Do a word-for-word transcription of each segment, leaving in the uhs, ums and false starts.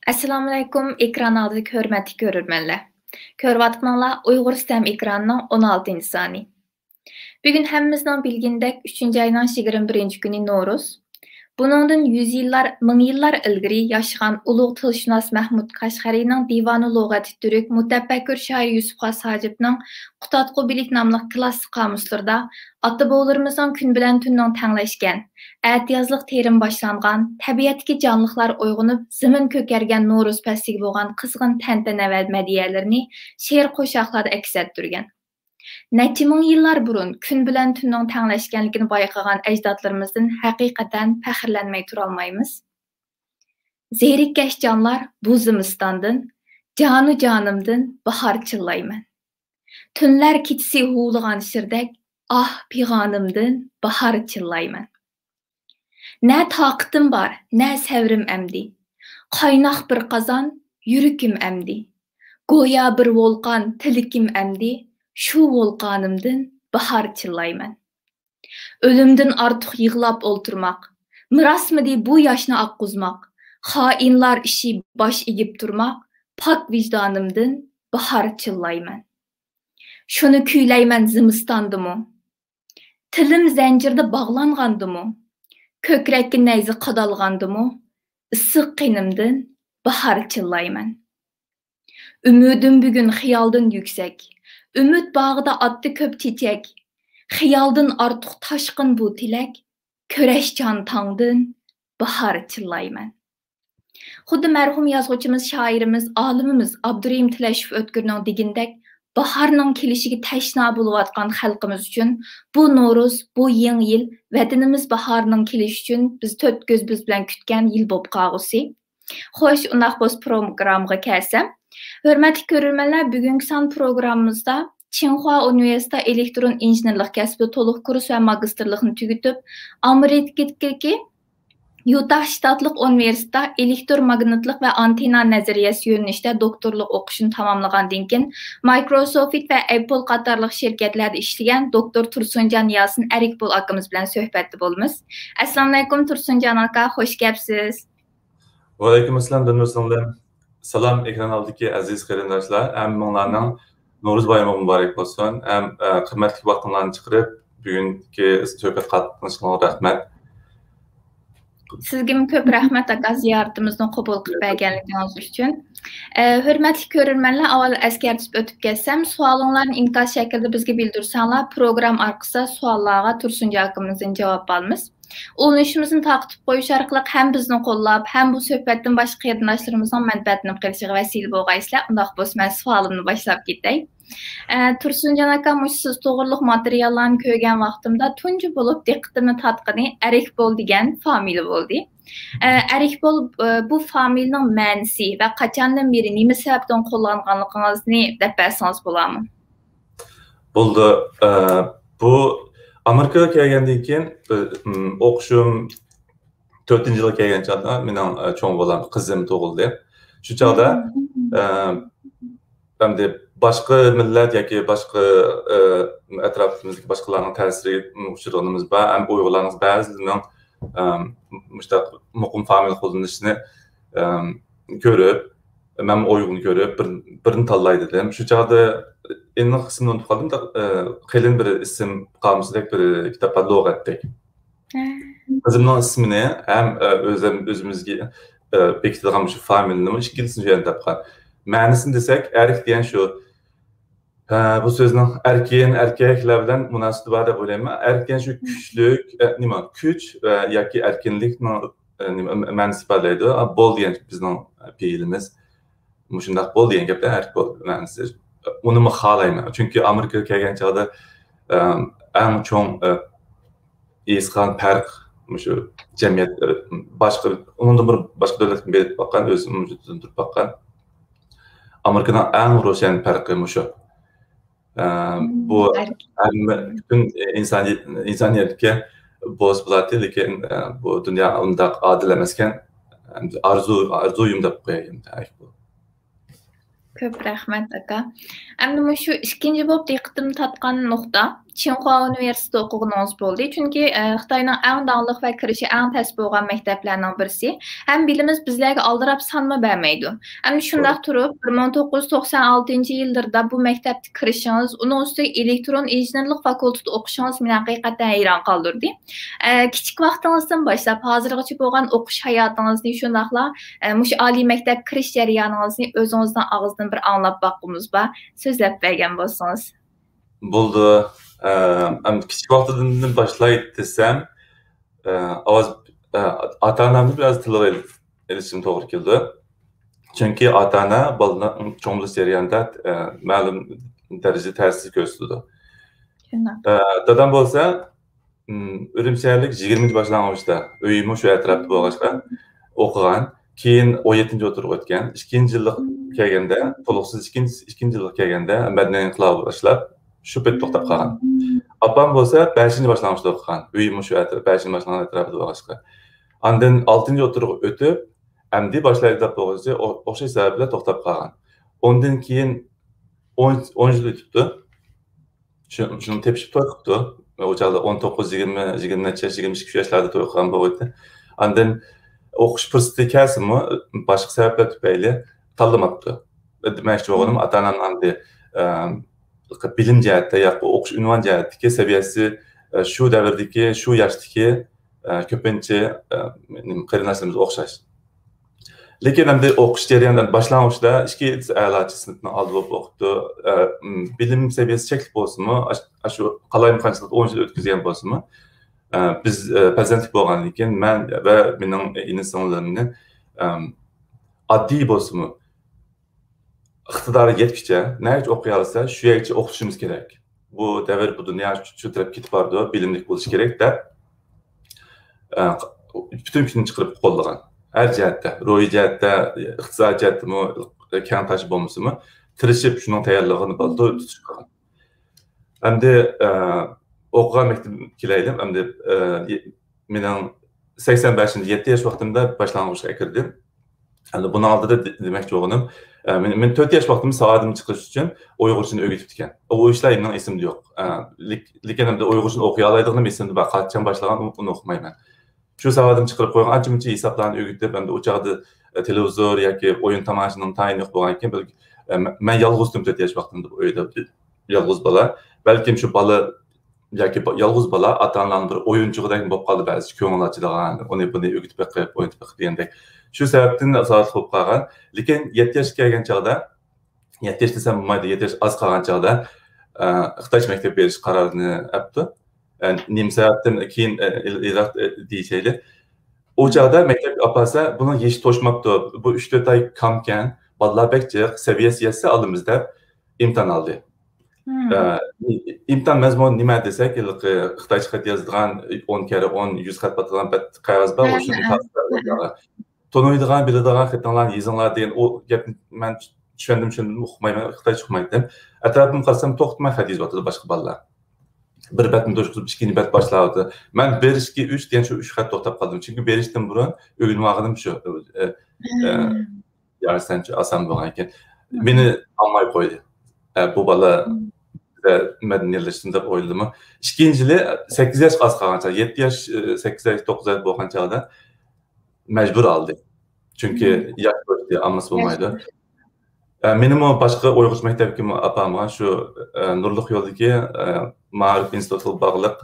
ئەسسالامۇئەلەيكۇم، ئېكران ئالدىدىكى ھۆرمەتلىك كۆرۈرمەنلەر. كۆرۈۋاتقىنىڭلار ئۇيغۇر ستەم ئېكرانىنىڭ ئون ئالتىنچى سانى. بۈگۈن ھەممىمىزنىڭ بىلگىنىدەك، ئۈچىنچى ئاينىڭ يىگىرمە بىرىنچى كۈنى نورۇز. بۇنىڭدىن يۈز يىللار، مىڭ يىللار ئىلگىرى ياشىغان ئۇلۇغ تىلشۇناس مەھمۇد قەشقەرىنىڭ دىۋانۇ لۇغەتى تۈرك مۇتەپەككۇر شائىر يۈسۈپ خاس ھاجىپنىڭ قۇتادغۇ بىلىك ناملىق كىلاسسىك قامۇسلىرىدا ئاتا-بوۋىلىرىمىزنىڭ كۈن بىلەن تۈننىڭ تەڭلەشكەن، ئەتىيازلىق تېرىم باشلانغان، تەبىئەتتىكى جانلىقلار ئويغىنىپ، زېمىن كۆكەرگەن نورۇز پەسلىگە بولغان قىزغىن تەنتەنە ۋە مەدھىيەلىرىنى شېئىر قوشاقلاردا ئەكس ئەتتۈرگەن. نەچچە مىڭ يىللار بۇرۇن كۈن بىلەن تۈننىڭ تەڭلەشكەنلىكىنى بايقىغان ئەجدادلىرىمىزدىن ھەقىقەتەن پەخىرلەنمەي تۇرالمايمىز. زېرىككەچ جانلار بۇ زىمىستاندىن، جانۇ جانىمدىن باھار چىللايمەن. تۈنلەر كېچىسى ھۇۋلىغان شىردەك، ئاھ، پىغانىمدىن باھار چىللايمەن. نە تاقىتىم بار، نە سەۋرىم ئەمدى. قايناق بىر قازان يۈرىكىم ئەمدى. گويا بىر ۋولقان تىلىكىم ئەمدى. شۇ ۋولقانىمدىن باھار چىللايمەن. ئۆلۈمدىن ئارتۇق يىغلاپ ئولتۇرماق، مىراسمىدى بۇ ياشنى ئاققۇزماق؟ خائىنلار ئىشى باش ئېگىپ تۇرماق، پاك ۋىجدانىمدىن باھار چىللايمەن. شۇنى كۈيلەيمەن زىمىستاندىمۇ. تىلىم زەنجىردا باغلانغاندىمۇ، كۆكرەككە نەيزە قادالغاندىمۇ، ئىسسىق قېنىمدىن باھار چىللايمەن. ئۈمىدىم بۈگۈن خىيالدىن يۈكسەك، ئۈمىد باغىدا ئاتتى كۆپ چېچەك. خىيالدىن ئارتۇق تاشقىن بۇ تىلەك، كۈرەشچان تاڭدىن باھار چىللايمەن. خۇددى مەرھۇم يازغۇچىمىز، شائىرىمىز، ئالىمىمىز ئابدۇرېھىم تىلەشوف ئۆتكۈرنىڭ دېگىنىدەك، باھارنىڭ كېلىشىگە تەشنا بولۇۋاتقان خەلقىمىز ئۈچۈن بۇ نورۇز، بۇ يېڭى يىل، ۋەتىنىمىز باھارىنىڭ كېلىشى ئۈچۈن بىز تۆت كۆزىمىز بىلەن كۈتكەن يىل بولۇپ قالغۇسى. خوش، ئۇنداق بولسا پروگراممىغا كەلسەم. ھۆرمەتلىك كۆرۈرمەنلەر، بۈگۈنكى سان پروگراممىمىزدا چىڭخۇا ئۇنىۋېرسىتېتىدا ئېلېكترون ئىنژېنېرلىق كەسپىدە تولۇق كۇرس ۋە ماگىستىرلىقنى تۈگىتىپ، ئامېرىكىدىكى يۇتاھ شتاتلىق ئۇنىۋېرسىتېتتا ئېلېكتروماگنىتلىق ۋە ئانتېننا نەزەرىيەسى يۆنىلىشىدە دوكتورلۇق ئوقۇشىنى تاماملىغاندىن كېيىن، مايكروسوفت ۋە ئەپپل قاتارلىق شىركەتلەردە ئىشلىگەن دوكتور تۇرسۇنجان ياسىن ئەركبول ئاكىمىز بىلەن سۆھبەتتە بولىمىز. ئەسسالامۇئەلەيكۇم، تۇرسۇنجان ئاكا، خوش كەپسىز. ۋەئەلەيكۇم ئەسسالام، دىلنۇر سىڭلىم. سالام، ئېكران ئالدىدىكى ئەزىز قېرىنداشلار، ھەممىڭلارنىڭ نورۇز بايرىمى مۇبارەك بولسۇن. ھەم، ئە، قىممەتلىك ۋاقتىڭلارنى چىقىرىپ، بۈگۈنكى سۆھبەت قاتنىشىشىڭلارغا رەھمەت. سىزگىمۇ كۆپ رەھمەت، ئاكا، زىيارىتىمىزنى قوبۇل قىلىپ بەرگەنلىكىڭىز ئۈچۈن. ئە، ھۆرمەتلىك كۆرۈرمەنلەر، ئاۋۋال ئەسكەرتىپ ئۆتۈپ كەتسەم، سوئالىڭلارنى ئىنكاس شەكلىدە بىزگە بىلدۈرسەڭلار، پروگرامما ئارقىسىدا سوئاللارغا تۇرسۇنجان ئاكىمىزدىن جاۋاب ئالىمىز. ئۇلىنىشىمىزنى تارقىتىپ قويۇش ئارقىلىق ھەم بىزنى قوللاپ، ھەم بۇ سۆھبەتتىن باشقا قېرىنداشلىرىمىزنىڭ مەنپەئەتلىنىپ قېلىشىغا ۋەسىلە بولغايسىلەر. ئۇنداق بولسا، مەن سوئالىمنى باشلاپ كېتەي. ئە، تۇرسۇنجان ئاكا، مۇشۇ سىز توغرۇلۇق ماتېرىياللارنى كۆرگەن ۋاقتىمدا تۇنجى بولۇپ دىققىتىمنى تارتقىنى ئەركبول دېگەن فامىلە بولدى. ئە، ئەركبول، ئە، بۇ فامىلىنىڭ مەنىسى ۋە قاچاندىن بېرى نېمە سەۋەبتىن قوللانغانلىقىڭىزنى دەپ بەرسىڭىز بولامۇ؟ بولدى. ئە، بۇ ئامېرىكىغا كەلگەندىن كېيىن، ئە، ئوقۇشۇم تۆتىنچى يىلغا كەلگەن چاغدا مېنىڭ، ئە، چوڭ بالام، قىزىم تۇغۇلدى. شۇ چاغدا، ئە، ئەمدى باشقا مىللەت ياكى باشقا، ئە، ئەتراپىمىزدىكى باشقىلارنىڭ تەسىرىگە ئۇچرىغىنىمىز بار. ھەم ئۇيغۇرلارنىڭ بەزىلىرىنىڭ، ئە، مۇشۇنداق مۇقىم فامىلە قوللىنىشىنى، ئە، كۆرۈپ، مەنمۇ ئۇيغۇرنى كۆرۈپ، بىر، بىرنى تاللاي دېدىم. شۇ چاغدا ئېنىق ئىسمىنى ئۇنتۇپ قالدىم. ئە، قېلىن بىر ئىسىم قامۇسىدەك بىر كىتاب بار، لۇغەتتەك. ھە. قىزىمنىڭ ئىسمىنى ھەم، ئە، ئۆزۈم، ئۆزىمىزگە، ئە، بېكىتىدىغان مۇشۇ فامىلىنىمۇ ئىككىلىسىنى شۇ يەردىن تاپقان. مەنىسىنى دېسەك، ئەرك دېگەن شۇ، ئە، بۇ سۆزنىڭ ئەركىن، ئەركەكلەر بىلەن مۇناسىۋىتى بار دەپ ئويلايمەن. ئەرك دېگەن شۇ كۈچلۈك، ئە، نېمە، كۈچ، ئە، ياكى ئەركىنلىكنىڭ، ئە، نېمە، مەنىسى ئىپادىلەيدۇ. بول دېگەن بىزنىڭ پېئىلىمىز. مۇشۇنداق بول دېگەن گەپتە، ئەرك بول مەنىسى. ئۇنىمۇ خالايمەن. چۈنكى ئامېرىكىغا كەلگەن چاغدا، ئەم، ئەڭ چوڭ، ئە، ھېس قىلغان پەرق مۇشۇ جەمئىيەت، ئە، باشقا، ئۇنىڭدىن بۇرۇن باشقا دۆلەتكە بېرىپ باققان، ئۆزۈم مۇشۇ يۇرتتا تۇرۇپ باققان. ئامېرىكىنىڭ ئەڭ روشەن پەرقى مۇشۇ. ئە، بۇ ھەممە پۈتۈن ئىنسانىي-، ئىنسانىيەتكە بولسا بولاتتى، لېكىن، ئە، بۇ دۇنيا ئۇنداق ئادىل ئەمەسكەن. ئارزۇ، ئارزۇيۇم دەپ قوياي ئەمدى. كۆپ رەھمەت، ئاكا. ئەمدى مۇشۇ ئىككىنچى بولۇپ دىققىتىمنى تارتقان نۇقتا، چىڭخۇا ئۇنىۋېرسىتېتىدا ئوقۇغىنىڭىز بولدى. چۈنكى، ئە، خىتاينىڭ ئەڭ داڭلىق ۋە كىرىشى ئەڭ تەس بولغان مەكتەپلەرنىڭ بىرسى. ھەم بىلىمىز بىزلەرگە ئالدىراپ سانمۇ بەرمەيدۇ. ئەمدى شۇنداق تۇرۇپ، بىر مىڭ توققۇز يۈز توقسان ئالتىنچى يىللىرىدا بۇ مەكتەپتە كىرىشىڭىز، ئۇنىڭ ئۈستىگە ئېلېكترون ئىنژېنېرلىق فاكۇلتېتىدا ئوقۇشىڭىز مېنى ھەقىقەتەن ھەيران قالدۇردى. ئە، كىچىك ۋاقتىڭىزدىن باشلاپ ھازىرغىچە بولغان ئوقۇش ھاياتىڭىزنى، شۇنداقلا، ئە، مۇشۇ ئالىي مەكتەپكە كىرىش جەريانىڭىزنى ئۆزىڭىزنىڭ ئاغزىدىن بىر ئاڭلاپ باققۇمىز بار. سۆزلەپ بەرگەن بولسىڭىز. بولدى. ئە، ئەمدى كىچىك ۋاقتىدىن باشلاي دېسەم، ئە، ئاۋاز، ئە، ئاتا-ئانامنى بىراز تىلغا ئېلىپ، ئېلىشىم توغرا كېلىدۇ. چۈنكى ئاتا-ئانا بالىنى چوڭ بولۇش جەريانىدا، ئە، مەلۇم دەرىجىدە تەسىر كۆرسىتىدۇ. شۇنداق. ئە، دادام بولسا، ئىم، ئۈرۈمچى شەھەرلىك يىگىرمىنچى باشلانغۇچتا، ئۆيىمۇ شۇ ئەتراپتا بولغاچقا، ئوقۇغان. كېيىن ئون يەتتىنچى ئوتتۇرىغا ئۆتكەن. ئىككىنچى يىللىق كەلگەندە، تولۇقسىز ئىككىنچى، ئىككىنچى يىللىق كەلگەندە مەدەنىيەت ئىنقىلابى باشلاپ، شۇ پېتى توختاپ قالغان. ئاپام بولسا بەشىنچى باشلانغۇچتا ئوقۇغان. ئۆيىمۇ شۇ ئەتراپ، بەشىنچى باشلانغۇچ ئەتراپىدا بولغاچقا. ئاندىن ئالتىنچى ئوتتۇرىغا ئۆتۈپ، ئەمدى باشلايدۇ دەپ بولغۇچە ئو-، ئوخشاش سەۋەب بىلەن توختاپ قالغان. ئوندىن كېيىن ئون، ئون يىل ئۆتۈپتۇ. شۇ، شۇنى تېپىشىپ توي قىپتۇ. ئۇ چاغدا ئون توققۇز، يىگىرمە، يىگىرمە نەچچە ياش، يىگىرمە ئىككى ياش ياشلاردا توي قىلغان بولغىيتتى. ئاندىن ئوقۇش پۇرسىتى كەلسىمۇ، باشقا سەۋەبلەر تۈپەيلى تاللىماپتۇ. دېمەكچى بولغىنىم، ئاتا-ئانام ئەمدى، ئە، بىلىم جەھەتتە ياكى ئوقۇش ئۇنۋان جەھەتتىكى سەۋىيەسى، ئە، شۇ دەۋردىكى، شۇ ياشتىكى، ئە، كۆپىنچە، ئە، قېرىنداشلىرىمىز ئوخشاش. لېكىن ئەمدى ئوقۇش جەريانىدا باشلانغۇچتا ئىككى ئەلاچى سىنىپنىڭ ئالدى بولۇپ ئوقۇپتۇ. ئە، م، بىلىم سەۋىيەسى چەكلىك بولسىمۇ، ئاش-، ئاشۇ قالايمىقانچىلىقتا ئون يىل ئۆتكۈزگەن بولسىمۇ، ئە، بىز، ئە، پەرزەنتلىك بولغاندىن كېيىن مەن ۋە مېنىڭ ئىنى-سىڭىللىرىمنى، ئەم، ئاددىي بولسىمۇ، ئىقتىدارى يەتكۈچە، نەگىچە ئوقۇيالىسا، شۇ يەرگىچە ئوقۇتۇشىمىز كېرەك. بۇ دەۋر، بۇ دۇنيا شۇ، شۇ تەرەپكە كېتىپ بارىدۇ، بىلىملىك بولۇش كېرەك دەپ، ئە، پۈتۈن كۈچىنى چىقىرىپ قوللىغان. ھەر جەھەتتە، روھىي جەھەتتە، ئىقتىسادىي جەھەتتىمۇ كەڭتاشا بولمىسىمۇ، تىرىشىپ شۇنىڭ تەييارلىقىنى بالدۇر تۇتۇش قىلغان. ئەمدى، ئە، ئوقۇغان مەكتىپىمگە كېلەيلى. ئەمدى، ئە، مېنىڭ سەكسەن بەشىنچى، يەتتە ياش ۋاقتىمدا باشلانغۇچقا ئەكىردىم. ئەمدى بۇنىڭ ئالدىدا دې-، دېمەكچى بولغىنىم، ئە، مېنى، مېنى تۆت ياش ۋاقتىمدا ساۋادىمنى چىقىرىش ئۈچۈن ئۇيغۇرچىنى ئۆگىتىپتىكەن. ئۇ ئىشلار مېنىڭ ئېسىمدە يوق. ئە، لېك-، لېكىن ئەمدى ئۇيغۇرچىنى ئوقۇيالايدىغىنىم ئېسىمدە بار. قاچان باشلىغان، ئۇنى، ئۇنى ئۇقمايمەن. شۇ ساۋادىمنى چىقىرىپ قويغان ئانچە-مۇنچە ھېسابلارنى ئۆگىتىپ، ئەمدى ئۇ چاغدا، ئە، تېلېۋىزور ياكى ئويۇن تاماشىنىڭ تايىنى يوق بولغانىكەن، بىر، ئە، مە-، مەن يالغۇزدۇم تۆت ياش ۋاقتىمدا بۇ ئۆيدە، يالغۇز بالا. بەلكىم شۇ بالا ياكى با-، يالغۇز بالا ئاتا-ئانىلارنىڭ بىر ئويۇنچۇقىدەك بولۇپ قالدى، بەزى كۆڭۈل ئاچىدىغان، ئۇنى بۇنى ئۆگىتىپ بېقىپ، ئوينىتىپ بېقىپ دېگەندەك. شۇ سەۋەبتىن ساۋاتلىق بولۇپ قالغان. لېكىن يەتتە ياشقا كەلگەن چاغدا، يەتتە ياش دېسەم بولمايدۇ، يەتتە ياش ئاز قالغان چاغدا، ئە، خىتايچە مەكتەپ بېرىش قارارىنى ئەپتۇ. ئە، نېمە سەۋەبتىن كېيىن، ئە، ئىل-، ئىراق، ئە، دېيىشەيلى. ئۇ چاغدا مەكتەپكە ئاپارسا، بۇنىڭ يېشى توشماپتۇ. بۇ ئۈچ تۆت ئاي كامكەن، بالىلار بەك جىق، سەۋىيەسى يەتسە ئالىمىز دەپ ئىمتىھان ئالدى. ئە، ئىمتىھان مەزمۇنى نېمە دېسەك، ھېلىقى خىتايچە خەت يازىدىغان، ئون كەررە ئون، يۈز خەت باتىدىغان بەت قەغەز بار، شۇنى تونۇيدىغان، بىلىدىغان خېتىڭلارنى يېزىڭلار دېگەن ئۇ گەپنى مەن چۈشەندىم، چۈشەندىم، ئۇقمايمەن، خىتايچە ئۇقمايتتىم. ئەتراپىمغا قارىسام، توختىماي خەت يېزىۋاتىدۇ باشقا بالىلار. بىر بەتنى توشقۇزۇپ، ئىككىنچى بەت باشلاۋاتىدۇ. مەن بىر، ئىككى، ئۈچ دېگەن شۇ ئۈچ خەت توختاپ قالدىم. چۈنكى بېرىشتىن بۇرۇن ئۆگىنىۋالغىنىم شۇ. ئە، ئە، يارسەنچۇ ئاسان بولغانىكەن. مېنى ئالماي قويدى. ئە، بۇ بالا مەدەنىيلەشسۇن دەپ ئويلىدىمۇ. ئىككىنچى يىلى سەككىز ياشقا ئاز قالغان چاغدا، يەتتە ياش، ئە، سەككىز ياش، توققۇز ياش بولغان چاغدا مەجبۇر ئالدى. چۈنكى ياش ئۆتتى، ئالمىسا بولمايدۇ. ئە، مېنىمۇ باشقا ئۇيغۇرچە مەكتەپكىمۇ ئاپارمىغان، شۇ، ئە، نۇرلۇق يولدىكى، ئە، مائارىپ ئىنستىتۇتىغا باغلىق،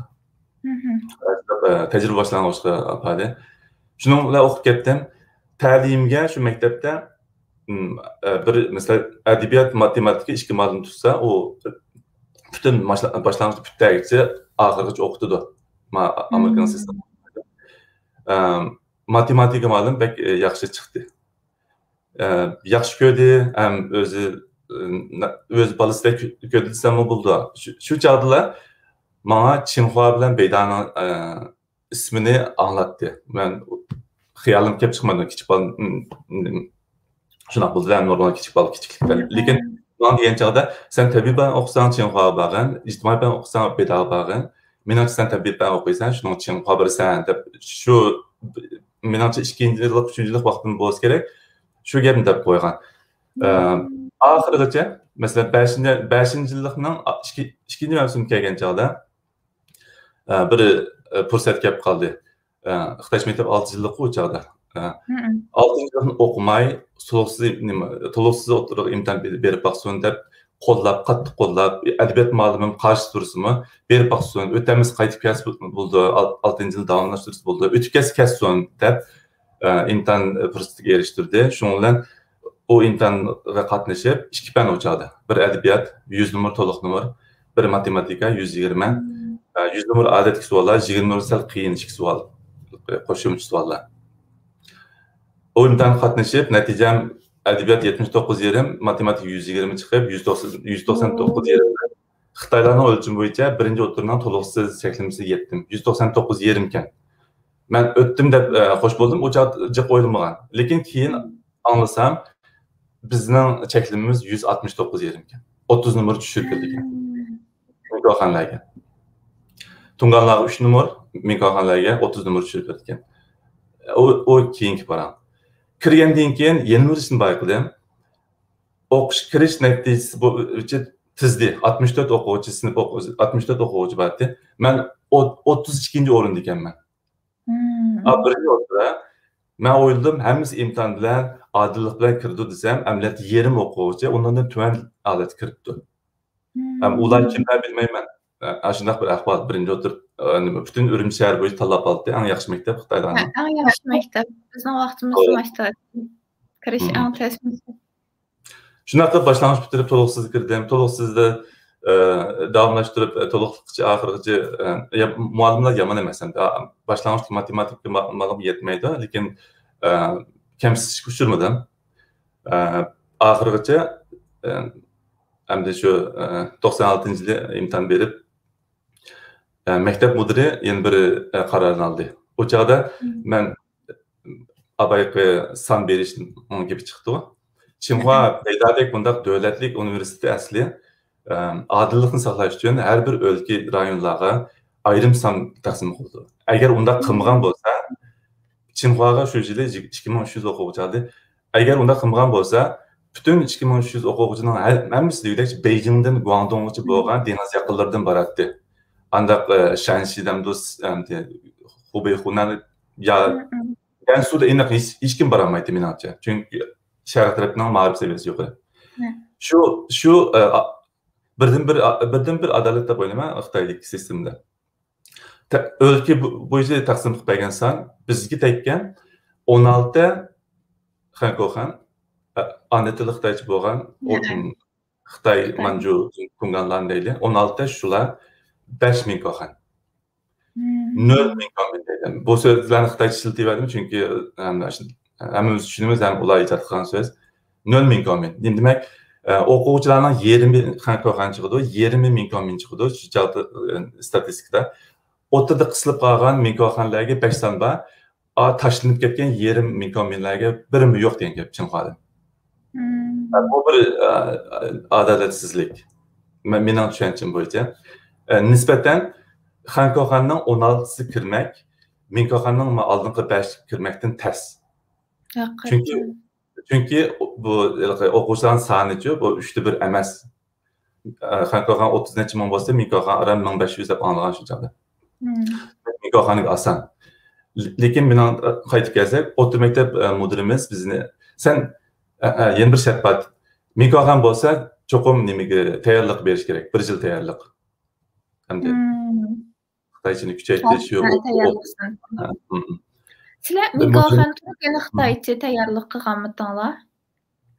ئە، تەجرىبە باشلانغۇچقا ئاپاردى. شۇنىڭ بىلەن ئوقۇپ كەتتىم. تەلىيىمگە شۇ مەكتەپتە، ئىم، ئە، بىر، مەسىلەن، ئەدەبىيات، ماتېماتىكا ئىككى مۇئەللىم تۇتسا، ئۇ پۈتۈن باشلا-، باشلانغۇچ پۈتتەرگىچە ئاخىرغىچە ئوقۇتىدۇ. ما-، ئامېرىكىنىڭ سىستېمىسى. ئەم، ماتېماتىكا مۇئەللىم بەك، ئە، ياخشى چىقتى. ئە، ياخشى كۆردى، ھەم ئۆزى، ئە، ئۆز بالىسىدەك كۆ-، كۆردى دېسەممۇ بولىدۇ. شۇ، شۇ چاغدىلا ماڭا چىڭخۇا بىلەن بەيدانىڭ، ئە، ئىسمىنى ئاڭلاتتى. مەن خىيالىم كېلىپ چىقمىدى. كىچىك بالا، م، م، شۇنداق بولدى، نورمال كىچىك بالا، كىچىكلىكتە. لېكىن ماڭا دېگەن چاغدا، سەن تەبىئىي پەن ئوقۇساڭ، چىڭخۇاغا بارغىن، ئىجتىمائىي پەن ئوقۇساڭ، بەيداغا بارغىن. مېنىڭچە، سەن تەبىئىي پەن ئوقۇيسەن، شۇنىڭ چىڭخۇا بارىسەن، دەپ، شۇ، مېنىڭچە، ئىككىنچى يىللىق، ئۈچىنچى يىللىق ۋاقتىم بولسا كېرەك، شۇ گەپنى دەپ قويغان. ئاخىرغىچە، مەسىلەن، بەشىنچى بەشىنچى يىللىقنىڭ ئىككى ئىككىنچى مەۋسۇمى كەلگەن چاغدا، بىر پۇرسەت كەپ قالدى. خىتاي مەكتەپ ئالتە يىللىق ئۇ چاغدا. ئالتىنچى يىللىقنى ئوقۇماي، تولۇقسىز نېمە، تولۇقسىز ئوتتۇرىغا ئىمتىھان بېرىپ باقسۇن دەپ قوللاپ، قاتتىق قوللاپ، ئەدەبىيات مۇئەللىمىم قارشى تۇرسىمۇ، بېرىپ باقسۇن، ئۆتەمىسە قايتىپ كەلسە بولىدۇ، ئالتىنچى يىل داۋاملاشتۇرسا بولىدۇ، ئۆتۈپ كەتسە كەتسۇن دەپ، ئىمتىھان پۇرسىتىگە ئېرىشتۈردى. شۇنىڭ بىلەن ئۇ ئىمتىھانغا قاتنىشىپ، ئىككى پەن ئۇ چاغدا. بىر ئەدەبىيات، يۈز نومۇر، تولۇق نومۇر، بىر ماتېماتىكا، يۈز يىگىرمە. يۈز نومۇر ئادەتتىكى سوئاللار، يىگىرمە نومۇر سەل قىيىن ئىككى سوئال، قوشۇمچە سوئاللار. ئۇ ئىمتىھانغا قاتنىشىپ، نەتىجەم ئەدەبىيات يەتمىش توققۇز يېرىم، ماتېماتىكا يۈز يىگىرمە چىقىپ، يۈز توقسان، يۈز توقسان توققۇز يېرىم. خىتايلارنىڭ ئۆلچىمى بويىچە بىرىنچى ئوتتۇرىنىڭ تولۇقسىز چەكلىمىسىگە يەتتىم. يۈز توقسان توققۇز يېرىمكەن. مەن ئۆتتۈم دەپ، ئە، خوش بولدۇم. ئۇ چاغ جىق ئويلىمىغان. لېكىن كېيىن ئاڭلىسام، بىزنىڭ چەكلىمىمىز يۈز ئاتمىش توققۇز يېرىمكەن. ئوتتۇز نومۇر چۈشۈرۈپ كىردىكەن. مىڭكاخەنلەرگە. تۇڭگانلارغا ئۈچ نومۇر، مىڭكاخەنلەرگە ئوتتۇز نومۇر چۈشۈرۈپ كىردىكەن. ئۇ، ئۇ كېيىنكى پاراڭ. كىرگەندىن كېيىن يەنە بىر ئىشنى بايقىدىم. ئوقۇش كىرىش نەتىجىسى بويىچە تىزدى. ئاتمىش تۆت ئوقۇغۇچى، سىنىپ ئوقۇغۇچى، ئاتمىش تۆت ئوقۇغۇچى بار ئىدى. مەن ئوت-، ئوتتۇز ئىككىنچى ئورۇندىكەنمەن. ئا، بىرىنچى ئوتتۇرا. مەن ئويلىدىم، ھەممىسى ئىمتىھان بىلەن، ئادىللىق بىلەن كىرىدۇ دېسەم، ئەمەلىيەتتە يېرىم ئوقۇغۇچى ئۇنىڭدىن تۆۋەن ھالەتتە كىرىپتۇ. ھەم ئۇلار كىملەر بىلمەيمەن. ئە، ئاشۇنداق بىر ئەھۋال. بىرىنچى ئوتتۇرا، ئە، نېمە، پۈتۈن ئۈرۈمچى شەھەر بويىچە تاللاپ ئالدى، ئەڭ ياخشى مەكتەپ خىتايلارنىڭ. ھە، ئەڭ ياخشى مەكتەپ. بىزنىڭ ۋاقتىمىزدا توغرا. ماشتا كىرىش ئەڭ تەس مەكتەپ. شۇنداق قىلىپ باشلانغۇچ پۈتتۈرۈپ، تولۇقسىزدا كىردىم. تولۇقسىزدا، ئە، داۋاملاشتۇرۇپ، ئە، تولۇقلىغۇچە، ئاخىرغىچە، ئە، يا-، مۇئەللىملەر يامان ئەمەس ئەمدى. ئا، باشلانغۇچ ماتېماتىكا ما-، مالىم يەتمەيدۇ، لېكىن، ئە، كەمسىتىشكە ئۇچرىمىدىم. ئە، ئاخىرغىچە، ئە، ئەمدى شۇ، ئە، توقسان ئالتىنچى يىلى ئىمتىھان بېرىپ، ئە، مەكتەپ مۇدىرى يەنە بىر، ئە، قارارنى ئالدى. ئۇ چاغدا مەن بايىقى سان بېرىشنىڭ گېپى چىقتىغۇ. چىڭخۇا پەيدادەك بۇنداق دۆلەتلىك ئۇنىۋېرسىتېتى ئەسلى، ئە، ئادىللىقنى ساقلاش ئۈچۈن ھەر بىر ئۆلكە، رايونلارغا ئايرىم سان تەقسىم قىلىدۇ. ئەگەر ئۇنداق قىلمىغان بولسا، چىڭخۇاغا شۇ يىلى ئىككى مىڭ ئۈچ يۈز ئوقۇغۇچى ئالدى. ئەگەر ئۇنداق قىلمىغان بولسا، پۈتۈن ئىككى مىڭ ئۈچ يۈز ئوقۇغۇچىنىڭ ھە-، ھەممىسى دېگۈدەك بېيجىڭدىن گۇاڭدۇڭغىچە بولغان دېڭىز ياقىنلىرىدىن باراتتى. ئانداق، ئە، شەنشى دەمدۇ، ئەمدى خۇبېي، خۇنەن، يا گەنسۇدا ئېنىق ھېچ، ھېچكىم بارالمايتتى، مېنىڭچە. چۈنكى شەرق تەرەپنىڭ مائارىپ سەۋىيەسى يۇقىرى. شۇ، شۇ، ئە، ئا-، بىردىن بىر، ئا-، بىردىن بىر ئادالەت دەپ ئويلايمەن خىتايدىكى سىستېمىدا. تە-، ئۆلكە بو-، بويىچە تەقسىم قىلىپ بەرگەن سان بىزگە تەگكەن ئون ئالتە خەنكوخەن، ئە، ئانا تىلى خىتايچە بولغان، ئۇ، خىتاي، مانجۇ، تۇڭگانلارنى دەيلى. ئون ئالتە شۇلار، بەش مىڭكوخەن. نۆل مىڭكومىن دەيدۇ. بۇ سۆزلەرنى خىتايچە ئىشلىتىۋەردىم، چۈنكى، ئەم، ھەممىمىز چۈشىنىمىز ھەم ئۇلار ئىجاد قىلغان سۆز. نۆل مىڭكومىن. دېمەك، ئە، ئوقۇغۇچىلارنىڭ يېرىمى خەنكوخەن چىقىدۇ، يېرىمى مىڭكومىن چىقىدۇ، شۇ چاغدا، ئە، ئىستاتىستىكىدا. ئوتتۇرىدا قىسىلىپ قالغان مىڭكوخەنلەرگە بەش سان بار. ئا، تاشلىنىپ كەتكەن يېرىم مىڭكومىنلەرگە بىرىمۇ يوق دېگەن گەپ چىڭخۇادىن. بۇ بىر، ئە، ئادالەتسىزلىك. مە-، مېنىڭ چۈشەنچەم بويىچە. ئە، نىسبەتەن خەنكوخەننىڭ ئون ئالتىسى كىرمەك، مىڭكوخەننىڭ ئالدىنقى بەش كىرمەكتىن تەس. چۈنكى، چۈنكى بۇ ھېلىقى ئوقۇغۇچىلارنىڭ سانىچۇ، بۇ ئۈچتە بىر ئەمەس. ئە، خەنكوخەن ئوتتۇز نەچچە مىڭ بولسا، مىڭكوخەن ئاران مىڭ بەش يۈز دەپ ئاڭلىغان شۇ چاغدا. مىڭكوخەنگە ئاسان. لېكىن مېنىڭ، ئە، قايتىپ كەلسەك، ئوتتۇرا مەكتەپ، ئە، مۇدىرىمىز بىزنى، سەن، ئە، ئە، يەنە بىر شەرت بار. مىڭكوخەن بولسا، چوقۇم نېمىگە تەييارلىق بېرىش كېرەك، بىر يىل تەييارلىق. ئەمدى خىتايچىنى كۈچەيتىش، ھە، يو-، تەييارلىق. ھە، سىلەر مىڭكوخەن تۇرۇپ يەنە خىتايچە تەييارلىق قىلغانمىتىڭلار؟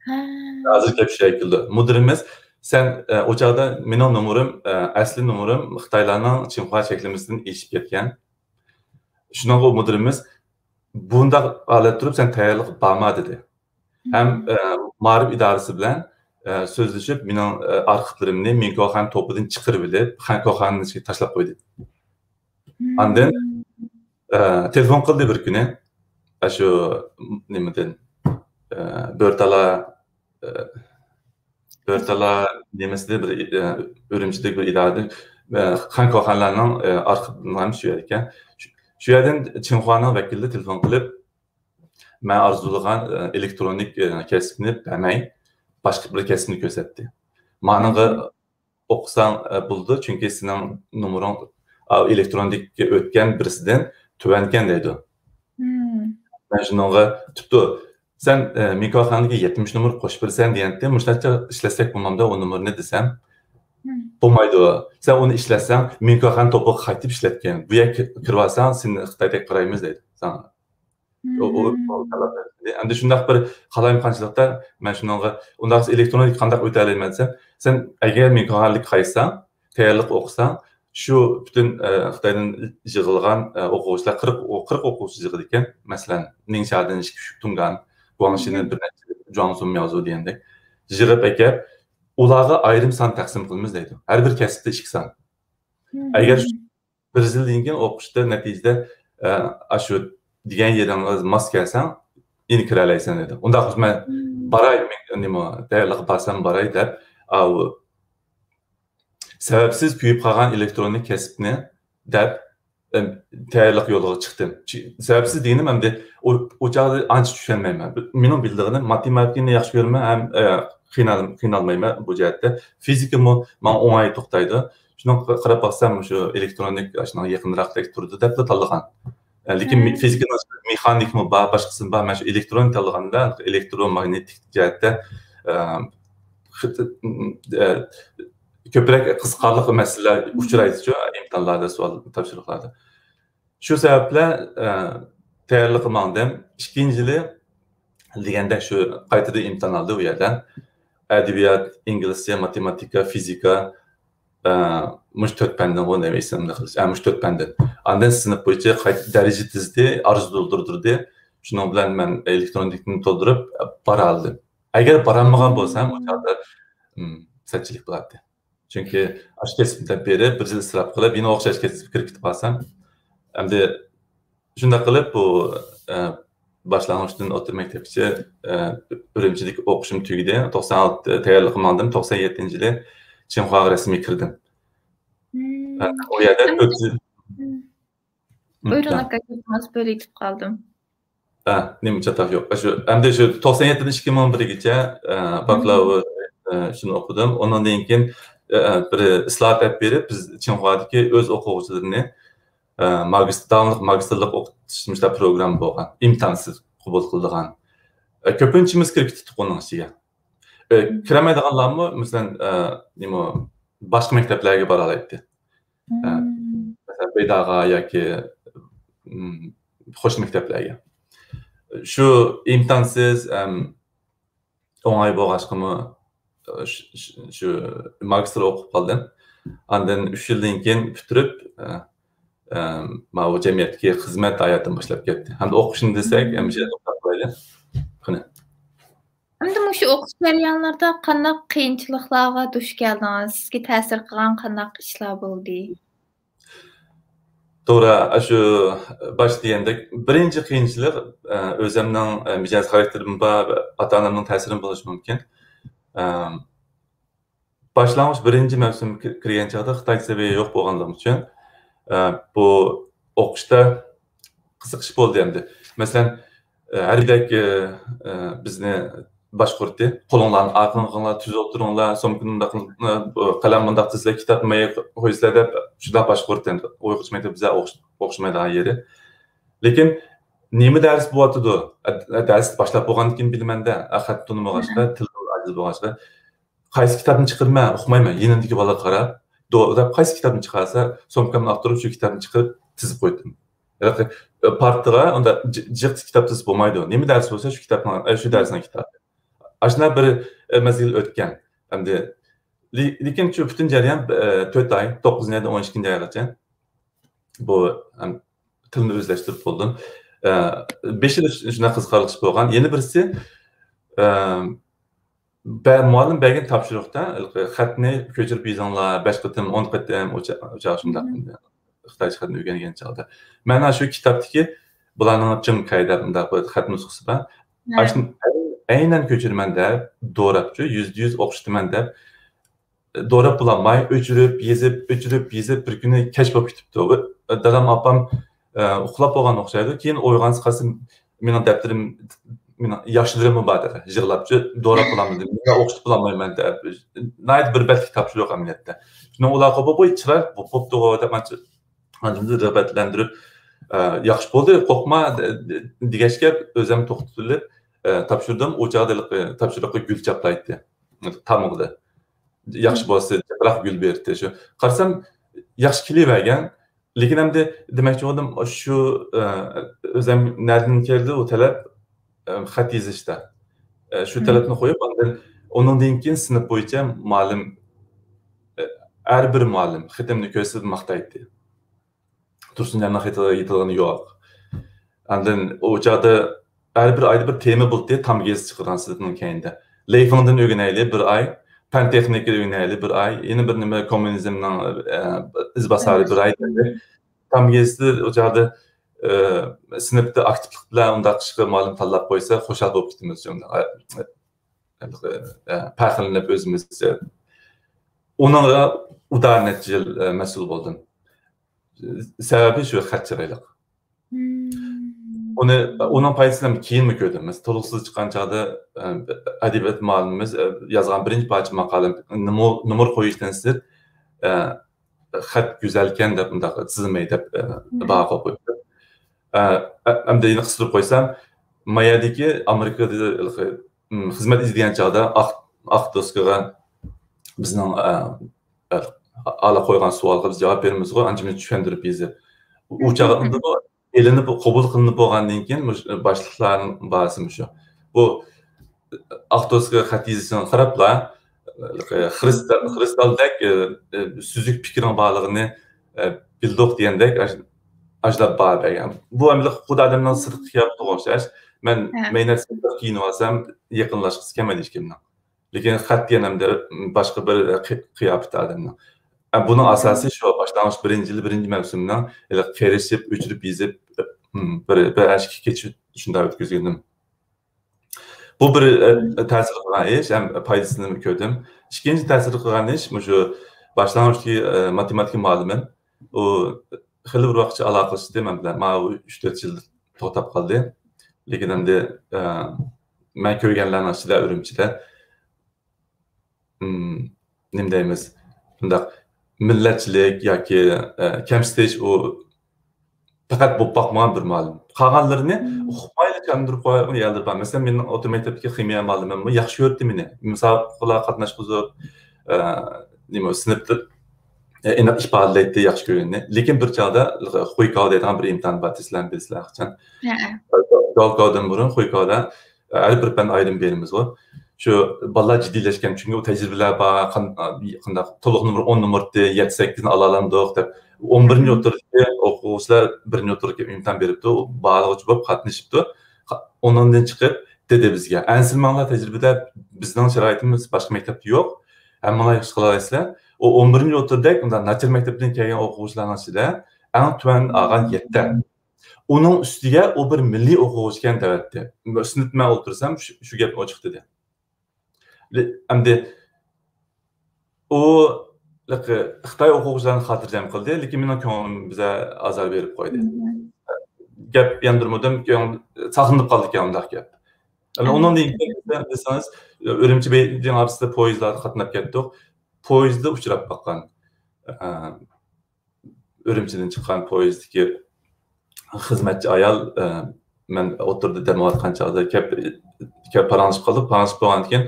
ھە. ھازىر گەپ شۇ يەرگە كېلىدۇ. مۇدىرىمىز، سەن، ئە، ئۇ چاغدا مېنىڭ نومۇرۇم، ئە، ئەسلى نومۇرۇم خىتايلارنىڭ چىڭخۇا چەكلىمىسىدىن ئېشىپ كەتكەن. شۇنىڭغا ئۇ مۇدىرىمىز، بۇنداق ھالەتتە تۇرۇپ سەن تەييارلىق بارما دېدى. ھەم، ئە، مائارىپ ئىدارىسى بىلەن، ئە، سۆزلىشىپ، مېنىڭ، ئە، ئارخىپلىرىمنى مىڭكوخەن توپىدىن چىقىرىۋېلىپ، خەنكوخەننى ئىچىگە تاشلاپ قويدى. ئاندىن، ئە، تېلېفون قىلدى بىر كۈنى. ئاشۇ نېمىدىن، ئە، بۆرتالا، ئە، بۆرتالا نېمىسىدە بىر، ئە، ئۈرۈمچىدىكى بىر ئىدارىدىن، ئە، خەنكوخەنلەرنىڭ، ئە، ئارخىپى شۇ يەر ئىكەن. شۇ، شۇ يەردىن چىڭخۇانىڭ ۋەكىلى تېلېفون قىلىپ، مەن ئارزۇلىغان، ئە، ئېلېكترونىك، ئە، كەسىپنى بەرمەي، باشقا بىر كەسىپنى كۆرسەتتى. مانىڭغا ئوقۇساڭ، ئە، بولىدۇ، چۈنكى سېنىڭ نومۇرۇڭ، ئا، ئېلېكترونىككا ئۆتكەن بىرسىدىن تۆۋەنكەن دەيدۇ. مەن شۇنىڭغا، تۇپتۇ، سەن، ئە، مىڭ كارخانىدىكى يەتمىش نومۇر قوشۇپ بېرىسەن دېگەنتى، مۇشۇنچە ئىشلەتسەك بولمامدا ئۇ نومۇرنى دېسەم، بولمايدۇ. سەن ئۇنى ئىشلەتسەڭ، مىڭ كارخانا توپىغا قايتىپ ئىشلەتكىن. بۇ يەرگە كىرىۋالساڭ، سېنى خىتايدەك قارايمىز دەيدۇ ساڭا. ئۇ، ئۇ، ئۇ تەلەپ قىلدى. ئەمدى شۇنداق بىر قالايمىقانچىلىقتا مەن شۇنىڭغا، ئۇنداق ئېلېكترونىكا قانداق ئۆتەلەيمەن دېسەم، سەن ئەگەر مىڭ كارخانىلىككە قايتساڭ، تەييارلىق ئوقۇساڭ، شۇ پۈتۈن، ئە، خىتايدىن يىغىلغان، ئە، ئوقۇغۇچىلار، قىرىق، قىرىق ئوقۇغۇچى يىغىدىكەن، مەسىلەن، نىڭچادىن ئىككى، شۇ تۇڭگان، گۇاڭشىدىن بىر نەچچە، جۇاڭسۇن، مياۋزۇ دېگەندەك يىغىپ ئەكەپ، ئۇلارغا ئايرىم سان تەقسىم قىلىمىز دەيدۇ. ھەر بىر كەسىپتە ئىككى سان. ئەگەر شۇ بىر يىلدىن كېيىن ئوقۇشتا نەتىجىدە، ئە، ئاشۇ دېگەن يېرىڭىز ماس كەلسەڭ، يەنە كىرەلەيسەن دېدى. ئۇنداق بولسا مەن باراي، مەن نېمە، تەييارلىققا بارسام باراي دەپ، ئاۋۇ سەۋەبسىز كۆيۈپ قالغان ئېلېكترونىك كەسىپنى دەپ، ئەم، تەييارلىق يولىغا چىقتىم. چى-، سەۋەبسىز دېگىنىم ئەمدى ئۇ، ئۇ چاغدا ئانچە چۈشەنمەيمەن. مېنىڭ بىلىدىغىنىم ماتېماتىكىنى ياخشى كۆرىمەن ھەم، ئە، قىينال-، قىينالمايمەن بۇ جەھەتتە. فىزىكىمۇ ماڭا ئوڭاي توختايدۇ. شۇنىڭغا قاراپ باقسام، مۇشۇ ئېلېكترونىك ئاشۇنىڭغا يېقىنراقتەك تۇرىدۇ دەپلا تاللىغان. ئە، لېكىن مې-، فىزىكىنىڭ مېخانىكمۇ بار، باشقىسىمۇ بار. مەن شۇ ئېلېكترون تاللىغاندا، ئېلېكتروماگنىتىك جەھەتتە، ئە، خىت-، ئە، كۆپرەك قىزىقارلىق مەسىلىلەر ئۇچرايدىچۇ، ئىمتىھانلاردا، سوئال تاپشۇرۇقلاردا. شۇ سەۋەبلەر، ئە، تەييارلىققا ماڭدىم. ئىككىنچى يىلى دېگەندەك شۇ قايتىدىن ئىمتىھان ئالدى ئۇ يەردە. ئەدەبىيات، ئىنگلىزچە، ماتېماتىكا، فىزىكا، ئە، مۇشۇ تۆت پەندىنغۇ نېمە ئېسىمدە قىلىش، ئە، مۇشۇ تۆت پەندىن. ئاندىن سىنىپ بويىچە قايتا دەرىجە تىزدى، ئارزۇ تولدۇردۇردى. شۇنىڭ بىلەن مەن ئېلېكترونىكنى تولدۇرۇپ، ئە، بارالىدىم. ئەگەر بارالمىغان بولسام، ئۇ چاغدا، ئىم، سەتچىلىك بولاتتى. چۈنكى ئاشۇ كەسىپنى دەپ بېرىپ، بىر يىل ئىسراپ قىلىپ، يەنە ئوخشاش كەسىپكە كىرىپ كېتىپ قالسام. ئەمدى شۇنداق قىلىپ، بۇ، ئە، باشلانغۇچتىن ئوتتۇرا مەكتەپكىچە، ئە، ئۈرۈمچىدىكى ئوقۇشۇم تۈگىدى. توقسان ئالتە تەييارلىققا ماڭدىم، توقسان يەتتىنچى يىلى چىڭخۇاغا رەسمىي كىردىم. ئە، ئۇ يەردە تۆت يىل. بۇيرۇڭ، ئاكا، گېپىڭىز بۆلۈۋېتىپ قالدىم. ئە، نېمە، چاتاق يوق. شۇ، ئەمدى شۇ توقسان يەتتىدىن ئىككى مىڭ بىرگىچە، ئە، باكلاۋۇر، ئە، شۇنى ئوقۇدۇم. ئۇنىڭدىن كېيىن، ئە، بىر ئىسلاھات ئېلىپ بېرىپ، بىز چىڭخۇادىكى ئۆز ئوقۇغۇچىلىرىنى، ئە، ماگىستىر، داۋاملىق ماگىستىرلىق ئوقۇتۇش مۇشۇنداق پروگرامما بولغان، ئىمتىھانسىز قوبۇل قىلىدىغان. ئە، كۆپىنچىمىز كىرىپ كېتىتتۇق ئۇنىڭ ئىچىگە. ئە، كىرەلمەيدىغانلارمۇ، مەسىلەن، ئە، نېمە، باشقا مەكتەپلەرگە بارالايتتى. ئە، مەسىلەن، بەيداغا ياكى، ئىم، خوش مەكتەپلەرگە. شۇ ئىمتىھانسىز، ئەم، ئوڭاي بولغاچقىمۇ، شۇ، شۇ، شۇ ماگىستىر ئوقۇپ قالدىم. ئاندىن ئۈچ يىلدىن كېيىن پۈتتۈرۈپ، ئە، ئەم، ماۋۇ جەمئىيەتتىكى خىزمەت ھاياتىم باشلاپ كەتتى. ھەمدە ئوقۇشنى دېسەك، ھەمىشە توختاپ قويايلى. قېنى. ئەمدى مۇشۇ ئوقۇش جەريانلىرىدا قانداق قىيىنچىلىقلارغا دۇچ كەلدىڭىز؟ سىزگە تەسىر قىلغان قانداق ئىشلار بولدى؟ توغرا، ئاشۇ باشتا دېگەندەك، بىرىنچى قىيىنچىلىق، ئە، ئۆزۈمنىڭ، ئە، مىجەز خاراكتېرىم بار، ئاتا-ئانامنىڭ تەسىرىمۇ بولۇشى مۇمكىن. ئە، باشلانغۇچ بىرىنچى مەۋسۇم كىر-، كىرگەن چاغدا خىتايچە سەۋىيە يوق بولغانلىقى ئۈچۈن، ئە، بۇ ئوقۇشتا قىزىقىش بولدى ئەمدى. مەسىلەن، ئە، ھەربىيدەك، ئە، ئە، بىزنى باشقۇردى. قولۇڭلارنى ئارقىغا قىلىڭلار، تۈز ئولتۇرۇڭلار، سومكىنى مۇنداق قىلىڭلار، بۇ قەلەم مۇنداق تىزسىلەر، كىتابنى مايا قويسىلەر دەپ شۇنداق باشقۇردى. ئۇيغۇرچە مەكتەپ بىزگە ئوخش-، ئوخشىمايدىغان يېرى. لېكىن نېمە دەرس بولۇۋاتىدۇ؟ ئە، دەرس باشلاپ بولغاندىن كېيىن بىلىمەن-دە، ئە، خەت تونۇمىغاچقا، تىل ئاجىز بولغاچقا، قايسى كىتابنى چىقىرىمەن، ئۇقمايمەن. يېنىمدىكى بالىغا قاراپ، دو-، دەپ قايسى كىتابنى چىقارسا، سومكامنى ئاقتۇرۇپ شۇ كىتابنى چىقىرىپ تىزىپ قويدۇم. ھېلىقى، ئە، پارتىغا ئۇنداق جى-، جىق كىتاب تىزىپ بولمايدۇ. نېمە دەرس بولسا شۇ كىتابنىڭ، ئە، شۇ دەرسنىڭ كىتابى. ئاشۇنداق بىر، ئە، مەزگىل ئۆتكەن. ئەمدى لې-، لېكىن شۇ پۈتۈن جەريان، ئە، تۆت ئاي، توققۇزىنچى ئايدىن ئون ئىككىنچى ئايغىچە بۇ، ئەم، تىلنى ئۆزلەشتۈرۈپ بولدۇم. ئە، بېشىدا شۇنداق قىزىقارلىق ئىش بولغان. يەنە بىرسى، ئە، بە-، مۇئەللىم بەرگەن تاپشۇرۇقتا، ھېلىقى خەتنى كۆچۈرۈپ يېزىڭلار، بەش قېتىم، ئون قېتىم، ئۇ چا-، ئۇ چاغ شۇنداق خىتايچە خەتنى ئۆگەنگەن چاغدا. مەن شۇ كىتابتىكى بۇلارنىڭ چىڭكەي دەپ مۇنداق بىر خەت نۇسخىسى بار. ئاشۇنى ئەينەن كۆچۈرىمەن دەپ، دوراپچۇ، يۈزدە يۈز ئوخشىتىمەن دەپ، دوراپ بولالماي، ئۆچۈرۈپ، يېزىپ، ئۆچۈرۈپ، يېزىپ، بىر كۈنى كەچ بولۇپ كېتىپتۇ. دادام، ئاپام، ئە، ئۇخلاپ بولغان ئوخشايدۇ. كېيىن ئويغانسا قارىسا، مېنىڭ دەپتىرىم مېنىڭ ياخشىلىرىممۇ بار تېخى، يىغلاپچۇ، دوراپ بولالمىدىم، يا ئوخشىتىپ بولالمايمەن دەپ. ناھايىتى بىر بەتلىك تاپشۇرۇق ئەمەلىيەتتە. شۇنىڭ ئۇلار قوپۇپ، «ۋوي، چىرايلىق بوپتۇغۇ» دەپ، ئانچە، ئاندىن رىغبەتلەندۈرۈپ، «ئە، ياخشى بولدى، قورقما» دېگەچكە، ئۆزۈم توختىتىپ، ئە، تاپشۇردۇم. ئۇ چاغدا ھېلىقى تاپشۇرۇققا گۈل چاپلايتتى. تامغىدا. ياخشى بولسا، جىقراق گۈل بېرىتتى. شۇ قارىسام، ياخشى كېلىۋەرگەن. لېكىن ئەمدى دېمەكچى بولدۇم، شۇ، ئە، ئۆزۈم نەدىن كەلدى ئۇ تەلەپ، ئە، خەت يېزىشتا. ئە، شۇ تەلەپنى قويۇپ، ئاندىن ئۇنىڭدىن كېيىن سىنىپ بويىچە مۇئەللىم، ئە، ھەر بىر مۇئەللىم خېتىمنى كۆرسىتىپ ماختايتتى. تۇرسۇنجاننىڭ خېتىغا يېتىدىغىنى يوق. ئاندىن ئۇ چاغدا ھەر بىر ئايدا بىر تېما بولاتتى، تام گېزىتى چىقىدىغان سىنىپنىڭ كەينىدە. لېيفىڭدىن ئۆگىنەيلى بىر ئاي، پەن تېخنىكا ئۆگىنەيلى بىر ئاي، يەنە بىر نېمە، كوممۇنىزمنىڭ، ئە، ئىزباسارى بىر ئاي دېدى. تام گېزىتى ئۇ چاغدا، ئە، سىنىپتا ئاكتىپلىق بىلەن ئۇنداق ئىشقا مۇئەللىم تاللاپ قويسا، خۇشال بولۇپ كېتىمىز شۇنداق. ئە، ئە، پەخىرلىنىپ ئۆزىمىز. ئۇنىڭغا ئۇدا نەچچە يىل، ئە، مەسئۇل بولدۇم. سەۋەبى شۇ، خەت چىرايلىق. ئۇنى، ئۇنىڭ پايدىسىنى كېيىنمۇ كۆردۈم. مەسىلەن، تولۇقسىز چىققان چاغدا، ئە، ئەدەبىيات مۇئەللىمىمىز، ئە، يازغان بىرىنچى پارچە ماقالەم نومۇر، نومۇر قويۇشتىن سىرت، ئە، «خەت گۈزەلكەن» دەپ، مۇنداق تىزىمەي دەپ، ئە، باھا قويۇپ قويۇپتۇ. ئە، ئە، ئەمدى يەنە قىستۇرۇپ قويسام، ما يەردىكى ئامېرىكىدا، م، خىزمەت ئىزدىگەن چاغدا ئاق، ئاق دوسكىغا بىزنىڭ، ئە، ئە، ئالا قويغان سوئالغا بىز جاۋاب بېرىمىزغۇ، ئانچە مۇنچە چۈشەندۈرۈپ يېزىپ. ئۇ چاغدا ئېلىنىپ، قوبۇل قىلىنىپ بولغاندىن كېيىن، مۇشۇ باشلىقلارنىڭ باھاسى مۇشۇ. بۇ ئاق دوسكىغا خەت يېزىشىغا قاراپلا، خرىستال، خرىستالدەك، ئە، ئە، سۈزۈك پىكرىڭ بارلىقىنى، ئە، بىلدۇق دېگەندەك، ئاش-، ئاشۇنداق باھا بەرگەن. بۇ ئەمدى خۇددى ئادەمنىڭ سىرتقا قىياپىتىگە ئوخشاش. مەن مەينەت سىرتقا كىيىنىۋالسام، يېقىنلاشقۇسى كەلمەيدۇ ھېچكىمنىڭ. لېكىن خەت دېگەن ئەمدى باشقا بىر قى-، قىياپىتى ئادەمنىڭ. ئە، بۇنىڭ ئاساسى شۇ، باشلانغۇچ بىرىنچى يىل، بىرىنچى مەۋسۇمنىڭ ھېلىقى قېرىشىپ، ئۆچۈرۈپ يېزىپ، م، بىر، بىر ئەشىككە كېچىپ شۇنداق ئۆتكۈزگىنىم. بۇ بىر، ئە، تەسىر قىلغان ئىش، ھەم پايدىسىنى كۆردۈم. ئىككىنچى تەسىر قىلغان ئىش، مۇشۇ باشلانغۇچتىكى، ئە، ماتېماتىكا مۇئەللىمىم. ئۇ خېلى بىر ۋاقىتچە ئالاقىلىشىپ، مەن بىلەن ماۋۇ ئۈچ تۆت يىل توختاپ قالدى. لېكىن ئەمدى، ئە، مەن كۆرگەنلەرنىڭ ئىچىدە ئۈرۈمچىدە، ئىم، نېمە دەيمىز، بۇنداق مىللەتچىلىك ياكى، ئە، كەمسىتىش، ئۇ پەقەت بولۇپ باقمىغان بىر مۇئەللىم. قالغانلىرىنى ئۇقمايلا چاندۇرۇپ قويغان يەرلىرى بار. مەسىلەن، مېنىڭ ئوتتۇرا مەكتەپتىكى خىمىيە مۇئەللىمىممۇ ياخشى كۆرەتتى مېنى. مۇسابىقىلەرگە قاتناشقۇزۇپ، ئە، نېمە، سىنىپتا، ئە، ئېنىق ئىپادىلەيتتى ياخشى كۆرگىنىنى. لېكىن بىر چاغدا خۇيكاۋ دەيدىغان بىر ئىمتىھان بار، تېسلەرنى بىلىسىلەر قاچان. ھەئە. گاۋكاۋدىن بۇرۇن خۇيكاۋدا ھەر بىر پەن ئايرىم بېرىمىزغۇ. شۇ بالىلار جىددىيلەشكەن، چۈنكى ئۇ تەجرىبىلەر بار، قان-، قانداق، تولۇق نومۇر ئون نومۇرتى، يەتتە سەككىزنى ئالالامدۇق دەپ، ئون بىرىنچى ئوتتۇرىدىكى ئوقۇغۇچىلار بىرىنچى ئوتتۇرىغا ئىمتىھان بېرىپتۇ، بارلىغۇچە بولۇپ قاتنىشىپتۇ. ئونىڭدىن چىقىپ دېدى بىزگە، ئەنسىرىمەڭلار، تەجرىبىدە بىزنىڭ شارائىتىمىز باشقا مەكتەپتە يوق، ھەممىڭلار ياخشى قىلالايسىلەر. ئۇ ئون بىرىنچى ئوتتۇرىدەك ئۇنداق ناچار مەكتەپتىن كەلگەن ئوقۇغۇچىلارنىڭ ئىچىدە ئەڭ تۆۋەن ئالغان يەتتە. ئۇنىڭ ئۈستىگە ئۇ بىر مىللىي ئوقۇغۇچىكەن دەۋەتتى. سىنىپتا مەن ئولتۇرسام، شۇ، شۇ گەپنى ئۇ چىقتى دېدى. لې-، ئەمدى ئۇ، لېكى، خىتاي ئوقۇغۇچىلارنى خاتىرجەم قىلدى، لېكىن مېنىڭ كۆڭلۈم بىزە ئازار بېرىپ قويدى. گەپ ياندۇرمىدىم، كۆڭلۈم ساقلىنىپ قالدىكەن ئۇنداق گەپ. ئەمدى ئۇنىڭدىن كېيىن دېسە-، دېسىڭىز، ئۈرۈمچى بېيجىڭ ئارىسىدا پويىزلاردا قاتناپ كەتتۇق. پويىزدا ئۇچراپ باققان. ئە، ئۈرۈمچىدىن چىققان پويىزدىكى خىزمەتچى ئايال، ئە، مەن ئوتتۇرىدا دەم ئېلىۋاتقان چاغدا كەپ-، كەپ پاراڭلىشىپ قالدۇق. پاراڭلىشىپ بولغاندىن كېيىن،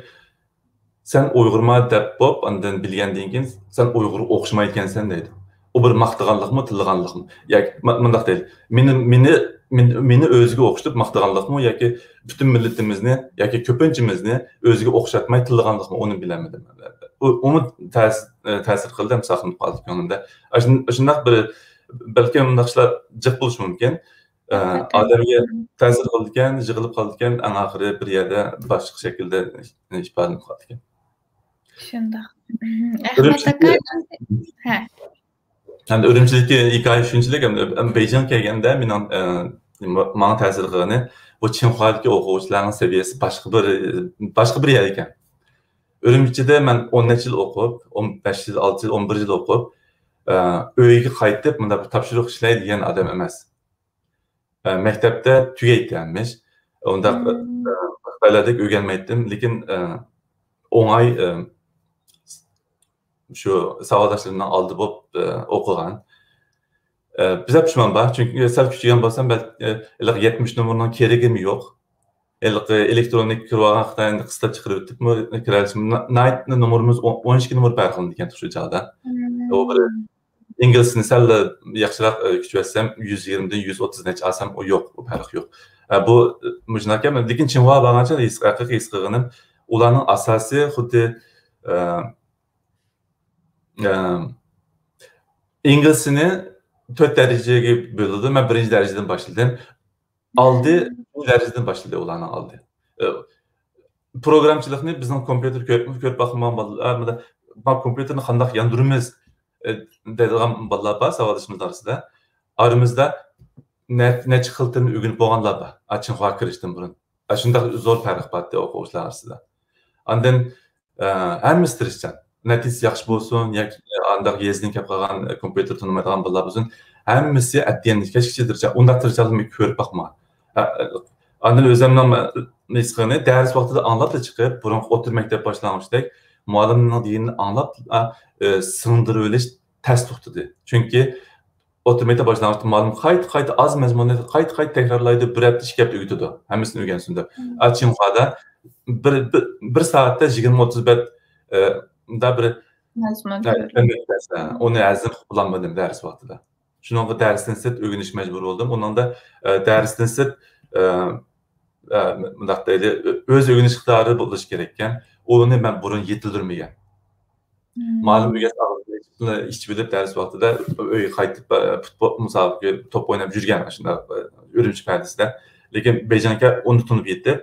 «سەن ئۇيغۇرما دەپ بوپ، ئاندىن بىلگەندىن كېيىن، سەن ئۇيغۇرغا ئوخشىمايدىكەنسەن» دەيدۇ. ئۇ بىر ماختىغانلىقمۇ، تىللىغانلىقمۇ؟ ياكى ما-، مۇنداق دەيلى، مېنى، مېنى، مېنى، مېنى ئۆزىگە ئوخشىتىپ ماختىغانلىقمۇ ياكى پۈتۈن مىللىتىمىزنى ياكى كۆپىنچىمىزنى ئۆزىگە ئوخشاتماي تىللىغانلىقمۇ، ئۇنى بىلەلمىدىم. ئۇ، ئۇمۇ تەس-، تەسىر قىلدى ھەم ساقلىنىپ قالدى كۆڭلۈمدە. ئاشۇن-، ئاشۇنداق بىر، بەلكىم مۇنداق ئىشلار جىق بولۇشى مۇمكىن. ئە، ئادەمگە تەسىر قىلىدىكەن، يىغىلىپ قالىدىكەن، ئەڭ ئاخىرى بىر يەردە باشقا شەكىلدە ئىپادىلىنىپ قالىدىكەن. شۇنداق. ئەھمەت ئاكا، ھە. ئەمدى ئۈرۈمچىدىكى ھېكايە شۇنچىلىك، ئەمدى، ئەمدى بېيجىڭغا كەلگەندە مېنىڭ، ئە، ماڭا تەسىر قىلغىنى، بۇ چىڭخۇادىكى ئوقۇغۇچىلارنىڭ سەۋىيەسى باشقا بىر، باشقا بىر يەر ئىكەن. ئۈرۈمچىدە مەن ئون نەچچە يىل ئوقۇپ، ئون بەش يىل، ئالتە يىل، ئون بىر يىل ئوقۇپ، ئە، ئۆيگە قايتىپ، مۇنداق بىر تاپشۇرۇق ئىشلەي دېگەن ئادەم ئەمەس. ئە، مەكتەپتە تۈگەيتتى ھەممە ئىش. ئۇنداق خىتايلاردەك ئۆگەنمەيتتىم، لېكىن ئوڭاي شۇ ساۋاقداشلىرىمنىڭ ئالدى بولۇپ ئوقۇغان. بىزە پۇشمان بار، چۈنكى سەل كۈچىگەن بولسام، بەلكى ھېلىقى يەتمىش نومۇرنىڭ كېرىكىمۇ يوق. ھېلىقى ئېلېكتروننىك كىرىۋالغان خىتاينى قىستاپ چىقىرىۋېتىپمۇ كىرەلىسىمۇ، ناھايىتى نومۇرىمىز ئون ئىككى نومۇر پەرقلىنىدىكەن شۇ چاغدا. ئۇ بىر ئىنگلىزچىنى سەل ياخشىراق كۈچىۋەتسەم، يۈز يىگىرمىدىن يۈز ئوتتۇز نەچچە ئالسام، ئۇ يوق، ئۇ پەرق يوق. بۇ مۇشۇنداق، لېكىن چىڭخۇا بارغانچە ھېس، ھەقىقىي ھېس قىلغىنىم، ئۇلارنىڭ ئاساسىي خۇددى ئىنگلىزچىنى تۆت دەرىجىگە بۆلىدۇ. مەن بىرىنچى دەرىجىدىن باشلىدىم. ئالدى، ئىككىنچى دەرىجىدىن باشلىدى ئۇلارنىڭ ئالدى. پروگرامچىلىقنى بىزنىڭ كومپيۇتېر كۆرۈپ، كۆرۈپ باقمىغان بالىلار، مانا كومپيۇتېرنى قانداق ياندۇرىمىز دەيدىغان بالىلار بار ساۋاقدىشىمىزنىڭ ئارىسىدا. ئارىمىزدا نەچچە خىل تىلنى ئۆگىنىپ بولغانلار بار، چىڭخۇا كىرىشتىن بۇرۇن. شۇنداق زور پەرق بارتى ئوقۇغۇچىلار ئارىسىدا. ئاندىن ھەممىسى تىرىشچان. نەتىجىسى ياخشى بولسۇن ياكى ئانداق يېزىدىن كەپ قالغان، كومپيۇتېر تونۇمايدىغان بالىلار بولسۇن، ھەممىسى ئەتىگەندىن كەچكىچە تىرىشچان. ئۇنداق تىرىشچانلىقنى كۆرۈپ باقمىغان. ئاندىن ئۆزۈمنىڭ ھېس قىلغىنى، دەرس ۋاقتىدا ئاڭلاپلا چىقىپ، بۇرۇنقى ئوتتۇرا مەكتەپ باشلانغۇچىدەك مۇئەللىمنىڭ دېگىنىنى ئاڭلاپ، سىڭدۈرۈۋېلىش تەس توختىدى. چۈنكى ئوتتۇرا مەكتەپ باشلانغۇچتا مۇئەللىم قايتا-قايتا ئاز مەزمۇننى قايتا-قايتا تەكرارلايدۇ، بىر ھەپتە، ئىككى ھەپتە ئۆگىتىدۇ، ھەممىسىنى ئۆگەنسۇن دەپ. ئا، چىڭخۇادا بىر، بىر، بىر سائەتتە يىگىرمە ئوتتۇز بەت، ئە، مۇنداق بىر، مەزمۇن ئە، كۆرۈپ. ئۈچ بەت، ئە، ئۇنى ھەزىم قىلىپ بولالمىدىم دەرس ۋاقتىدا. شۇنىڭغا دەرستىن سىرت ئۆگىنىش مەجبۇرى بولدۇم. ئۇنىڭدا، ئە، دەرستىن سىرت، ئە، ئە، مۇنداق دەيلى، ئۆ-، ئۆز ئۆگىنىش ئىقتىدارى بولۇشى كېرەككەن. ئۇنى مەن بۇرۇن يېتىلدۈرمىگەن. مۇئەللىم ئۆگەتسە ئاغزىنى ئېچىپ، ئىچىۋېلىپ دەرس ۋاقتىدا ئۆيگە قايتىپ، پۇتبول مۇسابىقە، توپ ئويناپ يۈرگەن ئاشۇنداق ئۈرۈمچى پەدىسىدە. لېكىن بېيجىڭغا ئۇنى تونۇپ يېتىپ،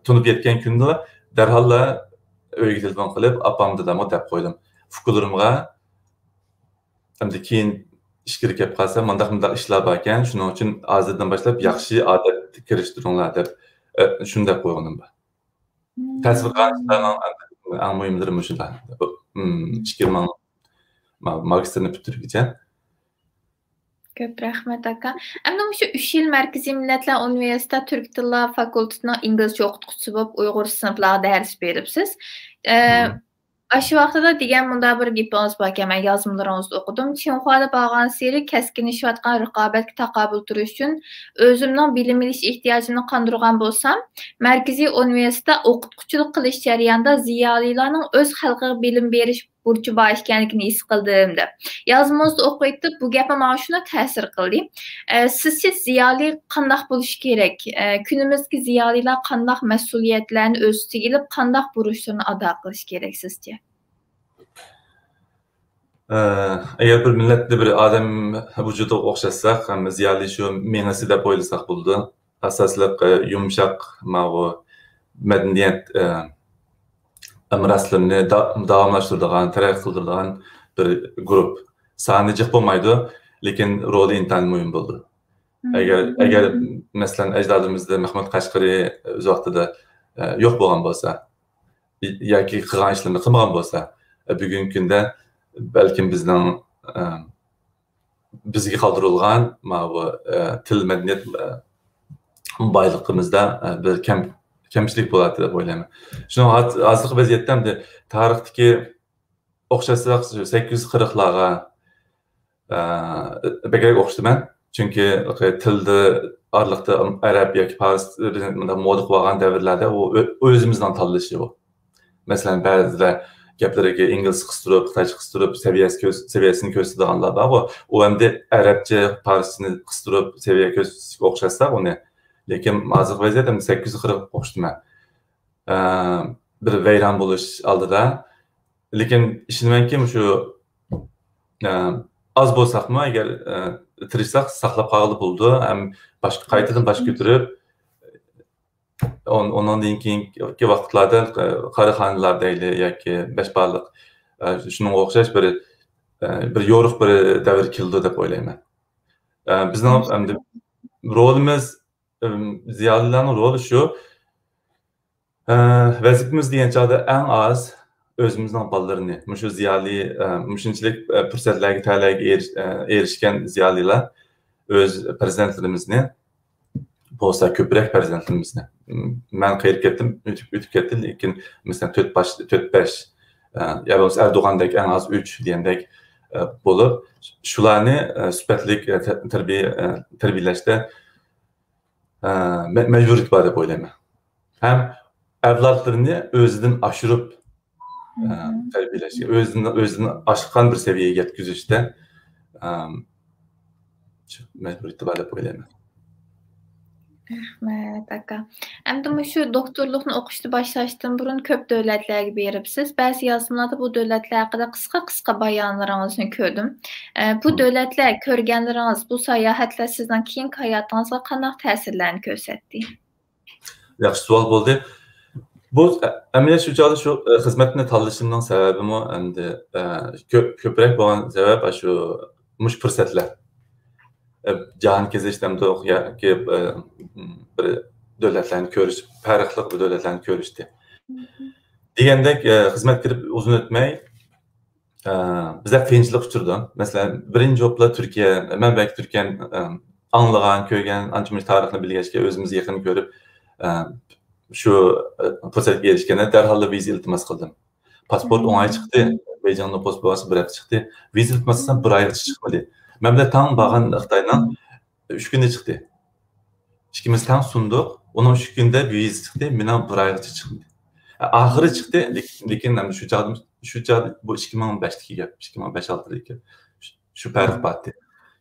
تونۇپ يەتكەن كۈندىلا دەرھاللا ئۆيگە تېلېفون قىلىپ، ئاپام، دادامغا دەپ قويدۇم. ئۇكىلىرىمغا ئەمدى كېيىن ئىچكىرى كەپ قالسا، مۇنداق، مۇنداق ئىشلار باركەن، شۇنىڭ ئۈچۈن ھازىردىن باشلاپ ياخشى ئادەتكە كىرىشتۈرۈڭلار دەپ، شۇنى دەپ قويغىنىم بار. تەسىر قىلغان ئىشلارنىڭ ئەڭ مۇھىملىرى مۇشۇلار. ئىچكىرى ماڭ-، ما-، ماگىستىرنى پۈتتۈرگۈچە. كۆپ رەھمەت، ئاكا. ئەمدى مۇشۇ ئۈچ يىل مەركىزىي مىللەتلەر ئۇنىۋېرسىتېتىدا تۈرك تىللار فاكۇلتېتىنىڭ ئىنگلىزچە ئوقۇتقۇچىسى بولۇپ ئۇيغۇر سىنىپلارغا دەرس بېرىپسىز. ئە، مم. ئاشۇ ۋاقتىدا دېگەن مۇنداق بىر گېپىڭىز باركەن، مەن يازمىلىرىڭىزدا ئوقۇدۇم. چىڭخۇادا بارغانسېرى كەسكىنلىشىۋاتقان رىقابەتكە تاقابىل تۇرۇش ئۈچۈن ئۆزۈمنىڭ بىلىم ئېلىش ئېھتىياجىمنى قاندۇرغان بولسام، مەركىزىي ئۇنىۋېرسىتېتتا ئوقۇتقۇچىلىق قىلىش جەريانىدا زىيالىيلارنىڭ ئۆز خەلقىگە بىلىم بېرىش بۇرچى بار ئىكەنلىكىنى ھېس قىلدىم، دەپ. يازمىڭىزدا ئوقۇۋېتىپ، بۇ گەپمۇ ماڭا شۇنداق تەسىر قىلدى. ئە، سىزچە زىيالىي قانداق بولۇشى كېرەك؟ ئە، كۈنىمىزدىكى زىيالىيلار قانداق مەسئۇلىيەتلەرنى ئۆز ئۈستىگە ئېلىپ، قانداق بۇرچلىرىنى ئادا قىلىشى كېرەك سىزچە؟ ئە، ئەگەر بىر مىللەتتە بىر ئادەم ۋۇجۇدىغا ئوخشاتساق، ھەممە زىيالىي شۇ مېڭىسى دەپ ئويلىساق بولىدۇ. ئاساسلىق، ئە، يۇمشاق، ماۋۇ مەدەنىيەت، ئە، مىراسلىرىنى دا-، داۋاملاشتۇرىدىغان، تەرەققىي قىلدۇرىدىغان بىر گۇرۇپ. سانى جىق بولمايدۇ، لېكىن رولى ئىنتايىن مۇھىم بولىدۇ. مم. ئەگەر، ئەگەر، مەسىلەن، ئەجدادىمىزدا مەھمۇد قەشقىرى ئۆز ۋاقتىدا، ئە، يوق بولغان بولسا، ياكى قىلغان ئىشلىرىنى قىلمىغان بولسا، بۈگۈنكى كۈندە بەلكىم بىزنىڭ، ئە، بىزگە قالدۇرۇلغان ماۋۇ، ئە، تىل، مەدەنىيەت، ئە، بايلىقىمىزدا، ئە، بىر كەم-، كەمچىلىك بولاتتى دەپ ئويلايمەن. شۇنىڭ ھاز-، ھازىرقى ۋەزىيەتتە ئەمدى تارىختىكى ئوخشاتساق، سەككىز يۈز قىرىقلارغا، ئە، بەكرەك ئوخشىتىمەن. چۈنكى تىلدا ئارىلىقتا ئەرەب ياكى پارس مۇنداق مودا قىلىۋالغان دەۋرلەردە ئۇ ئۆ-، ئۆزىمىزنىڭ تاللىشى ئۇ. مەسىلەن، بەزىلەر گەپلىرىگە ئىنگلىزچە قىستۇرۇپ، خىتايچە قىستۇرۇپ، سەۋىيەسى كۆرس-، سەۋىيەسىنى كۆرسىتىدىغانلار بارغۇ، ئۇ ئەمدى ئەرەبچە، پارسچىنى قىستۇرۇپ، سەۋىيە كۆرسىتىشكە ئوخشاتساق ئۇنى. لېكىن ھازىرقى ۋەزىيەت ئەمدى سەككىز يۈز قىرىق ئوخشىتىمەن. ئە، بىر ۋەيران بولۇش ئالدىدا. لېكىن ئىشىنىمەنكى، مۇشۇ، ئە، ئاز بولساقمۇ، ئەگەر، ئە، تىرىشساق، ساقلاپ قالغىلى بولىدۇ. ھەم باش-، قايتىدىن باش كۆتۈرۈپ، ئۇن-، ئۇنىڭدىن كېيىنكى ۋاقىتلاردا، ئە، قاراخانىيلار دەيلى ياكى بەشبارلىق، ئە، شۇنىڭغا ئوخشاش بىر، ئە، بىر يورۇق بىر دەۋر كېلىدۇ دەپ ئويلايمەن. ئە، بىزنىڭ ئەمدى رولىمىز، ئىم، زىيالىيلارنىڭ رولى شۇ، ئە، ۋەزىپىمىز دېگەن چاغدا ئەڭ ئاز ئۆزىمىزنىڭ بالىلىرىنى، مۇشۇ زىيالىي، ئە، مۇشۇنچىلىك، ئە، پۇرسەتلەرگە، تەلەيگە ئېرىش-، ئە، ئېرىشكەن زىيالىيلار ئۆز پەرزەنتلىرىمىزنى بولسا كۆپرەك پەرزەنتلىرىمىزنى، مەن قېرىپ كەتتىم، ئۆتۈپ، ئۆتۈپ كەتتى، لېكىن مەسىلەن تۆت باش، تۆت بەش، ئە، يا بولمىسا ئەردوغاندەك ئەڭ ئاز ئۈچ دېگەندەك، ئە، بولۇپ، شۇلارنى، ئە، سۈپەتلىك، ئە، تە-، تەربىيە، ئە، تەربىيەلەشتە، ئە، مە-، مەجبۇرىيىتى بار دەپ ئويلايمەن. ھەم ئەۋلادلىرىنى ئۆزىدىن ئاشۇرۇپ، ئە، تەربىيەلەشكە، ئۆزىدىن، ئۆزىدىن ئاشقان بىر سەۋىيەگە يەتكۈزۈشتە، ئەم، شۇ مەجبۇرىيىتى بار دەپ ئويلايمەن. رەھمەت، ئاكا. ئەمدى مۇشۇ دوكتورلۇقنى ئوقۇشنى باشلاشتىن بۇرۇن كۆپ دۆلەتلەرگە بېرىپسىز. بەزى يازمىلاردا بۇ دۆلەتلەر ھەققىدە قىسقا-قىسقا بايانلىرىڭىزنى كۆردۈم. ئە، بۇ دۆلەتلەر، كۆرگەنلىرىڭىز، بۇ ساياھەتلەر سىزنىڭ كېيىنكى ھاياتىڭىزغا قانداق تەسىرلەرنى كۆرسەتتى؟ ياخشى سوئال بولدى. بۇ ئە-، ئەمەلىيەت شۇ چاغدا شۇ، ئە، خىزمەتنى تاللىشىمنىڭ سەۋەبىمۇ ئەمدى، ئە، كۆپ، كۆپرەك بولغان سەۋەب، ئە، شۇ، مۇشۇ پۇرسەتلەر. ئە، جاھان كېزىش دەمدۇق ياكى، ئە، بىر دۆلەتلەرنى كۆرۈش، پەرقلىق بىر دۆلەتلەرنى كۆرۈشتى. دېگەندەك، ئە، خىزمەتكە كىرىپ ئۇزۇن ئۆتمەي، ئە، بىزلەر قىيىنچىلىققا ئۇچرىدۇق. مەسىلەن، بىرىنچى بولۇپلا تۈركىيە، مەن بەلكى تۈركىيەنى، ئە، ئاڭلىغان، كۆرگەن، ئانچە-مۇنچە تارىخنى بىلگەچكە، ئۆزىمىز يېقىن كۆرۈپ، ئە، شۇ، ئە، پۇرسەتكە ئېرىشكەندە دەرھاللا ۋىزا ئىلتىماس قىلدىم. پاسپورت ئوڭاي چىقتى، بېيجىڭ نوپۇس بازىسى بىر ھەپتە چىقتى. ۋىزا ئىلتىماس قىلسام، بىر ئايغىچە چىقمىدى. مەن بىلەن تەڭ بارغان خىتاينىڭ ئۈچ كۈندە چىقتى. ئىككىمىز تەڭ سۇندۇق. ئۇنىڭ ئۈچ كۈندە ۋىزا چىقتى، مېنىڭ بىر ئايغىچە چىقمىدى. ئاخىرى چىقتى، لېكىن، لېكىن ئەمدى شۇ چاغدا، شۇ چاغدا بۇ ئىككى مىڭ بەشتىكى گەپ، ئىككى مىڭ بەش ئالتىدىكى گەپ. شۇ، شۇ پەرق بارتى.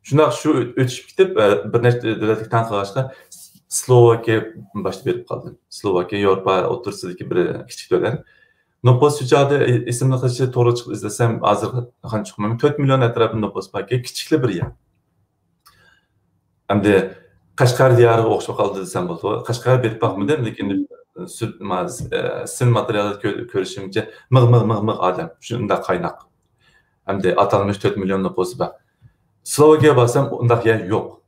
شۇنداق شۇ ئۆتۈشۈپ كېتىپ، ئە، بىر نەچچە دۆلەتلىك تەڭ قىلغاچقا، سلوۋاكىيە باشتا بېرىپ قالدىم. سلوۋاكىيە ياۋروپا ئوتتۇرىسىدىكى بىر كىچىك دۆلەت. نوپۇس شۇ چاغدا ئېسىمدە قېلىشىچە توغرا چىقىپ ئىزدىسەم، ھازىر قانچە چىقمايمەن، تۆت مىليون ئەتراپىدا نوپۇس باركەن، كىچىكلا بىر يەر. ئەمدى قەشقەر دىيارىغا ئوخشاپ قالدى دېسەم بولىدۇ. قەشقەرگە بېرىپ باقمىدىم، لېكىن سۈر-، ما-، ئە، سىن ماتېرىيالدا كۆ-، كۆرۈشۈمچە مىغ، مىغ، مىغ، مىغ ئادەم، شۇنداق قايناق. ئەمدى ئاتالمىش تۆت مىليون نوپۇسى بار. سلوۋاكىيەگە بارسام ئۇنداق يەر يوق.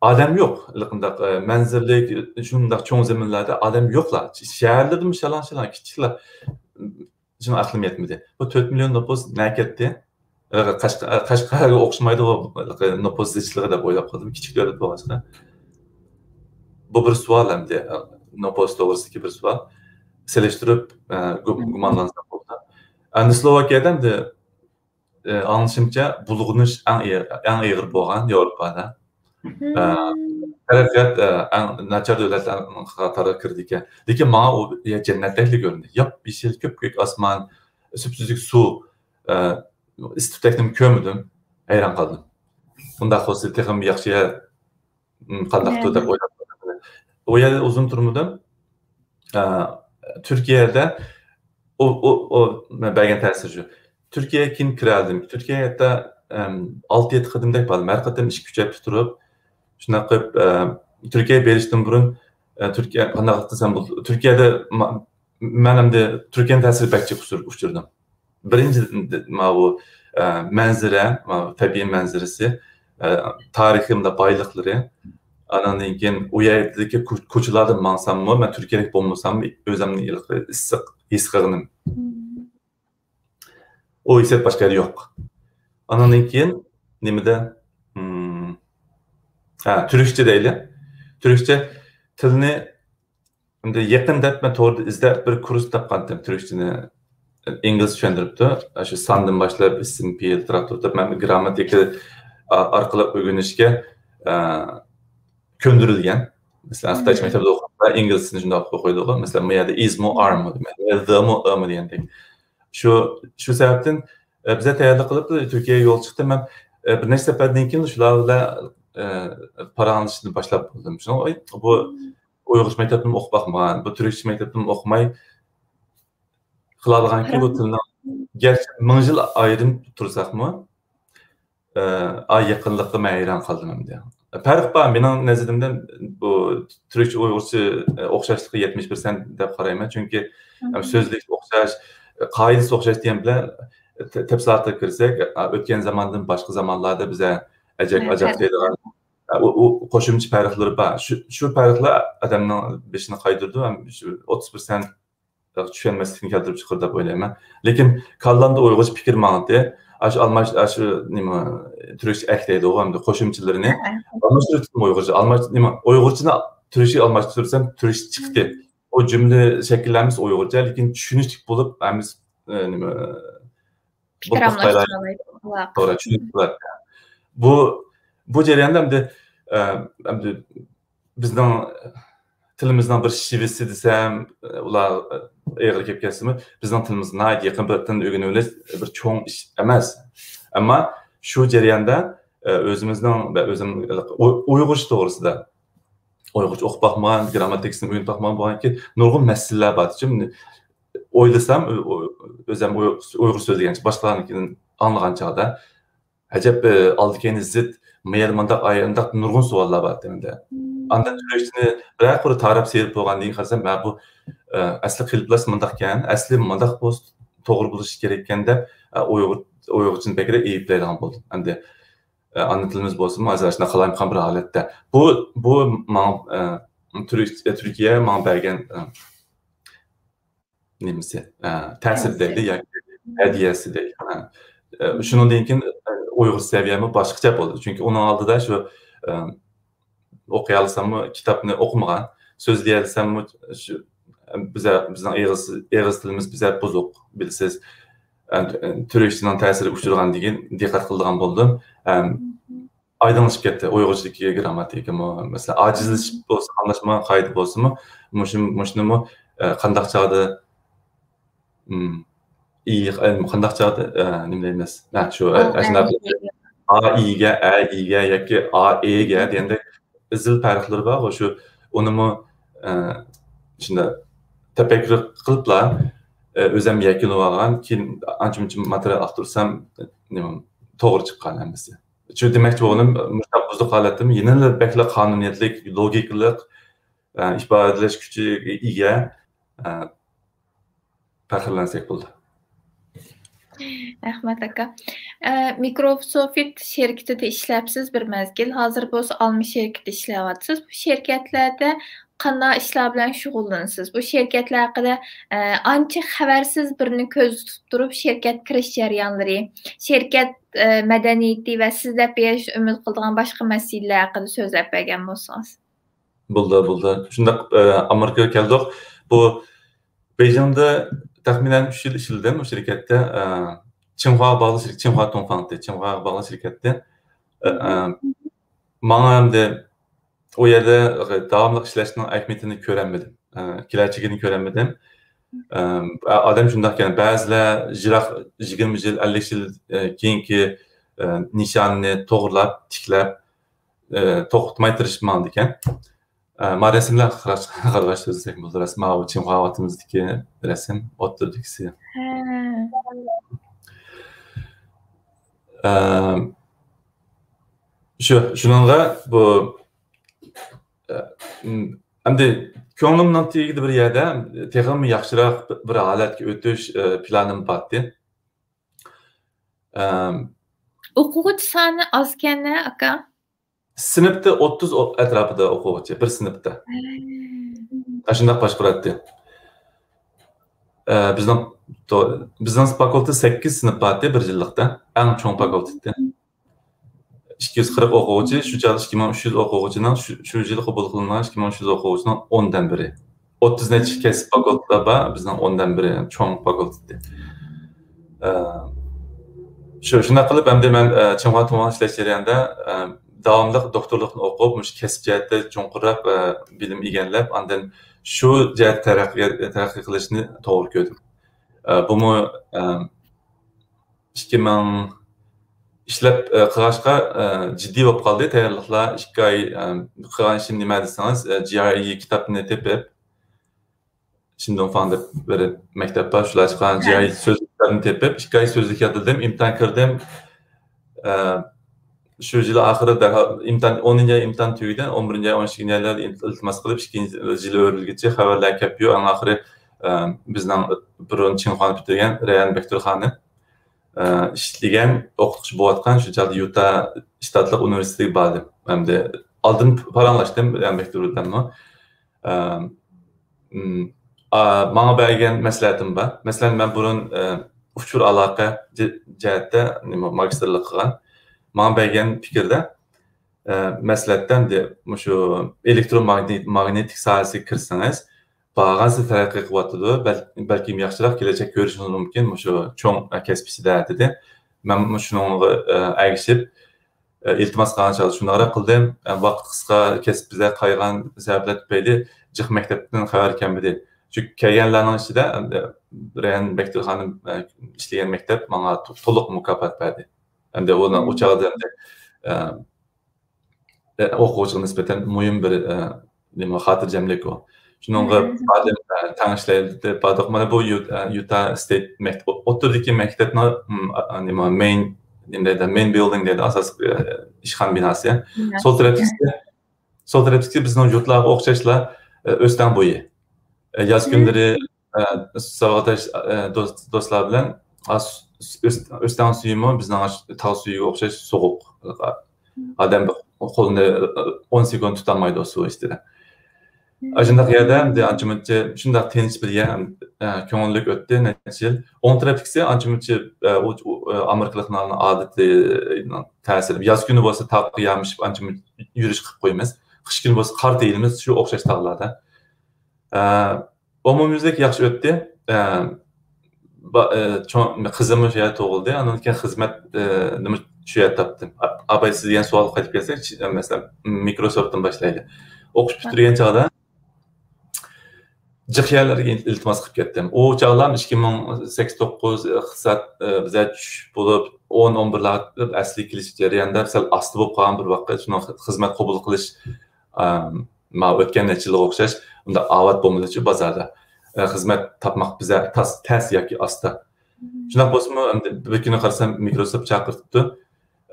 ئادەم يوق. ھېلىقىنداق، ئە، مەنزىرىلىك، شۇنداق چوڭ زېمىنلاردا ئادەم يوقلا. شەھەرلىرىمۇ شالاڭ-شالاڭ، كىچىكلا. شۇنىڭ ئەقلىم يەتمىدى. بۇ تۆت مىليون نوپۇس نە كەتتى؟ قەشقەر، قەشقەرگە ئوخشىمايدىغۇ نوپۇس زىچلىقى دەپ ئويلاپ قالدىم. كىچىك دۆلەت بولغاچقا. بۇ بىر سوئال ئەمدى. نوپۇس توغرىسىدىكى بىر سوئال. سېلىشتۇرۇپ، ئە، گۇ-، گۇمانلانساق بولىدۇ. ئەمدى سلوۋاكىيەدە ئەمدى، ئە، ئاڭلىشىمچە بۇلغىنىش ئەڭ ئېغىر، ئەڭ ئېغىر بولغان ياۋروپادا. ئە، تەرەققىيات، ئە، ئەڭ ناچار دۆلەتلەرنىڭ قاتارىغا كىرىدىكەن. لېكىن ماڭا ئۇ يەر جەننەتتەكلا كۆرۈندى. ياپيېشىل، كۆپكۆك ئاسمان، سۈپسۈزۈك سۇ، ئە، ئىس-تۈتەكنىمۇ كۆرمىدىم. ھەيران قالدىم. بۇنداق بولسا تېخىمۇ ياخشى يەر، م، قانداقتۇ دەپ ئويلاپ قالدىم. ئۇ يەردە ئۇزۇن تۇرمىدىم. ئە، تۈركىيەدە ئۇ، ئۇ، ئۇ مەن بەرگەن تەسىر شۇ. تۈركىيەگە كېيىن كىرەلىدىم. تۈركىيەگە ھەتتا، ئەم، ئالتە يەتتە قېتىمدەك باردىم. ھەر قېتىم ئىككى ئۈچ ھەپتە تۇرۇپ، شۇنداق قىلىپ، ئە، تۈركىيەگە بېرىشتىن بۇرۇن، ئە، تۈركىيە قانداق دېسەم بولىدۇ؟ تۈركىيەدە ما-، مەن ئەمدى تۈركىيەنىڭ تەسىرىگە بەك جىق ئۇچۇر-، ئۇچرىدىم. بىرىنچى، ماۋۇ، ئە، مەنزىرە، ماۋۇ تەبىئىي مەنزىرىسى، ئە، تارىخىي مۇنداق بايلىقلىرى. ئانىڭدىن كېيىن ئۇ يەردىكى كو-، كوچىلاردا ماڭساممۇ، مەن تۈركىيەلىك بولمىساممۇ، ئۆزۈمنى ھېلىقى ئىسسىق ھېس قىلغىنىم. ئۇ ھېسسىيات باشقا يەردە يوق. ئانىڭدىن كېيىن نېمىدە؟ ھە، تۈركچە دەيلى. تۈركچە تىلنى ئەمدى يېقىن دەپ مەن توردا ئىزدەپ بىر كۇرس تاپقانتىم، تۈركچىنى ئىنگلىز چۈشەندۈرۈپتۇ. شۇ ساندىن باشلاپ ئىسىم، پېئىل، تىراكتور تاپ، مەن گىرامماتىكا ئارقىلىق ئۆگىنىشكە، ئە، كۆندۈرۈلگەن. مەسىلەن، خىتايچە مەكتەپتە ئوقۇغاندا ئىنگلىزچىنى شۇنداق ئوقۇيدۇغۇ. مەسىلەن، ما يەردە ئىزمۇ، ئارمۇ، ما يەردە دىمۇ، ئىمۇ دېگەندەك. شۇ، شۇ سەۋەبتىن، ئە، بىزلەر تەييارلىق قىلىپ تۈركىيەگە يول چىقتى. مەن، ئە، بىر نەچچە سەپەردىن كېيىن شۇلار بىلەن، ئە، پاراڭلىشىشنى باشلاپ بولدۇم. شۇنىڭ بۇ ئۇيغۇرچە مەكتەپتىمۇ ئوقۇپ باقمىغان، بۇ تۈركچە مەكتەپتىمۇ ئوقۇماي، قىلالىغانكى بۇ تىلنىڭ گەرچە مىڭ يىل ئايرىم تۇرساقمۇ، ئە، ئا، يېقىنلىققا مەن ھەيران قالدىم ئەمدى. پەرق بار، مېنىڭ نەزىرىمدە بۇ تۈركچە ئۇيغۇرچە، ئە، ئوخشاشلىقى يەتمىش پىرسەنت دەپ قارايمەن. چۈنكى، ئە، سۆزلۈك ئوخشاش، قائىدىسى ئوخشاش دېگەن بىلەن، تە-، تەپسىلاتىغا كىرسەك، ئە، ئۆتكەن زاماندىن باشقا زامانلاردا بىزە ئەجەك، ئاجاق دەيدىغان، ئە، ئۇ، ئۇ قوشۇمچە پەرقلىرى بار. شۇ، شۇ پەرقلەر ئادەمنىڭ بېشىنى قايدۇرىدۇ ھەم شۇ ئوتتۇز پىرسەنت چۈشەنمەسلىكنى كەلتۈرۈپ چىقىرىدۇ دەپ ئويلايمەن. لېكىن كاللامدا ئۇيغۇرچە پىكىر ماڭاتتى. ئاشۇ ئالماش-، ئاشۇ نېمە، تۈركچە ئەك دەيدىغۇ، ئەمدى قوشۇمچىلىرىنى ئالماشتۇرۇۋېتىپتىمەن ئۇيغۇرچە. ئالماش-، نېمە، ئۇيغۇرچىنى تۈرۈشكە ئالماشتۇرسام، تۈرۈش چىقتى. ئۇ جۈملە شەكىللەنمىسى ئۇيغۇرچە، لېكىن چۈشىنىشلىك بولۇپ، ھەممىسى، ئە، نېمە، بولۇپ باقسايلا. توغرا، چۈشىنىپ بولاتتى. بۇ، بۇ جەرياندا ئەمدى، ئە، ئەمدى بىزنىڭ تىلىمىزنىڭ بىر شېۋىسى دېسەم، ئۇلار ئېغىر كېلىپ كەتسىمۇ، بىزنىڭ تىلىمىزغا ناھايىتى يېقىن بىر تىلنى ئۆگىنىۋېلىش بىر چوڭ ئىش ئەمەس. ئەمما شۇ جەرياندا، ئە، ئۆزىمىزنىڭ ۋە ئۆزۈم ئۇ-، ئۇيغۇرچە توغرىسىدا، ئۇيغۇرچە ئوقۇپ باقمىغان، گىرامماتىكىسىنى ئۆگىنىپ باقمىغان بولغاندىكىن نۇرغۇن مەسىلىلەر بار. ئويلىسام، ئۆ-، ئۆ-، ئۆزۈم ئۇيغۇر، ئۇيغۇر سۆزلىگەنچە باشقىلارنىڭكىدىن ئاڭلىغان چاغدا، ئەجەب، ئە، ئالدى كەينى زىت، مەيەردە مۇنداق، ئايەردە مۇنداق نۇرغۇن سوئاللار بار دېمەكتە. ئاندىن تۈركچىنى بىرەر قۇر تاراپ سېلىپ بولغاندىن كېيىن قارىسام، مە بۇ، ئە، ئەسلى قېلىپلاشسا مۇنداقكەن، ئەسلى مۇنداق بولسا توغرا بولۇشى كېرەككەن دەپ، ئە، ئۇيغۇر، ئۇيغۇرچىنى بەكرەك ئەيىبلەيدىغان بولدۇم. ئەمدى، ئە، ئانا تىلىمىز بولسىمۇ ھازىر ئاشۇنداق قالايمىقان بىر ھالەتتە. بۇ، بۇ ماڭا، ئە، تۈرك-، تۈركىيە ماڭا بەرگەن، ئە، نېمىسى، ئە، تەسىر دەيلى ياكى ھەدىيەسى دەيلى. ئە، شۇنىڭدىن كېيىن، ئە، ئۇيغۇر سەۋىيەمۇ باشقىچە بولدى. چۈنكى ئۇنىڭ ئالدىدا شۇ، ئە، ئوقۇيالىساممۇ كىتابنى ئوقۇمىغان، سۆزلىيەلىسەممۇ شۇ، بىزە-، بىزنىڭ ئېغىز، ئېغىز تىلىمىز بىزە بۇزۇق، بىلىسىز. ئە، تۈركچىنىڭ تەسىرىگە ئۇچرىغاندىن كېيىن دىققەت قىلىدىغان بولدۇم. ئە، ئايدىڭلىشىپ كەتتى. ئۇيغۇرچىدىكى گىرامماتىكىمۇ، مەسىلەن، ئاجىزلىشىپ بولسا، ئاڭلاشمىغان قائىدە بولسىمۇ، مۇشۇ، مۇشۇنىمۇ، ئە، قانداق چاغدا، ئىم، ئى، ئە، قانداق چاغدا، ئە، نېمە دەيمىز؟ ھە، شۇ، ئە، ئاشۇنداق ئا، ئىگە، ئە، ئىگە ياكى ئا، ئېگە دېگەندەك ئېزىل پەرقلىرى بارغۇ، شۇ، ئۇنىمۇ، ئە، شۇنداق تەپەككۇر قىلىپلا، ئە، ئۆزۈم يەكۈنلىۋالغان، كېيىن ئانچە-مۇنچە ماتېرىيال ئاختۇرسام، نېمە، توغرا چىققان ھەممىسى. شۇ دېمەكچى بولغىنىم، مۇشۇنداق بۇزۇق ھالەتتىمۇ يەنىلا بەكلا قانۇنىيەتلىك، لوگىكىلىق، ئە، ئىپادىلەش كۈچىگە ئىگە، ئە، پەخىرلەنسەك بولىدۇ. رەھمەت، ئاكا. ئە، مىكروسوفت شىركىتىدە ئىشلەپسىز بىر مەزگىل، ھازىر بولسا ئالما شىركىتىدە ئىشلەۋاتىسىز. بۇ شىركەتلەردە قانداق ئىشلار بىلەن شۇغۇللىنىسىز؟ بۇ شىركەتلەر ھەققىدە، ئە، ئانچە خەۋەرسىز بىرنى كۆزدە تۇتۇپ تۇرۇپ، شىركەت كىرىش جەريانلىرى، شىركەت، ئە، مەدەنىيىتى ۋە سىز دەپ بېرىش ئۈمىد قىلىدىغان باشقا مەسىلىلەر ھەققىدە سۆزلەپ بەرگەن بولسىڭىز. بولدى، بولدى. شۇنداق، ئە، ئامېرىكىغا كەلدۇق. بۇ بېيجىڭدا تەخمىنەن ئۈچ يىل ئىشلىدىم ئۇ شىركەتتە. ئە، چىڭخۇاغا باغلىق شىر-، چىڭخۇا توڭفاڭتى، چىڭخۇاغا باغلىق شىركەتتە. ئە، ئە، ماڭا ئەمدى ئۇ يەردە داۋاملىق ئىشلەشنىڭ ئەھمىيىتىنى كۆرەلمىدىم. ئە، كېلەچىكىنى كۆرەلمىدىم. ئە، ئادەم شۇنداقكەن، بەزىلەر يىراق يىگىرمە يىل، ئەللىك يىل، ئە، كېيىنكى، ئە، نىشانىنى توغرىلاپ، تىكلەپ، ئە، توختىماي تىرىشىپ ماڭىدىكەن. ئە، ما رەسىملەر قارىغاچ سۆزلىسەك بولىدۇ. رەسىم، ماۋۇ چىڭخۇا ۋاقتىمىزدىكى رەسىم، ئوتتۇرىدىكىسى. ھە. ئە، شۇ، شۇنىڭغا بۇ، ئە، ئەمدى كۆڭلۈمنىڭ تېگىدە بىر يەردە تېخىمۇ ياخشىراق بىر ھالەتكە ئۆتۈش، ئە، پىلانىم بارتى. ئە، ئوقۇغۇچى سانى ئازكەن-ھە، ئاكا؟ سىنىپتا ئوتتۇز ئو-، ئەتراپىدا ئوقۇغۇچى، بىر سىنىپتا. ھە. ئاشۇنداق باشقۇراتتى. ئە، بىزنىڭ تو-، بىزنىڭ فاكۇلتېت سەككىز سىنىپ بارتى بىر يىللىقتا، ئەڭ چوڭ فاكۇلتېتتى. ئىككى يۈز قىرىق ئوقۇغۇچى، شۇ چاغدا ئىككى مىڭ ئۈچ يۈز ئوقۇغۇچىنىڭ، شۇ، شۇ يىلى قوبۇل قىلىنغان ئىككى مىڭ ئۈچ يۈز ئوقۇغۇچىنىڭ ئوندىن بىرى. ئوتتۇز نەچچە كەسىپ فاكۇلتېتلار بار، بىزنىڭ ئوندىن بىرى، چوڭ فاكۇلتېتتى. ئە، شۇ، شۇنداق قىلىپ، ئەمدى مەن، ئە، چىڭخۇا توڭفاڭدا ئىشلەش جەريانىدا، ئە، داۋاملىق دوكتورلۇقنى ئوقۇپ، مۇشۇ كەسىپ جەھەتتە چوڭقۇرراق، ئە، بىلىم ئىگىلەپ، ئاندىن شۇ جەھەتتە تەرەققىي، تەرەققىي قىلىشنى توغرا كۆردۈم. ئە، بۇمۇ، ئە، ئىككى مىڭ ئىشلەپ، ئە، قىلغاچقا، ئە، جىددىي بولۇپ قالدى. تەييارلىقلار ئىككى ئاي، ئە، قىلغان ئىشىم نېمە دېسىڭىز، ئە، جى ئاي ئى كىتابنى تېپىپ، شىندۇڭفاڭ دەپ بىر مەكتەپ بار، شۇلار چىققان جى ئاي ئى سۆزلۈكلەرنى تېپىپ، ئىككى ئاي سۆزلۈك يادلىدىم، ئىمتىھان كىردىم. ئە، شۇ يىل ئاخىرى دەرھال ئىمتىھان، ئونىنچى ئاي ئىمتىھان تۈگىدى، ئون بىرىنچى ئاي، ئون ئىككىنچى ئايلاردا ئىلتىماس قىلىپ، ئىككىنچى يىل ئۆرۈلگۈچە خەۋەرلەر كەپ يوق. ئەڭ ئاخىرى، ئە، بىزنىڭ بۇرۇن چىڭخۇانى پۈتتۈرگەن رەيھان بەكتۇر خانىم، ئە، ئىشلىگەن، ئوقۇتقۇچى بولۇۋاتقان، شۇ چاغدا يۇتا شتاتلىق ئۇنىۋېرسىتېتىگە باردىم. ئەمدى ئالدىن پاراڭلاشتىم رەيھان بەكتۇر بىلەنمۇ. ئە، ئىم، ئا، ماڭا بەرگەن مەسلىھەتىم بار. مەسىلەن، مەن بۇرۇن، ئە، ئۇچۇر ئالاقە جە-، جەھەتتە نېمە، ماگىستىرلىق قىلغان. ماڭا بەرگەن پىكىردە، ئە، مەسلىھەتتە ئەمدى مۇشۇ ئېلېكتروماگنىت-، ماگنىتىك ساھەسىگە كىرسىڭىز، بارغانسېرى تەرەققىي قىلىۋاتىدۇ. بەل-، بەلكىم ياخشىراق كېلەچەك كۆرۈشىڭىز مۇمكىن مۇشۇ چوڭ، ئە، كەسىپ ئىچىدە، دېدى. مەن شۇنىڭغا، ئە، ئەگىشىپ، ئە، ئىلتىماس قىلغان چاغدا شۇنداقراق قىلدىم. ئە، ۋاقىت قىسقا، كەسپىمىزدە قايغان سەۋەبلەر تۈپەيلى جىق مەكتەپتىن خەۋەر كەلمىدى. چۈنكى كەلگەنلەرنىڭ ئىچىدە، ئە، رەيھان بەكتۇر خانىم، ئە، ئىشلىگەن مەكتەپ ماڭا تو-، تولۇق مۇكاپات بەردى. ئەمدى ئۇنىڭ ئۇ چاغدا ئەمدى، ئە، ئە، ئوقۇغۇچىغا نىسبەتەن مۇھىم بىر، ئە، نېمە، خاتىرجەملىك ئۇ. شۇنىڭغا بادىم، ئە، تەڭ ئىشلەيلى دەپ باردۇق. مانا بۇ يۇ-، ئە، يۇتا ستېيت مەكتەپ، ئو-، ئوتتۇرىدىكى مەكتەپنىڭ، م، ئا، ئا، نېمە، مەين، نېمە دەيدۇ، مەين بىلدىڭ دەيدۇ، ئاساسلىق، ئە، ئىشخانا بىناسى. سول تەرەپتىكىسى، سول تەرەپتىكىسى بىزنىڭ يۇرتلارغا ئوخشاشلا، ئە، ئۆستەڭ بويى. ئە، ياز كۈنلىرى، ئە، ساۋاقداش، ئە، دوست-، دوستلار بىلەن، ئا، س-، س-، ئۆس-، ئۆستەڭ سۈيىمۇ بىزنىڭ ئاش-، تاغ سۈيىگە ئوخشاش سوغۇق. ئادەم بىر قولىنى، ئە، ئون سېكۇنت تۇتالمايدۇ سۇ ئۈستىدە. ئاشۇنداق يەردە ئەمدى ئانچە-مۇنچە شۇنداق تىنچ بىر يەر، ئە، كۆڭۈللۈك ئۆتتى نەچچە يىل. ئوڭ تەرەپتىكىسى ئانچە-مۇنچە، ئە، ئۇ، ئۇ، ئە، ئامېرىكىلىقلارنىڭ ئادىتىنىڭ تەسىرى. ياز كۈنى بولسا تاغقا يامىشىپ ئانچە-مۇنچە يۈرۈش قىلىپ قويىمىز. قىش كۈنى بولسا قار تېيىلىمىز، شۇ ئوخشاش تاغلاردا. ئە، ئومۇميۈزلۈك ياخشى ئۆتتى. ئە، با-، ئە، چوڭ، قىزىممۇ شۇ يەردە تۇغۇلدى. ئاندىن كېيىن خىزمەت، ئە، نېمە شۇ يەردە تاپتىم. ئا-، ئاباي، سىز دېگەن سوئالغا قايتىپ كەلسەك، چ-، مەسىلەن، مىكروسوفتتىن باشلايلى. ئوقۇش پۈتتۈرگەن چاغدا جىق يەرلەرگە ئىل-، ئىلتىماس قىلىپ كەتتىم. ئۇ چاغلام ئىككى مىڭ سەككىز توققۇز ئىقتىساد، ئە، بىزە چۈش بولۇپ، ئون، ئون بىرلەردە ئەسلىگە كېلىش جەريانىدا سەل ئاستا بولۇپ قالغان بىر ۋاقىت. شۇنىڭ خىزمەت قوبۇل قىلىش، ئە، ماۋۇ ئۆتكەن نەچچە يىلغا ئوخشاش ئۇنداق ئاۋات بولمىدىچۇ بازاردا. ئە، خىزمەت تاپماق بىزە تاس-، تەس ياكى ئاستا. شۇنداق بولسىمۇ، ئەمدى بىر كۈنى قارىسام، مىكروسوفت چاقىرتىپتۇ.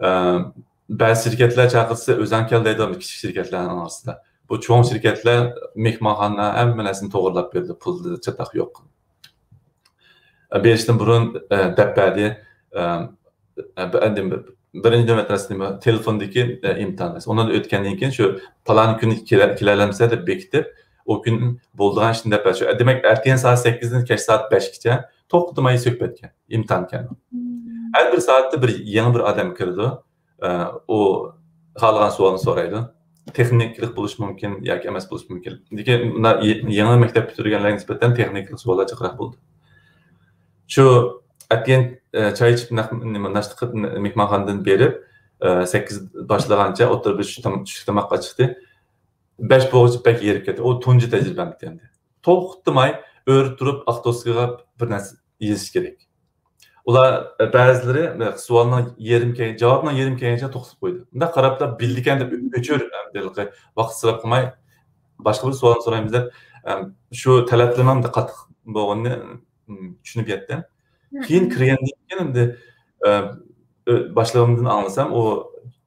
ئە، بەزى شىركەتلەر چاقىرتسا، ئۆزۈڭ كەل دەيدۇ، كىچىك شىركەتلەرنىڭ ئارىسىدا. بۇ چوڭ شىركەتلەر مېھمانخانا، ھەممە نەرسىنى توغرىلاپ بېرىدۇ، پۇلدا چاتاق يوق. ئە، بېرىشتىن بۇرۇن، ئە، دەپ بەردى. ئە، ئە، بىر-، ئەمدى بىر-، بىرىنچى نۆۋەتتە راست نېمە، تېلېفوندىكى، ئە، ئىمتىھان. ئۇنىڭدىن ئۆتكەندىن كېيىن شۇ پالان كۈنى كېلە-، كېلەلەمسە دەپ بېكىتىپ، ئۇ كۈن بولىدىغان ئىشنى دەپ بەردى. شۇ، دېمەك، ئەتىگەن سائەت سەككىزدىن كەچ سائەت بەشكىچە توختىماي سۆھبەتكەن، ئىمتىھانكەن. ھەر بىر سائەتتە بىر يېڭى بىر ئادەم كىرىدۇ. ئە، ئۇ خالىغان سوئالنى سورايدۇ. تېخنىكىلىق بولۇشى مۇمكىن ياكى ئەمەس بولۇشى مۇمكىن. لېكىن مۇنداق يېڭى مەكتەپ پۈتتۈرگەنلەرگە نىسبەتەن تېخنىكىلىق سوئاللار جىقراق بولىدۇ. شۇ ئەتىگەن، ئە، چاي ئىچىپ، نەق-، نېمە، ناشتا قىلىپ، مېھمانخانىدىن بېرىپ، ئە، سەككىز باشلىغانچە ئوتتۇرىدا بىر چۈشلۈك تام-، چۈشلۈك تاماققا چىقتى. بەش بولغۇچە بەك ھېرىپ كەتتى. ئۇ تۇنجى تەجرىبەم ئىكەن. توختىماي ئۆرە تۇرۇپ ئاپتوبۇسقا بىر نەرسە يېزىش كېرەك. ئۇلار، ئە، بەزىلىرى، ئە، سوئالنىڭ يېرىم كەل-، جاۋابنىڭ يېرىم كەلگەنچە توختىتىپ قويىدۇ. مۇنداق قاراپلا بىلدىكەن دەپ ئۆچۈر، ئەمدى ھېلىقى ۋاقىت ئىسراپ قىلماي باشقا بىر سوئالنى سورايمىز دەپ، ئەم، شۇ تەلەپلىرىنىڭ قاتتىق بولغىنىنى، ئىم، چۈشىنىپ يەتتىم. كېيىن كىرگەندىن كېيىن ئەمدى، ئە، ئۆ-، باشلىقىمدىن ئاڭلىسام، ئۇ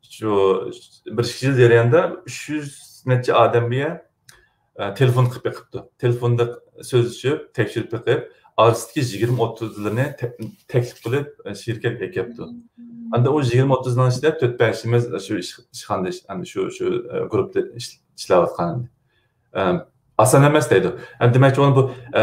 شۇ بىر ئىككى يىل جەريانىدا ئۈچ يۈز نەچچە ئادەمگە ئە، تېلېفون قىلىپ بېقىپتۇ. تېلېفوندا سۆزلىشىپ، تەكشۈرۈپ بېقىپ، ئارىسىدىكى يىگىرمە ئوتتۇزلىرىنى تە-، تەكلىپ قىلىپ، ئە، شىركەتكە ئەكەپتۇ. ئاندا ئۇ يىگىرمە ئوتتۇزنىڭ ئىچىدە تۆت بەشىمىز شۇ ئىش-، ئىشخانىدا ئىش-، ئەمدى شۇ، شۇ، ئە، گۇرۇپپىدا ئىش-، ئىشلەۋاتقان. ئە، ئاسان ئەمەس دەيدۇ. ئەمدى دېمەكچى بولغىنىم بۇ، ئە،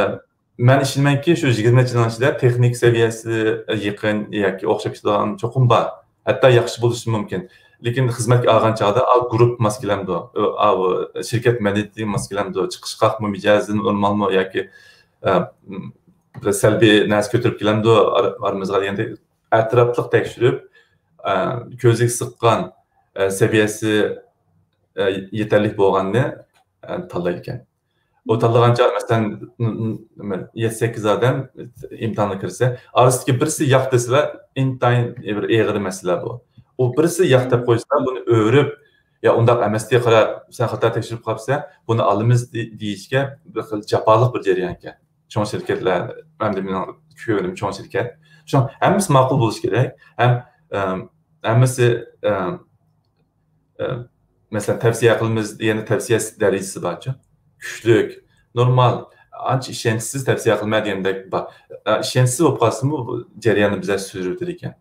مەن ئىشىنىمەنكى، شۇ يىگىرمە نەچچىنىڭ ئىچىدە تېخنىك سەۋىيەسى يېقىن ياكى ئوخشاپ كېتىدىغان چوقۇم بار. ھەتتا ياخشى بولۇشى مۇمكىن. لېكىن خىزمەتكە ئالغان چاغدا، ئا، گۇرۇپپا ماس كېلەمدۇ؟ ئا، ئا، شىركەت مەدەنىيىتىگە ماس كېلەمدۇ؟ چىقىشقاقمۇ، مىجەزى نورمالمۇ ياكى، ئە، بىر سەلبىي نەرسە كۆتۈرۈپ كېلەمدۇ ئار-، ئارىمىزغا دېگەندەك ئەتراپلىق تەكشۈرۈپ، ئە، كۆزىگە سىغقان، ئە، سەۋىيەسى، ئە، يېتەرلىك بولغاننى، ئە، تاللايدىكەن. ئۇ تاللىغان چاغ، مەسىلەن، ن-، ن-، نېمە، يەتتە سەككىز ئادەم ئىمتىھانغا كىرسە، ئارىسىدىكى بىرسى ياق دېسىلا، ئىنتايىن بىر ئېغىر مەسىلە بۇ. ئۇ بىرسى ياق دەپ قويسا، بۇنى ئۆرۈپ، يا ئۇنداق ئەمەستى، قارا، سەن خاتا تەكشۈرۈپ قاپسەن، بۇنى ئالىمىز دې-، دېيىشكە بىر خىل جاپالىق بىر جەريان ئىكەن. چوڭ شىركەتلەر، ئەمدى مېنىڭ كۆرۈم چوڭ شىركەت. شۇڭا ھەممىسى ماقۇل بولۇشى كېرەك. ھەم، ئەم، ھەممىسى، ئەم، ئە، مەسىلەن، تەۋسىيە قىلىمىز دېگەندە تەۋسىيە دەرىجىسى بارچۇ. كۈچلۈك، نورمال، ئانچە ئىشەنچسىز تەۋسىيە قىلما دېگەندەك بار. ئە، ئىشەنچسىز بولۇپ قالسىمۇ، بۇ جەرياننى بىزلەر سۈرۈۋېتىدىكەن.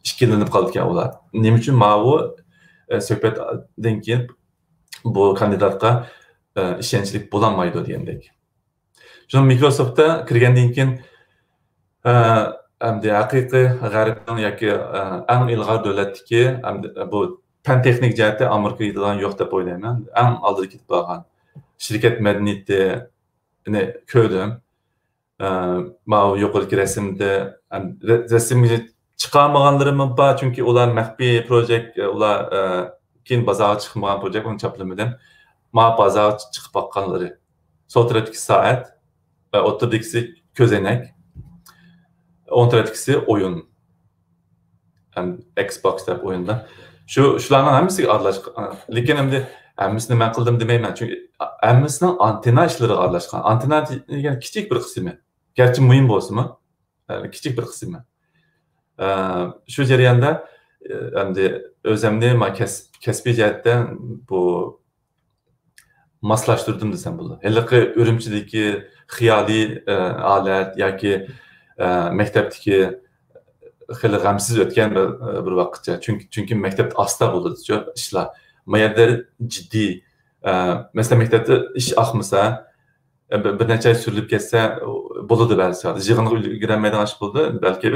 ئىككىلىنىپ قالىدىكەن ئۇلار. نېمە ئۈچۈن ماۋۇ، ئە، سۆھبەتتىن كېيىن بۇ كاندىداتقا، ئە، ئىشەنچلىك بولالمايدۇ دېگەندەك. شۇڭا مىكروسوفتتا كىرگەندىن كېيىن، ئە، ئەمدى ھەقىقىي غەربنىڭ ياكى، ئە، ئەڭ ئىلغار دۆلەتتىكى، ئەمدى بۇ پەن تېخنىك جەھەتتە ئامېرىكىغا يېتىدىغان يوق دەپ ئويلايمەن. ئەڭ ئالدىدا كېتىپ بارغان شىركەت مەدەنىيىتىنى كۆردۈم. ئە، ماۋۇ يۇقىرىدىكى رەسىمدە، ئەم، رە-، رەسىمگە چىقارمىغانلىرىمۇ بار، چۈنكى ئۇلار مەخپىي پروجېكت، ئە، ئۇلار، ئە، كېيىن بازارغا چىقمىغان پروجېكت، ئۇنى چاپلىمىدىم. ماۋۇ بازارغا چىقىپ باققانلىرى. سول تەرەپتىكى سائەت، ئە، ئوتتۇرىدىكىسى كۆزەينەك، ئوڭ تەرەپتىكىسى ئويۇن. ھەم Xbox دەپ ئويۇندا. شۇ، شۇلارنىڭ ھەممىسىگە ئارىلاشقان. لېكىن ئەمدى ھەممىسىنى مەن قىلدىم دېمەيمەن، چۈنكى ھەممىسىنىڭ ئانتېننا ئىشلىرىغا ئارىلاشقان. ئانتېننا دېگەن كىچىك بىر قىسمى. گەرچە مۇھىم بولسىمۇ، ئە، كىچىك بىر قىسمى. ئە، شۇ جەرياندا، ئە، ئەمدى ئۆزەمنى ما-، كەس-، كەسپىي جەھەتتە بۇ ماسلاشتۇردۇم دېسەم بولىدۇ. ھېلىقى ئۈرۈمچىدىكى خىيالىي، ئە، ھالەت ياكى، ئە، مەكتەپتىكى خېلى غەمسىز ئۆتكەن بىر، بىر ۋاقىتچە. چۈنكى، چۈنكى مەكتەپتە ئاستا بولىدۇ ئىشلار. ما يەردە جىددىي، ئە، مەسىلەن، مەكتەپتە ئىش ئاقمىسا، ئە، بىر، بىر نەچچە ئاي سۈرۈلۈپ كەتسە، بولىدۇ بەزى چاغدا. يىغىنغا ئۈلگۈرەلمەيدىغان ئىش بولىدۇ. بەلكى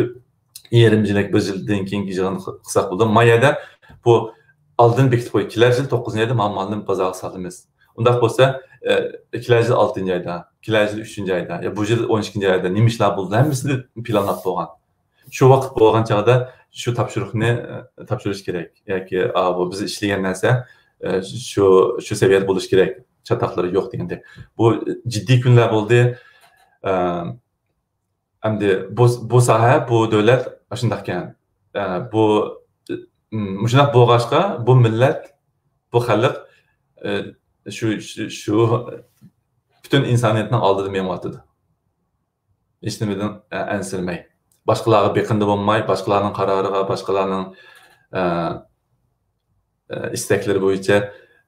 يېرىم يىللىك، بىر يىلدىن كېيىنكى يىغىن قىلساق بولىدۇ. ما يەردە بۇ ئالدىن بېكىتىپ قويۇپ، كېلەر يىل توققۇزىنچى ئايدا مانا مالنى بازارغا سالىمىز. ئۇنداق بولسا، ئە، كېلەر يىل ئالتىنچى ئايدا، كېلەر يىل ئۈچىنچى ئايدا، يا بۇ يىل ئون ئىككىنچى ئايدا نېمە ئىشلار بولىدۇ، ھەممىسىنى پىلانلاپ بولغان. شۇ ۋاقىت بولغان چاغدا شۇ تاپشۇرۇقنى، ئە، تاپشۇرۇش كېرەك. ياكى، ئا، بۇ بىز ئىشلىگەن نەرسە، ئە، شۇ، شۇ سەۋىيەدە بولۇش كېرەك. چاتاقلىرى يوق دېگەندەك. بۇ جىددىي كۈنلەر بولدى. ئە، ئەمدى بۇ، بۇ ساھە، بۇ دۆلەت ئاشۇنداقكەن. ئە، بۇ، م، مۇشۇنداق بولغاچقا، بۇ مىللەت، بۇ خەلق، ئە، شۇ، شۇ، شۇ پۈتۈن ئىنسانىيەتنىڭ ئالدىدا مېڭىۋاتىدۇ. ھېچنېمىدىن، ئە، ئەنسىرىمەي. باشقىلارغا بېقىندى بولماي، باشقىلارنىڭ قارارىغا، باشقىلارنىڭ، ئە، ئە، ئىستەكلىرى بويىچە،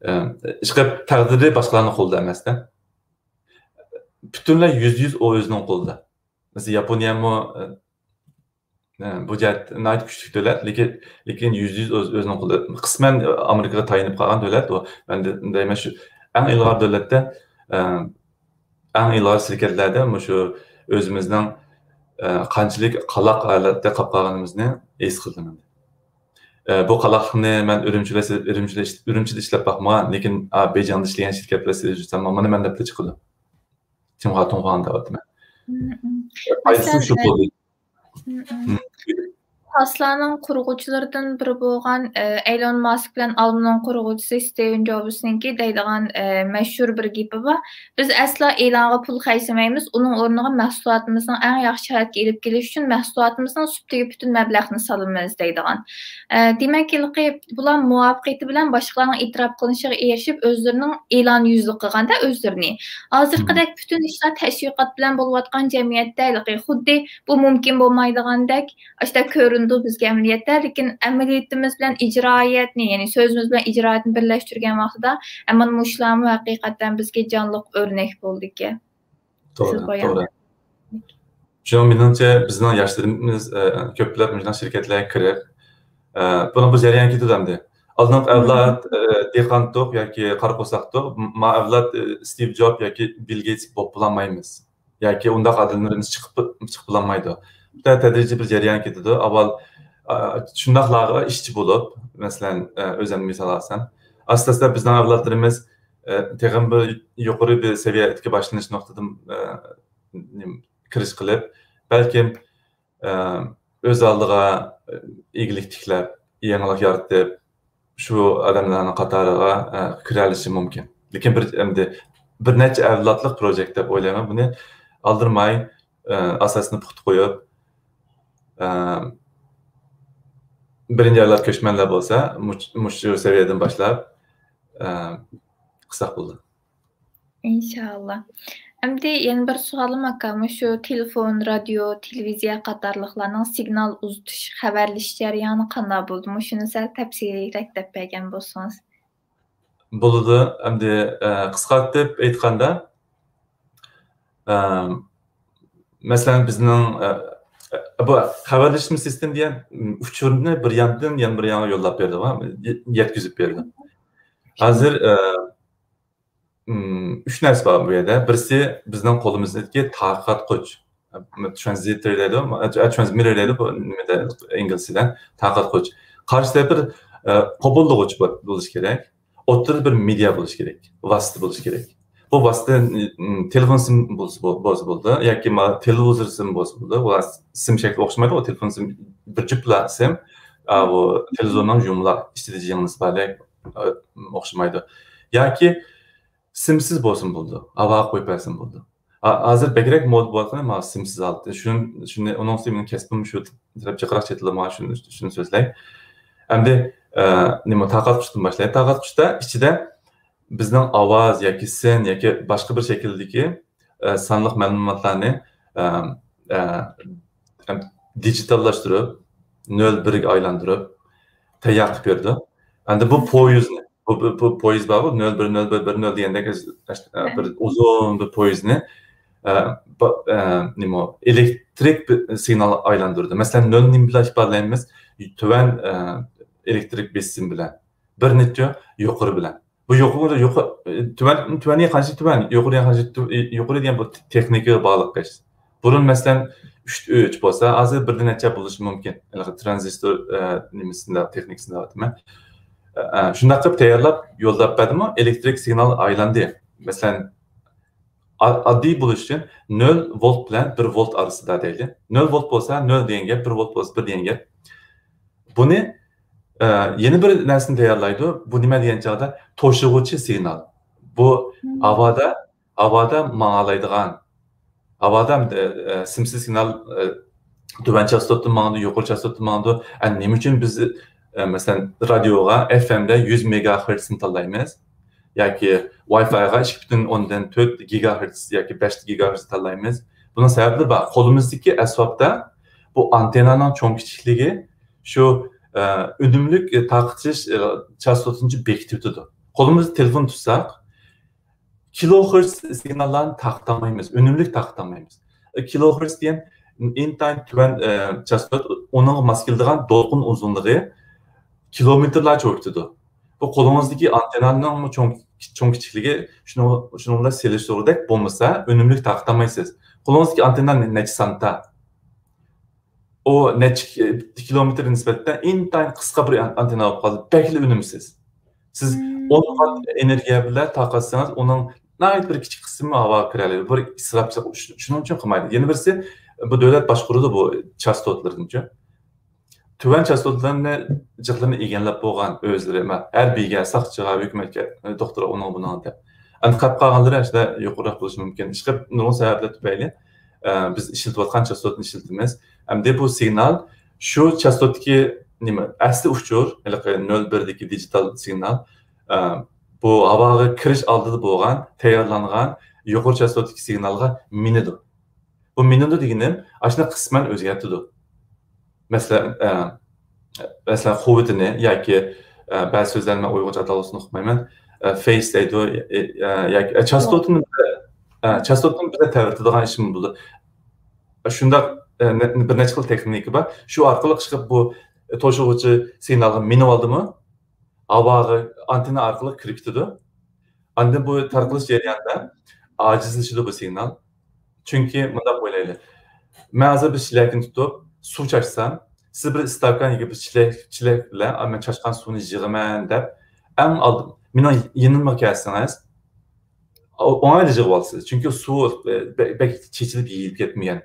ئە، ئىشقىلىپ تەقدىرى باشقىلارنىڭ قولىدا ئەمەستە. پۈتۈنلەي يۈزدە يۈز ئۇ ئۆزىنىڭ قولىدا. مەسىلەن، ياپونىيەمۇ، ئە، ئە، بۇ جەھەتتە ناھايىتى كۈچلۈك دۆلەت، لېكىن، لېكىن يۈزدە يۈز ئۆز-، ئۆزىنىڭ قولىدا. قىسمەن ئامېرىكىغا تايىنىپ قالغان دۆلەت ئۇ. مەن دە-، دەيمەن شۇ ئەڭ ئىلغار دۆلەتتە، ئە، ئەڭ ئىلغار شىركەتلەردە مۇشۇ ئۆزىمىزنىڭ، ئە، قانچىلىك قالاق ھالەتتە قاپ قالغىنىمىزنى ھېس قىلدىم. ئە، بۇ قالاقنى مەن ئۈرۈمچىدە، ئۈرۈمچىدە ئىش-، ئۈرۈمچىدە ئىشلەپ باقمىغان، لېكىن، ئا، بېيجىڭدا ئىشلىگەن شىركەت بىلەن سېلىشتۇرسام، مانا مەن دەپلا چىقىدۇ. چىڭخۇا تۇڭخۇاڭ دەۋاتىمەن. مم، مم. پايدىسى مەسىلەن، شۇ ئە، بولدى. مم، مم. مم. تاسلانىڭ قۇرغۇچىلىرىدىن بىرى بولغان، ئە، ئەيلون ماسك بىلەن ئالمىنىڭ قۇرغۇچىسى ستىۋېن جوبسنىڭكى دەيدىغان، ئە، مەشھۇر بىر گېپى بار. بىز ئەسلا ئېلانغا پۇل خەجلىمەيمىز، ئۇنىڭ ئورنىغا مەھسۇلاتىمىزنىڭ ئەڭ ياخشى ھالەتكە ئېلىپ كېلىش ئۈچۈن مەھسۇلاتىمىزنىڭ سۈپىتىگە پۈتۈن مەبلەغنى سالىمىز دەيدىغان. ئە، دېمەك، ھېلىقى بۇلار مۇۋەپپەقىيىتى بىلەن باشقىلارنىڭ ئېتىراپ قىلىنىشىغا ئېرىشىپ، ئۆزلىرىنىڭ ئېلان يۈزلۈك قىلغاندا ئۆزلىرىنى. ھازىرقىدەك پۈتۈن ئىشلار تەشۋىقات بىلەن بولۇۋاتقان جەمئىيەتتە ھېلىقى خۇددى بۇ مۇمكىن بولمايدىغاندەك ئاشۇنداق كۆرۈنىدۇ بىزگە ئەمەلىيەتتە، لېكىن ئەمەلىيىتىمىز بىلەن ئىجرائىيەتنى، يەنى سۆزىمىز بىلەن ئىجرائىيەتنى بىرلەشتۈرگەن ۋاقتىدا، ئەمما مۇشۇلارمۇ ھەقىقەتەن بىزگە جانلىق ئۆرنەك بولدىكەن. توغرا، سىز بايان توغرا. شۇڭا مېنىڭچە بىزنىڭ ياشلىرىمىز، ئە، كۆپلەپ مۇشۇنداق شىركەتلەرگە كىرىپ، ئە، بۇنىڭ بىر جەريان كېتىدۇ ئەمدى. ئالدىنقى ئەۋلاد، ئە، دېھقانتۇق ياكى قارا قورساقتۇق، ما ئەۋلاد، ئە، ستىۋ جوب ياكى بىل گېيتس بولۇپ بولالمايمىز. ياكى ئۇنداق ئادەملىرىمىز چىقىپ، چىقىپ بولالمايدۇ. بىر تەدرىجىي بىر جەريان كېتىدۇ. ئاۋۋال، ئە، شۇنداقلارغا ئىشچى بولۇپ، مەسىلەن، ئە، ئۆزۈمنى مىسال ئالسام، ئاستا-ئاستا بىزنىڭ ئەۋلادلىرىمىز، ئە، تېخىمۇ بىر يۇقىرى بىر سەۋىيەدىكى باشلىنىش نۇقتىدىن، ئە، نېمە، كىرىش قىلىپ، بەلكىم، ئە، ئۆز ئالدىغا، ئە، ئىگىلىك تىكلەپ، يېڭىلىق يارىتىپ، شۇ ئادەملەرنىڭ قاتارىغا، ئە، كىرەلىشى مۇمكىن. لېكىن بىر، ئەمدى بىر نەچچە ئەۋلادلىق پروجېكت دەپ ئويلايمەن. بۇنى ئالدىرىماي، ئە، ئاساسنى پۇختا قويۇپ، ئە، بىرىنچى ئەۋلاد كۆچمەنلەر بولسا، مۇش-، مۇشۇ سەۋىيەدىن باشلاپ، ئە، قىلساق بولىدۇ. ئىنشاللا. ئەمدى يەنە بىر سوئالىم، ئاكا، مۇشۇ تېلېفون، رادىيو، تېلېۋىزىيە قاتارلىقلارنىڭ سىگنال ئۇزىتىش، خەۋەرلىشىش جەريانى قانداق بولىدۇ؟ مۇشۇنى سەل تەپسىلىيرەك دەپ بەرگەن بولسىڭىز. بولىدۇ. ئەمدى، ئە، قىسقارتىپ ئېيتقاندا، ئە، مەسىلەن، بىزنىڭ، ئە، ئە، بۇ خەۋەرلىشىش سىستېمى دېگەن ئۇچۇرنى بىر ياندىن يەنە بىر يانغا يوللاپ بېرىدىغۇ، يەتكۈزۈپ بېرىدۇ. ھازىر، ئە، ئۈم، ئۈچ نەرسە بار بۇ يەردە. بىرسى بىزنىڭ قولىمىزدىكى تارقاتقۇچ. ترانزىتور دەيدۇ، ئە، ترانسمىتتېر دەيدۇ، بۇ نېمىدە، ئىنگلىزچىدە. تارقاتقۇچ. قارشى تەرەپ بىر، ئە، قوبۇللىغۇچى بو-، بولۇشى كېرەك. ئوتتۇرىدا بىر مېدىا بولۇشى كېرەك، ۋاسىتە بولۇشى كېرەك. بۇ ۋاسىتە، م، تېلېفون سىم بولسا بو-، بولسا بولىدۇ ياكى ما-، تېلېۋىزور سىم بولسا بولىدۇ. ئۇلار سىم شەكلى ئوخشىمايدۇ، ئۇ تېلېفون سىم بىر جۈپلا سىم، ئا، بۇ تېلېۋىزورنىڭ يۇمىلار ئىچىدە يىڭنىسى باردەك، ئا، ئوخشىمايدۇ. ياكى سىمسىز بولسىمۇ بولىدۇ، ھاۋاغا قويۇپ بەرسىمۇ بولىدۇ. ھا-، ھازىر بەكرەك مودا بولۇۋاتقىنى مانا سىمسىز ھالىتى. شۇنى، شۇنى، ئۇنىڭ ئۈستىگە مېنىڭ كەسپىم شۇ تەرەپ جىقراق چېتىلدى، مانا شۇنى، شۇنى سۆزلەي. ئەمدى، ئە، نېمە، تارقاتقۇچتىن باشلاي. تارقاتقۇچتا ئىچىدە بىزنىڭ ئاۋاز ياكى سىن ياكى باشقا بىر شەكىلدىكى، ئە، سانلىق مەلۇماتلارنى، ئە، ئە، ئەم، دىجىتاللاشتۇرۇپ، نۆل بىرگە ئايلاندۇرۇپ، تەييار قىلىپ بېرىدۇ. ئەمدى بۇ پويىزنى، بۇ، بۇ، بۇ پويىز بارغۇ، نۆل بىر، نۆل بىر، بىر نۆل دېگەندەك، ئە، بىر ئۇزۇن بىر پويىزنى، ئە، بۇ، ئە، نېمە، ئېلېكتىرىك بىر سىگنال ئايلاندۇرىدۇ. مەسىلەن، نۆلنى نېمە بىلەن ئىپادىلەيمىز؟ تۆۋەن، ئە، ئېلېكتىرىك بېسىم بىلەن. بىرنىچە يۇقىرى بىلەن. بۇ يۇقىرى، يۇقىرى، تۆۋەن، تۆۋەن دېگەن قانچە تۆۋەن، يۇقىرى دېگەن قانچە تۆ-، يۇقىرى دېگەن بۇ تېخنىكىغا باغلىق ئىش. بۇرۇن، مەسىلەن، ئۈچ ئۈچ بولسا، ھازىر بىردە نەچچە بولۇشى مۇمكىن. ھېلىقى ترانزىستور، ئە، نېمىسىندە، تېخنىكىسىندا دەۋاتىمەن. ئە، ئە، شۇنداق قىلىپ تەييارلاپ يوللاپ بەردىمۇ، ئېلېكتىرىك سىگنال ئايلاندى. مەسىلەن، ئا-، ئاددىي بولۇش ئۈچۈن نۆل ۋولت بىلەن بىر ۋولت ئارىسىدا دەيلى. نۆل ۋولت بولسا نۆل دېگەن گەپ، بىر ۋولت بولسا بىر دېگەن گەپ. بۇنى، ئە، يەنە بىر نەرسىنى تەييارلايدۇ. بۇ نېمە دېگەن چاغدا توشۇغۇچى سىگنال. بۇ ھاۋادا، ھاۋادا ماڭالايدىغان، ھاۋادا، ئە، ئە، سىمسىز سىگنال، ئە، تۆۋەن چاستوتتا ماڭىدۇ، يۇقىرى چاستوتتا ماڭىدۇ. ئە، نېمە ئۈچۈن بىز، ئە، مەسىلەن، رادىيوغا ئېف ئېمدە يۈز مېگاخېرتسنى تاللايمىز؟ ياكى ۋاي فايغا ئىككى پۈتۈن ئوندىن تۆت گىگاخېرتس ياكى بەش گىگاخېرتس تاللايمىز؟ بۇنىڭ سەۋەبلىرى بار. قولىمىزدىكى ئەسۋابتا بۇ ئانتېننانىڭ چوڭ كىچىكلىكى شۇ، ئە، ئۈنۈملۈك تارقىتىش، ئە، چاستوتىنى بېكىتىۋېتىدۇ. قولىمىزدا تېلېفون تۇتساق، كىلوخېرتس سىگناللارنى تارقىتالمايمىز، ئۈنۈملۈك تارقىتالمايمىز. ئە، كىلوخېرتس دېگەن ئىنتايىن تۆۋەن، ئە، چاستوت، ئۇنىڭغا ماس كېلىدىغان دولقۇن ئۇزۇنلۇقى كىلومېتىرلارچە بولۇپ كېتىدۇ. بۇ قولىڭىزدىكى ئانتېننانىڭمۇ چوڭ، چوڭ كىچىكلىكى، شۇنىڭ، شۇنىڭ بىلەن سېلىشتۇرغۇدەك بولمىسا، ئۈنۈملۈك تارقىتالمايسىز. قولىڭىزدىكى ئانتېننا نەچچە سانتا؟ ئۇ نەچچە كىلومېتىرغا نىسبەتەن ئىنتايىن قىسقا بىر ئان-، ئانتېننا بولۇپ قالدى. بەكلا ئۈنۈمسىز. سىز ئون ۋات ئېنېرگىيە بىلەن تارقاتسىڭىز، ئۇنىڭ ناھايىتى بىر كىچىك قىسمى ھاۋاغا كىرەلەيدۇ. بىر ئىسراپچىلىق، شۇ-، شۇنىڭ ئۈچۈن قىلمايدۇ. يەنە بىرسى، بۇ دۆلەت باشقۇرىدۇ بۇ چاستوتلىرىنىچۇ. تۆۋەن چاستوتلارنى جىقلىرىنى ئىگىلەپ بولغان ئۆزلىرى، مە-، ھەربىيگە، ساقچىغا، ھۆكۈمەتكە، دوختۇرغا، ئۇنىڭ بۇنىڭ دەپ. ئەمدى قاپ قالغانلىرى ئاشۇنداق يۇقىرىراق بولۇشى مۇمكىن. ئىشقىلىپ، نۇرغۇن سەۋەبلەر تۈپەيلى، ئە، بىز ئىشلىتىۋاتقان چاستوتنى ئىشلىتىمىز. ئەمدى بۇ سىگنال شۇ چاستوتتىكى نېمە، ئەسلى ئۇچۇر، ھېلىقى نۆل بىردىكى دىجىتال سىگنال، ئە، بۇ ھاۋاغا كىرىش ئالدىدا بولغان، تەييارلانغان يۇقىرى چاستوتتىكى سىگنالغا مىنىدۇ. بۇ مىنىدۇ دېگىنىم، ئاشۇنى قىسمەن ئۆزگەرتىدۇ. مەسىلەن، ئە، مەسىلەن، قۇۋۋىتىنى ياكى، ئە، بەزى سۆزلەرنى مەن ئۇيغۇرچە ئاتالغۇسىنى ئۇقمايمەن. ئە، فەيس دەيدۇ، ئە، ئە، ياكى، ئە، چاستوتىنى، ئە، چاستوتىنى بىزدە تەۋرىتىدىغان ئىشمۇ بولىدۇ. شۇنداق، ئە، نە-، بىر نەچچە خىل تېخنىكا بار. شۇ ئارقىلىق ئىشقىلىپ بۇ توشۇغۇچى سىگنالغا مىنىۋالدىمۇ، ھاۋاغا ئانتېننا ئارقىلىق كىرىپ كېتىدۇ. ئاندىن بۇ تارقىلىش جەريانىدا ئاجىزلىشىدۇ بۇ سىگنال. چۈنكى مۇنداق ئويلايلى. مەن ھازىر بىر چېلەكنى تۇتۇپ، سۇ چاچسام، سىز بىر ئىستاكان ياكى بىر چېلەك، چېلەك بىلەن، «ئا، مەن چاچقان سۇنى يىغىمەن» دەپ، ئەڭ ئالدىن مېنىڭ يېنىمغا كەلسىڭىز، ئو-، ئوڭايلا يىغىۋالىسىز. چۈنكى سۇ، ئە، بە-، بەك چېچىلىپ يېيىلىپ كەتمىگەن.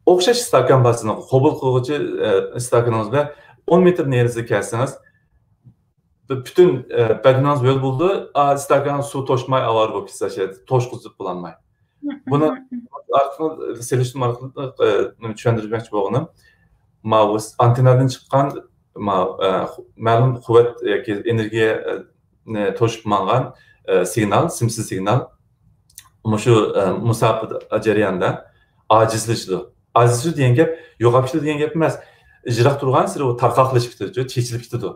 ئوخشاش ئىستاكان بار سىزنىڭ قوبۇل قىلغۇچى، ئە، ئىستاكىنىڭىز بىلەن ئون مېتىر نېرىسىگە كەلسىڭىز، بۈ-، پۈتۈن، ئە، بەدىنىڭىز ھۆل بولىدۇ. ئا، ئىستاكان سۇ توشماي ئاۋارە بولۇپ كېتىسىز، توشقۇزۇپ بولالماي. بۇنى ئارقىلىق سېلىشتۇرما ئارقىلىق، ئە، چۈشەندۈرمەكچى بولغىنىم، ماۋۇ ئانتېننادىن چىققان، ماۋۇ، ئە، مەلۇم قۇۋۋەت ياكى ئېنېرگىيە، ئە، نى توشۇپ ماڭغان، ئە، سىگنال، سىمسىز سىگنال مۇشۇ، ئە، مۇساپە جەريانىدا ئاجىزلىشىدۇ. ئاجىزلىشىدۇ دېگەن گەپ يوقاپ كېتىدۇ دېگەن گەپ ئەمەس. يىراق تۇرغانسېرى ئۇ تارقاقلىشىپ كېتىدۇ، چېچىلىپ كېتىدۇ.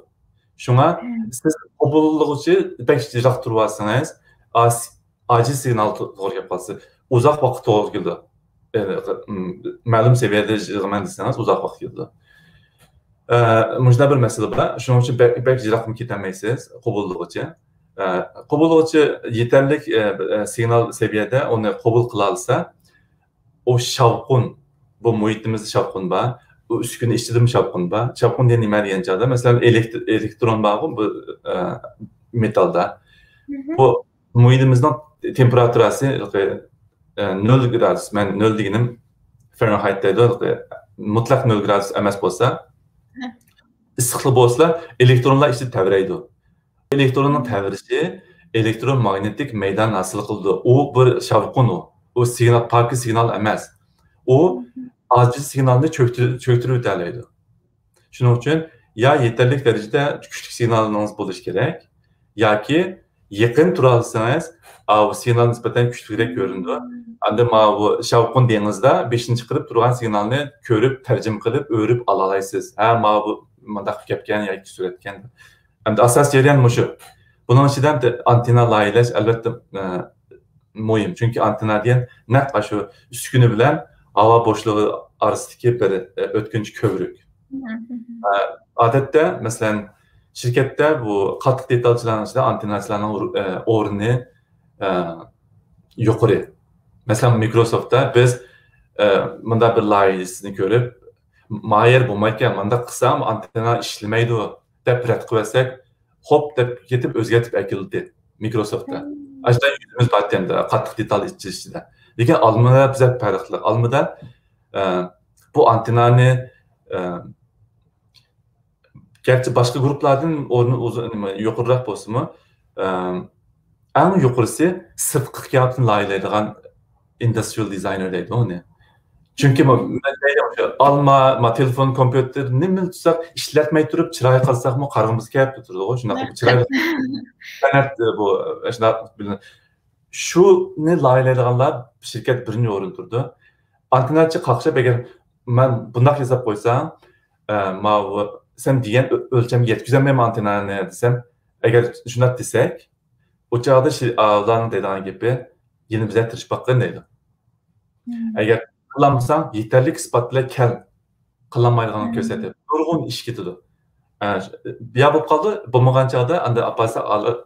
شۇڭا سىز قوبۇللىغۇچى بەك يىراق تۇرۇۋالسىڭىز، ئاس-، ئاجىز سىگنال تو-، توغرا كېلىپ قالسا، ئۇزاق ۋاقىت توغرا كېلىدۇ. ئە، م، مەلۇم سەۋىيەدە يىغىمەن دېسىڭىز، ئۇزاق ۋاقىت كېلىدۇ. ئە، مۇشۇنداق بىر مەسىلە بار. شۇنىڭ ئۈچۈن بەك، بەك يىراقمۇ كېتەلمەيسىز، قوبۇللىغۇچى. ئە، قوبۇللىغۇچى يېتەرلىك، ئە، بىر، ئە، سىگنال سەۋىيەدە ئۇنى قوبۇل قىلالىسا، ئۇ شاۋقۇن، بۇ مۇھىتىمىزدا شاۋقۇن بار. ئۇ ئۈسكۈنە ئىچىدىمۇ شاۋقۇن بار. شاۋقۇن دېگەن نېمە دېگەن چاغدا، مەسىلەن، ئېلېكتر-، ئېلېكترون بارغۇ، بۇ، ئە، مېتالدا. بۇ مۇھىتىمىزنىڭ تېمپېراتۇراسى، ئە، نۆل گرادۇس، مەن نۆل دېگىنىم فارېنھايت دەيدۇ، مۇتلەق نۆل گرادۇس ئەمەس بولسا، ئىسسىقلا بولسىلا، ئېلېكترونلار ئىچىدە تەۋرەيدۇ. ئېلېكتروننىڭ تەۋرىشى ئېلېكتروماگنىتىك مەيدان ھاسىل قىلىدۇ. ئۇ بىر شاۋقۇن ئۇ. ئۇ سىگنال، پاكىز سىگنال ئەمەس. ئۇ ئاجىز سىگنالنى چۆكتۈرۈ-، چۆكتۈرۈۋېتەلەيدۇ. شۇنىڭ ئۈچۈن يا يېتەرلىك دەرىجىدە كۈچلۈك سىگنالىڭىز بولۇشى كېرەك، ياكى يېقىن تۇرالىسىڭىز، ئاۋۇ سىگنال نىسبەتەن كۈچلۈكرەك كۆرۈنىدۇ. ئاندىن ماۋۇ شاۋقۇن دېڭىزدا بېشىنى چىقىرىپ تۇرغان سىگنالنى كۆرۈپ، تەرجىمە قىلىپ، ئۆرۈپ ئالالايسىز. ھە، ماۋۇ مۇنداق گەپكەن ياكى سۈرەتكەن. ئەمدى ئاساسىي جەريان مۇشۇ. بۇنىڭ ئىچىدە ئانتېننا لايىھەلەش، ئەلۋەتتە، ئە، مۇھىم. چۈنكى ئانتېننا دېگەن نەق ئاشۇ ئۈسكۈنە بىلەن ھاۋا بوشلۇقى ئارىسىدىكى بىر، ئە، ئۆتكۈنچى كۆۋرۈك. ئە، ئادەتتە، مەسىلەن، شىركەتتە بۇ قاتتىق دېتالچىلارنىڭ ئىچىدە ئانتېنناچىلارنىڭ ئۇر-، ئە، ئورنى، ئە، يۇقىرى. مەسىلەن، مىكروسوفتتا بىز، ئە، مۇنداق بىر لايىھىسىنى كۆرۈپ، ما يەر بولمايدىكەن، مۇنداق قىلسام ئانتېننا ئىشلىمەيدۇ، دەپ رەت قىلىۋەتسەك، خوپ دەپ كېتىپ ئۆزگەرتىپ ئەكېلدى مىكروسوفتتا. ئاشۇنداق يۈزىمىز بارتى ئەمدى قاتتىق دېتال ئىچىدە. لېكىن ئالمىدا بىزە پەرقلىق. ئالمىدا، ئە، بۇ ئانتېننانى، ئە، گەرچە باشقا گۇرۇپپىلاردىن ئورنى ئۇزۇن، نېمە، يۇقىرىراق بولسىمۇ، ئە، ئەڭ يۇقىرىسى سىرتقى قىياپىتىنى لايىھەلەيدىغان ئىندۇسترىيال دىزاينېر دەيدۇ ئۇنى. چۈنكى ما-، مەن دەيدۇ، ئالما، ما، تېلېفون، كومپيۇتېر، نېمىنى تۇتساق، ئىشلەتمەي تۇرۇپ چىرايى قالساقمۇ قارىغۇمىز كەپ تۇرىدىغۇ، شۇنداق چىرايلىق سەنئەت، بۇ، شۇنداق بىلىن-، شۇنى لايىھەلەيدىغانلار شىركەت بىرىنچى ئورۇندا تۇرىدۇ. ئانتېنناچى قاقشاپ، ئەگەر مەن بۇنداق ياساپ قويسام، ئە، ماۋۇ سەن دېگەن ئۆ-، ئۆلچەمگە يەتكۈزەلمەيمەن ئانتېننانى دېسەم، ئەگەر شۇنداق دېسەك، ئۇ چاغدا شى-، ئا، ئۇلارنىڭ دەيدىغان گېپى، يەنە بىزلەر تىرىشىپ باققىن دەيدۇ. ئەگەر قىلالمىساڭ، يېتەرلىك ئىسپات بىلەن كەل. قىلالمايدىغانلىقىنى كۆرسەتىپ، نۇرغۇن ئىش كېتىدۇ. ئە، يا بولۇپ قالدى، بولمىغان چاغدا ئاندىن ئاپارسا، ئال-،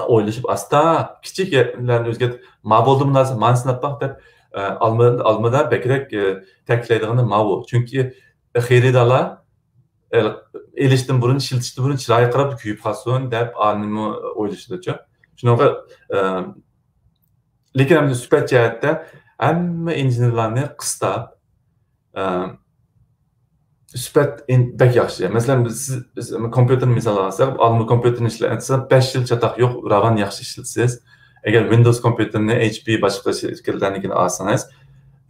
ئويلىشىپ ئاستا، كىچىك يەرلەرنى ئۆزگەرتىپ، ما بولدى مۇناسىپ، مانا سىناپ باق دەپ، ئە، ئالما-، ئالمىدا بەكرەك، ئە، تەكىتلەيدىغىنى ماۋۇ. چۈنكى خېرىدارلار، ئە، ئېلىشتىن بۇرۇن، ئىشلىتىشتىن بۇرۇن چىرايىغا قاراپ كۆيۈپ قالسۇن دەپ ئانىمۇ ئويلىشىدۇچۇ. شۇنىڭغا، ئە، لېكىن ئەمدى سۈپەت جەھەتتە ھەممە ئىنژېنېرلارنى قىستاپ، ئە، سۈپەت ئىن-، بەك ياخشى. مەسىلەن، بىز، سىز، بىز كومپيۇتېرنى مىسال ئالساق، ئالما كومپيۇتېرنى ئىشلەتسە، بەش يىل چاتاق يوق، راۋان ياخشى ئىشلىتىسىز. ئەگەر ۋىندوۋس كومپيۇتېرنى، ئېيچ پى، باشقا شىركەتلەرنىڭكىنى ئالسىڭىز،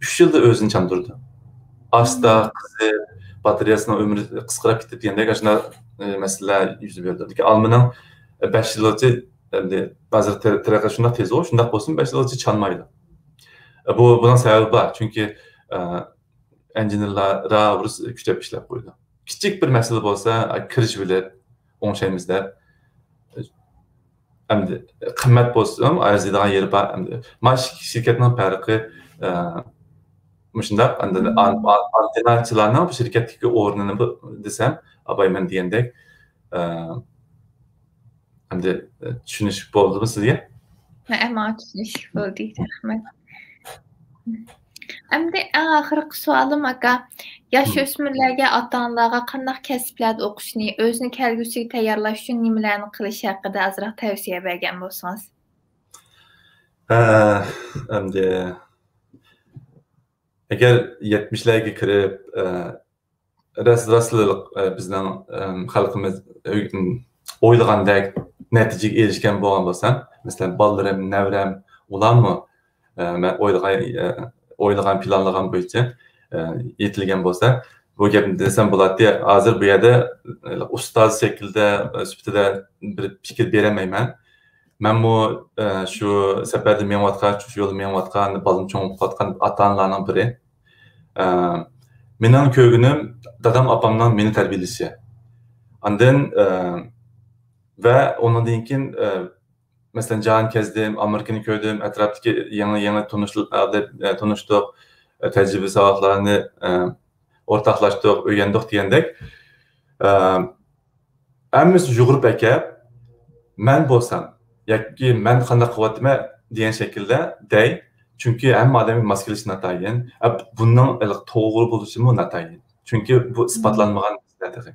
ئۈچ يىلدا ئۆزىنى چاندۇرىدۇ. ئاستا، قىزىپ، باتارېيەسىنىڭ ئۆمرى قىسقىراپ كېتىپ دېگەندەك ئاشۇنداق، ئە، مەسىلىلەر يۈز بېرىدۇ. لېكىن ئالمىنىڭ، ئە، بەش يىلغىچە، ئەمدى ھازىر تە-، تەرەققىي شۇنداق تېز، شۇنداق بولسىمۇ بەش يىلغىچە چانمايدۇ. ئە، بۇ، بۇنىڭ سەۋەبى بار. چۈنكى، ئە، ئىنژېنېرلار راۋۇرۇس كۈچەپ ئىشلەپ قويىدۇ. كىچىك بىر مەسىلە بولسا، ئە، كىرىشىۋېلىپ، ئوڭشايمىز دەپ. ئەمدى قىممەت بولسىمۇ ئەرزىيدىغان يېرى بار. ئەمدى مانا شىركەتنىڭ پەرقى، ئە، مۇشۇنداق. ئەمدى ئان-، ئان-، ئانتېنناچىلارنىڭ بۇ شىركەتتىكى ئورنىنى بۇ دېسەم، ئاباي مەن دېگەندەك، ئە، ئەمدى، ئە، چۈشىنىشلىك بولدىمۇ سىزگە؟ ھە، ماڭا چۈشىنىشلىك بولدى. رەھمەت. ئەمدى ئەڭ ئاخىرقى سوئالىم، ئاكا. ياش ئۆسمۈرلەرگە، ئاتا-ئانىلارغا قانداق كەسىپلەردە ئوقۇشنى، ئۆزىنى كەلگۈسىگە تەييارلاش ئۈچۈن نېمىلەرنى قىلىش ھەققىدە ئازراق تەۋسىيە بەرگەن بولسىڭىز. ھە، ئەمدى ئەگەر يەتمىشلەرگە كىرىپ، ئە، راست، راستلا، ئە، بىزنىڭ، ئەم، خەلقىمىز، ئە، ئويلىغاندەك نەتىجىگە ئېرىشكەن بولغان بولسا، مەسىلەن، بالىلىرىم، نەۋرەم، ئۇلارمۇ، ئە، مەن ئويلىغان، ئە، ئويلىغان، پىلانلىغان بويىچە، ئە، يېتىلگەن بولسا، بۇ گەپنى دېسەم بولاتتى. ھازىر بۇ يەردە، ئە، ئۇستاز شەكلىدە، ئە، سۈپىتىدە بىر پىكىر بېرەلمەيمەن. مەنمۇ، ئە، شۇ سەپەردە مېڭىۋاتقان، شۇ يولدا مېڭىۋاتقان، بالىمۇ چوڭ بولۇپ قالغان ئاتا-ئانىلارنىڭ بىرى. ئە، مېنىڭ كۆرگىنىم دادام، ئاپامنىڭ مېنى تەربىيەلىشى. ئاندىن، ئە، ۋە ئۇنىڭدىن كېيىن، ئە، مەسىلەن، جاھان كەزدىم، ئامېرىكىنى كۆردۈم، ئەتراپتىكى يېڭى، يېڭى تونۇشلار بىلەن، ئە، تونۇشتۇق، ئە، تەجرىبە ساۋاقلارنى، ئە، ئورتاقلاشتۇق، ئۆگەندۇق دېگەندەك. ئە، ھەممىسىنى يۇغۇرۇپ ئەكەپ، مەن بولسام ياكى مەن قانداق قىلىۋاتىمەن دېگەن شەكىلدە دەي. چۈنكى ھەممە ئادەمگە ماس كېلىشى ناتايىن. ئە، بۇنىڭ توغرا بولۇشىمۇ ناتايىن. چۈنكى بۇ ئىسپاتلانمىغان مەسىلە تېخى.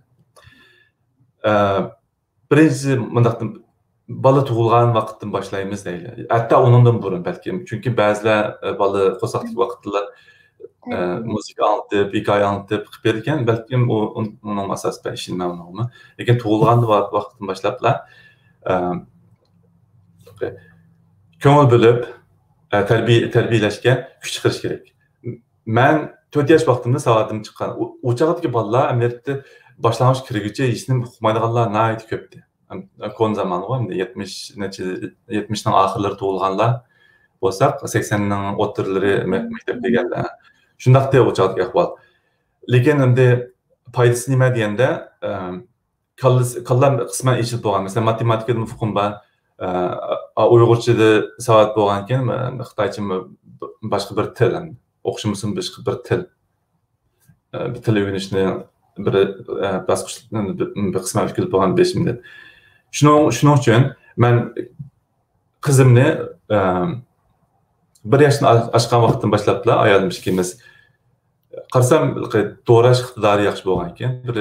ئە، بىرىنچىسى، مۇنداقتىن، بالا تۇغۇلغان ۋاقىتتىن باشلايمىز دەيلى. ھەتتا ئۇنىڭدىن بۇرۇن بەلكىم. چۈنكى بەزىلەر، ئە، بالا قورساقتىكى ۋاقىتتىلا، ئە، مۇزىكا ئاڭلىتىپ، ھېكايە ئاڭلىتىپ قىلىپ بېرىدىكەن. بەلكىم ئۇ، ئۇن-، ئۇنىڭ ئاساسى بار، ئىشىنىمەن ئۇنىڭغىمۇ. لېكىن تۇغۇلغان ۋاقىتتىن باشلاپلا، ئە، كۆڭۈل بۆلۈپ، ئە، تەربىيە-، تەربىيەلەشكە كۈچ چىقىرىش كېرەك. مەن تۆت ياش ۋاقتىمدا ساۋادىم چىققان. ئۇ، ئۇ چاغدىكى بالىلار ئەمەلىيەتتە باشلانغۇچ كىرگۈچە ھېچنېمە ئۇقمايدىغانلار ناھايىتى كۆپتى. كونا زامانغۇ، ئەمدى يەتمىش نەچچە، يەتمىشنىڭ ئاخىرلىرى تۇغۇلغانلار بولساق، سەكسەننىڭ ئوتتۇرىلىرى مە-، مەكتەپكە كەلگەنلەر. شۇنداقتى ئۇ چاغدىكى ئەھۋال. لېكىن ئەمدى پايدىسى نېمە دېگەندە، ئە، كاللىسى، كاللام قىسمەن ئېچىلىپ بولغان. مەسىلەن، ماتېماتىكىدىمۇ ئۇقۇم بار. ئە، ئۇيغۇرچىدا ساۋات بولغانكىن، خىتايچىمۇ باشقا بىر تىل، ئوخشىمىسىمۇ باشقا بىر تىل. ئە، بىر تىل ئۆگىنىشنى بىر، ئە، باسقۇچ، بىر، بىر قىسمەن ئۆتكۈزۈپ بولغان بېشىمدىن. شۇنىڭ، شۇنىڭ ئۈچۈن مەن قىزىمنى، ئە، بىر ياشتىن ئا-، ئاشقان ۋاقىتتىن باشلاپلا ئايالىم ئىككىمىز قارىسام، دوراش ئىقتىدارى ياخشى بولغان ئىكەن. بىر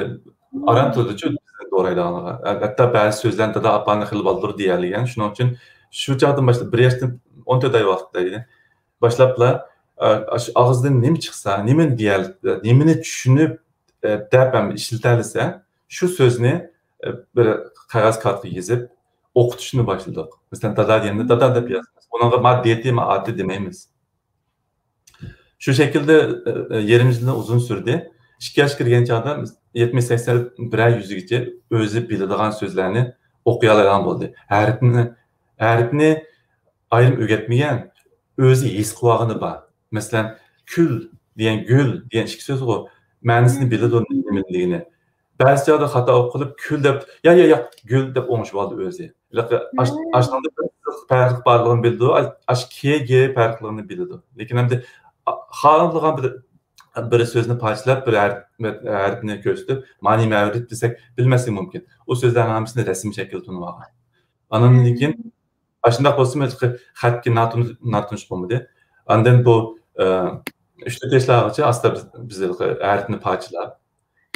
ئاران تۇرىدىچۇ دورايدىغانلىقى. ھەتتا بەزى سۆزلەرنى دادا ئاپاڭنى خېلى بالدۇر دېيەلىگەن. شۇنىڭ ئۈچۈن شۇ چاغدىن باشلاپ، بىر ياشتىن ئون تۆت ئاي ۋاقىتتا ئىدى. باشلاپلا، ئا، ئاشۇ ئاغزىدىن نېمە چىقسا، نېمىنى دېيەل-، نېمىنى چۈشىنىپ، ئە، دەپ ھەم ئىشلىتەلىسە، شۇ سۆزنى، ئە، بىر قەغەز كارتىغا يېزىپ ئوقۇتۇشنى باشلىدۇق. مەسىلەن، دادا دېگەندە دادا دەپ يازىمىز. ئۇنىڭغا ما دېتى، ما ئاتى دېمەيمىز. شۇ شەكىلدە، ئە، ئە، يېرىم يىلدىن ئۇزۇن سۈردى. ئىككى ياشقا كىرگەن چاغدا يەتمىش سەكسەن بىرەر يۈزىگىچە ئۆزى بىلىدىغان سۆزلەرنى ئوقۇيالايدىغان بولدى. ھەرپنى، ھەرپنى ئايرىم ئۆگەتمىگەن، ئۆزى ھېس قىلىۋالغىنى بار. مەسىلەن، كۈل دېگەن، گۈل دېگەن ئىككى سۆزغۇ، مەنىسىنى بىلىدۇ نېمىدىن دېگىنى. بەزى چاغدا خاتا ئوقۇلۇپ، كۈل دەپ، يا، يا، يا، گۈل دەپ ئوڭشىۋالدى ئۆزى. ھېلىقى ئاش-، ئاشۇنىڭدا بىر پەرق بارلىقىنى بىلىدۇ، ئاش-، ئاش كېگە پەرقلىقىنى بىلىدۇ. لېكىن ئەمدى خالىغان بىر، بىر سۆزنى پارچىلاپ، بىر ھەرپ-، ھەرپنى كۆرسىتىپ، مانا نېمە ھەرپ دېسەك، بىلمەسلىكى مۇمكىن. ئۇ سۆزلەرنىڭ ھەممىسىنى رەسىم شەكىلدە تونۇۋالغان. ئاندىن كېيىن ئاشۇنداق بولسىمۇ، خەتكە ناتونۇش، ناتونۇش بولمىدى. ئاندىن بۇ، ئە، ئۈچ تۆت ياشلارغىچە ئاستا بىز، بىز ھەرپنى پارچىلاپ،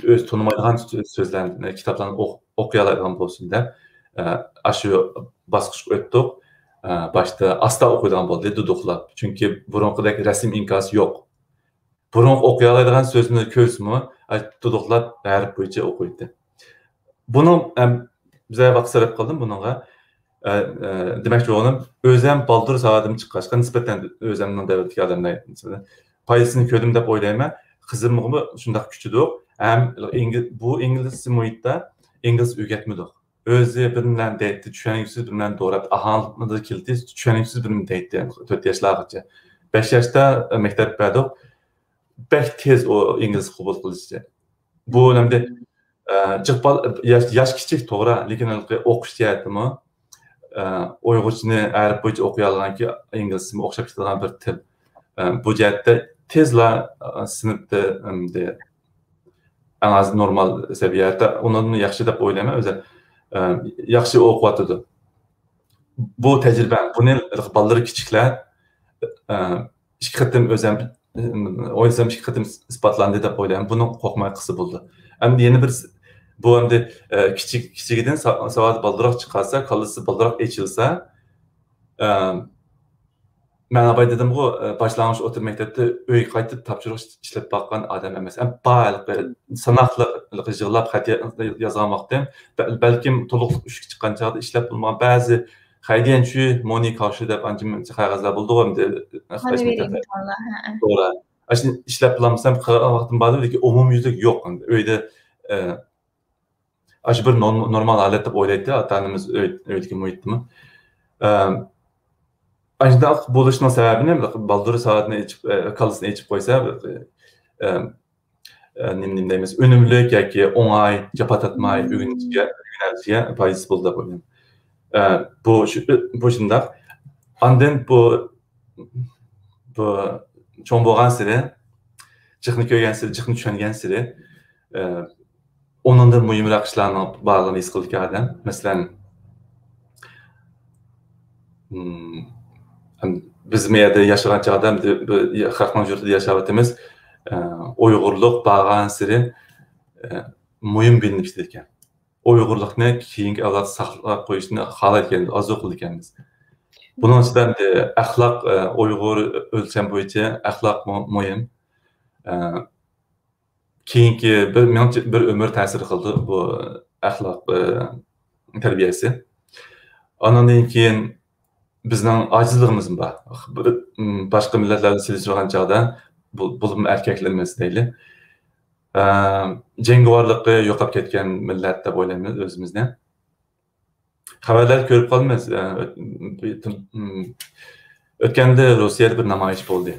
ئۆزى تونۇمايدىغان سۆ-، سۆزلەرنى، كىتابلارنى ئوق-، ئوقۇيالايدىغان بولسۇن دەپ، ئە، ئاشۇ باسقۇچقا ئۆتتۇق. ئە، باشتا ئاستا ئوقۇيدىغان بولدى، دۇدۇقلاپ. چۈنكى بۇرۇنقىدەك رەسىم ئىنكاسى يوق. بۇرۇنقى ئوقۇيالايدىغان سۆزنى كۆرسىمۇ، ئە، دۇدۇقلاپ ھەرپ بويىچە ئوقۇيتتى. بۇنىڭ، ئەم، بىزە ۋاقىت سەرپ قىلدىم بۇنىڭغا. ئە، ئە، دېمەكچى بولغىنىم، ئۆزەم بالدۇر ساۋادىم چىققاچقا، نىسبەتەن ئۆزەمنىڭ دەۋرىدىكى ئادەملەر نىسبەتەن پايدىسىنى كۆردۈم دەپ ئويلايمەن. قىزىمغىمۇ شۇنداق كۈچىدۇق. ھەم ئىنگل-، بۇ ئىنگلىز مۇھىتتا ئىنگلىز ئۆگەتمىدۇق. ئۆزى بىر نېمىلەرنى دەيتتى، چۈشەنگۈسىز بىر نېمىلەرنى دوراپ، ئاھاڭلىقمىدا كېلىتى، چۈشەنگۈسىز بىر نېمە دەيتتى، تۆت ياشلارغىچە. بەش ياشتا مەكتەپ بەردۇق. بەك تېز ئۇ ئىنگلىز قوبۇل قىلىشى. بۇ ئەمدى، ئە، جىق بال-، ياش، ياش كىچىك، توغرا، لېكىن ھېلىقى ئوقۇش جەھەتتىمۇ، ئە، ئۇيغۇرچىنى ھەرپ بويىچە ئوقۇيالىغانكى، ئىنگلىزچىمۇ ئوخشاپ كېتىدىغان بىر تىل. ئە، بۇ جەھەتتە تېزلا، ئە، سىنىپتا، ئەمدى ئەڭ ئاز نورمال سەۋىيەدە، ئۇنىڭدىن ياخشى دەپ ئويلايمەن ئۆزۈم. ئە، ياخشى ئوقۇۋاتىدۇ. بۇ تەجرىبە، بۇنى بالىلىرى كىچىكلەر، ئە، ئىككى قېتىم ئۆزەم، ئويلىسام ئىككى قېتىم ئىسپاتلاندى دەپ ئويلايمەن. بۇنى قورقماي قىلسا بولىدۇ. ئەمدى يەنە بىر س-، بۇ ئەمدى، ئە، كىچىك، كىچىكىدىن سا-، ساۋاتى بالدۇرراق چىقارسا، كاللىسى بالدۇرراق ئېچىلسا، ئە، مەن ئاباي دېدىمغۇ، ئە، باشلانغۇچ ئوتتۇرا مەكتەپتە ئۆيگە قايتىپ تاپشۇرۇق ئىشلەپ باققان ئادەم ئەمەس. ئەم، بار ساناقلىق يىغلاپ خەت يا-، يازغان ۋاقتىم، بە-، بەلكىم تولۇقلۇق ئۈچكە چىققان چاغدا ئىشلەپ بولمىغان بەزى خەيدىيەنچۈ، مونى كاۋشى دەپ ئانچە مۇنچە قەغەزلەر بولىدىغۇ ئەمدى، خىتاي مەكتەپلەر. توغرا. ئاشۇنى ئىشلەپ بولالمىسام قىلغان ۋاقتىم باردۇ، لېكىن ئومۇميۈزلۈك يوق. ئۆيدە، ئە، ئاشۇ بىر نورم-، نورمال ھالەت دەپ ئويلايتتى ئاتا-ئانىمىز ئۆي-، ئۆيدىكى مۇھىتتىمۇ. ئە، ئاشۇنداق بولۇشنىڭ سەۋەبىنى بالدۇر ساۋاتنى ئېچىپ، ئە، كاللىسىنى ئېچىپ قويسا، ئە، ئە، نېمە، نېمە دەيمىز، ئۈنۈملۈك ياكى ئوڭاي، جاپا تارتماي ئۆگىنىشىگە، ئۆگىنەلىشىگە پايدىسى بولىدۇ دەپ ئويلايمەن. ئە، بۇ شۇ، بۇ شۇنداق. ئاندىن بۇ، بۇ چوڭ بولغانسېرى، جىقنى كۆرگەنسېرى، جىقنى چۈشەنگەنسېرى، ئە، ئۇنىڭدىن مۇھىمراق ئىشلارنىڭ بارلىقىنى ھېس قىلىدىكەن ئادەم. مەسىلەن، ئىم، بىز مۇ يەردە ياشىغان چاغدا، بىر خەقنىڭ يۇرتىدا ياشاۋاتىمىز. ئە، ئۇيغۇرلۇق بارغانسېرى، ئە، مۇھىم بىلىنىپ كېتىدىكەن. ئۇيغۇرلۇقنى كېيىنكى ئەۋلاد ساقلاپ قويۇشنى خالايدىكەن، ئارزۇ قىلىدىكەنمىز. بۇنىڭ ئىچىدە ئەمدى ئەخلاق، ئە، ئۇيغۇر ئۆلچەم بويىچە ئەخلاق مۇ-، مۇھىم. ئە، كېيىنكى بىر، مېنىڭچە بىر ئۆمۈر تەسىر قىلىدۇ بۇ ئەخلاق، ئە، تەربىيەسى. ئانىڭدىن كېيىن بىزنىڭ ئاجىزلىقىمىزمۇ بار. بىر، م، باشقا مىللەتلەر بىلەن سېلىشتۇرغان چاغدا بۇ، بولۇپمۇ ئەركەكلىرىمىز دەيلى. ئە، جەڭگىۋارلىقى يوقاپ كەتكەن مىللەت دەپ ئويلايمىز ئۆزىمىزنى. خەۋەرلەردە كۆرۈپ قالىمىز. ئە، ئۆت-، م، ئۆتكەندە روسىيەدە بىر نامايىش بولدى.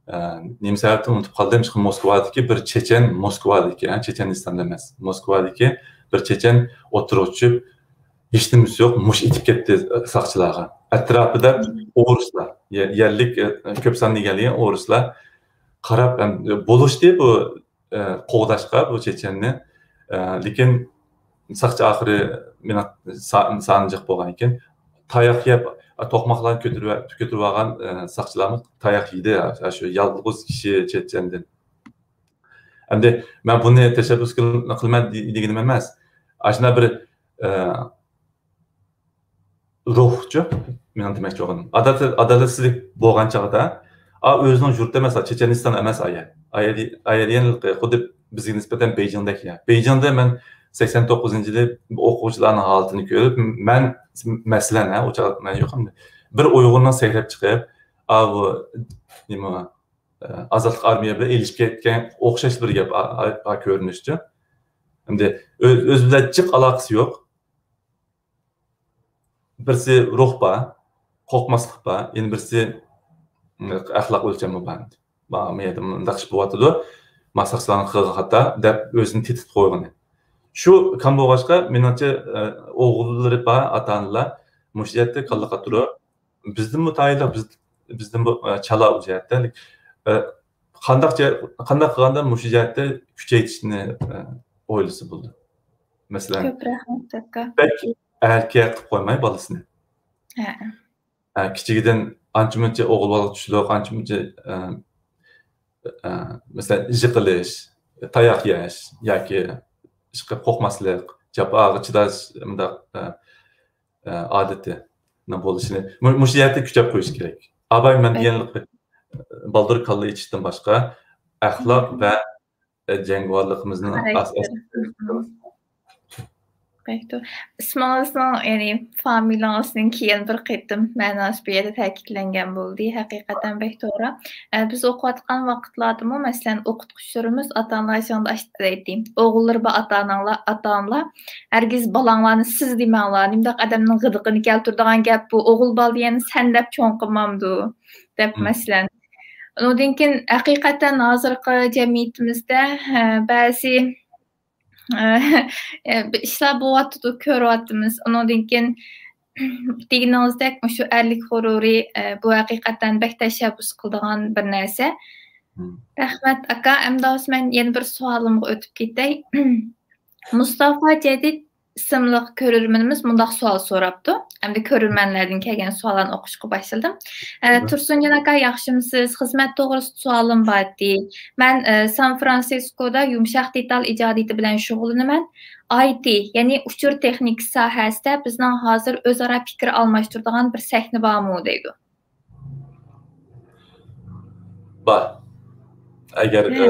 ئە، نېمە سەۋەبتىن ئۇنتۇپ قالدىم. شۇ موسكۋادىكى بىر چېچەن، موسكۋادىكى، ھە، چېچەنىستاندا ئەمەس، موسكۋادىكى بىر چېچەن ئوتتۇرىغا چۈشۈپ، ھېچنېمىسى يوق، مۇشت ئېتىپ كەتتى ساقچىلارغا. ئەتراپىدا ئورۇسلار، يە-، يەرلىك، ئە، كۆپ ساندا ئىگىلىگەن ئورۇسلار قاراپ، ھەم بولۇشتى بۇ، ئە، قوغداشقا بۇ چېچەننى. ئە، لېكىن ساقچى ئاخىرى مېنىڭ سا-، سانى جىق بولغان ئىكەن. تاياق يەپ، توقماقلارنى كۆتۈرۈۋە-، كۆتۈرۈۋالغان، ئە، ساقچىلارمۇ تاياق يېدى، ئاشۇ يالغۇز كىشى چېچەندىن. ئەمدى مەن بۇنى تەشەببۇس قىل-، قىلىمەن دېگىنىم ئەمەس. ئاشۇنداق بىر، ئە، روھچۇ، مېنىڭ دېمەكچى بولغىنىم. ئادالەت-، ئادالەتسىزلىك بولغان چاغدا، ئا، ئۆزىنىڭ يۇرتى ئەمەس، چېچەنىستان ئەمەس ئايە. ئايە دېگەن خۇددى بىزگە نىسبەتەن بېيجىڭدەك يا. بېيجىڭدا مەن سەكسەن توققۇزىنچى يىلى ئوقۇغۇچىلارنىڭ ھالىتىنى كۆرۈپ، مەن، مەسىلەن، ھە، ئۇ چاغ مەن يوق ئەمدى. بىر ئۇيغۇرنىڭ سەكرەپ چىقىپ، ئا، بۇ، نېمە، ئازادلىق ئارمىيە بىلەن ئېلىشىپ كەتكەن ئوخشاش بىر گەپ، ئا، ئا، ئا، كۆرۈنۈشتە. ئەمدى ئۆز-، ئۆزى بىلەن جىق ئالاقىسى يوق. بىرسى روھ بار، قورقماسلىق بار، يەنە بىرسى، م، ئەخلاق ئۆلچەمى بار. ما-، ما يەردە مۇنداق ئىش بولۇۋاتىدۇ، ما ساقچىلارنىڭ قىلغىنى خاتا دەپ ئۆزىنى تېتىتىپ قويغىنى. شۇ كام بولغاچقا، مېنىڭچە، ئە، ئوغۇللىرى بار ئاتا-ئانىلار مۇشۇ جەھەتتە كاللا قاتۇرۇپ، بىزدىنمۇ تايىنلىق، بىز، بىزدىنمۇ، ئە، چالا ئۇ جەھەتتە. ئە، قانداق جە-، قانداق قىلغاندا مۇشۇ جەھەتتە كۈچەيتىشنى، ئە، ئويلىسا بولىدۇ؟ مەسىلەن، كۆپ رەھمەت، ئاكا. بەك ئەركە قىلىپ قويماي بالىسىنى. ھە. ئە، كىچىكىدىن ئانچە-مۇنچە ئوغۇل بالىغا چۈشلۈك، ئانچە-مۇنچە، ئە، ئە، مەسىلەن، يىقىلىش، تاياق يەش ياكى ئىشقىلىپ قورقماسلىق، جاپاغا چىداش، مۇنداق، ئە، ئە، ئادىتىنىڭ بولۇشىنى، مۇ-، مۇشۇ يەردە كۈچەپ قويۇش كېرەك. ئاباي، مەن دېگەنلىك، بالدۇر كاللا ئېچىشتىن باشقا، ئەخلاق ۋە، ئە، جەڭگىۋارلىقىمىزنىڭ ئاساسىي. بەك توغرا. ئىسمىڭىزنىڭ، يەنى فامىلىڭىزنىڭ كېيىن بىر قېتىم مەناسى بۇ يەردە تەكىتلەنگەن بولدى. ھەقىقەتەن بەك توغرا. ئە، بىز ئوقۇۋاتقان ۋاقىتلاردىمۇ، مەسىلەن، ئوقۇتقۇچىلىرىمىز ئاتا-ئانىلار يىغىنىدا ئاشۇنداق دەيتتى، ئوغۇللىرى بار ئاتا-ئاناڭلار، ئاتا-ئانىلار، ھەرگىز بالاڭلارنى سىز دېمەڭلار، نېمىنداق ئادەمنىڭ غىدىقىنى كەلتۈرىدىغان گەپ بۇ، ئوغۇل بالا دېگەننى سەن دەپ چوڭ قىلمامدۇ، دەپ، مەسىلەن. ئۇنىڭدىن كېيىن، ھەقىقەتەن ھازىرقى جەمئىيىتىمىزدە، ھە، بەزى بىر ئىشلار بولۇۋاتىدۇ، كۆرۈۋاتىمىز. ئۇنىڭدىن كېيىن دېگىنىڭىزدەك مۇشۇ ئەرلىك غۇرۇرى، بۇ ھەقىقەتەن بەك تەشەببۇس قىلىدىغان بىر نەرسە. رەھمەت، ئاكا. ئەمدى ھازىر مەن يەنە بىر سوئالىمغا ئۆتۈپ كېتەي. مۇستافا جەدىد ئىسىملىق كۆرۈرمىنىمىز مۇنداق سوئال سوراپتۇ. ئەمدى كۆرۈرمەنلەردىن كەلگەن سوئاللارنى ئوقۇشقا باشلىدىم. ئە، تۇرسۇنجان ئاكا، ياخشىمۇسىز؟ خىزمەت توغرىسىدا سوئالىم بار ئىدى. مەن، ئە، سان فرانسىسكودا يۇمشاق دېتال ئىجادىيىتى بىلەن شۇغۇللىنىمەن. ئاي تى، يەنى ئۇچۇر تېخنىكىسى ساھەسىدە بىزنىڭ ھازىر ئۆزئارا پىكىر ئالماشتۇرىدىغان بىر سەھنە بارمۇ دەيدۇ. بار. ئەگەر، ئە،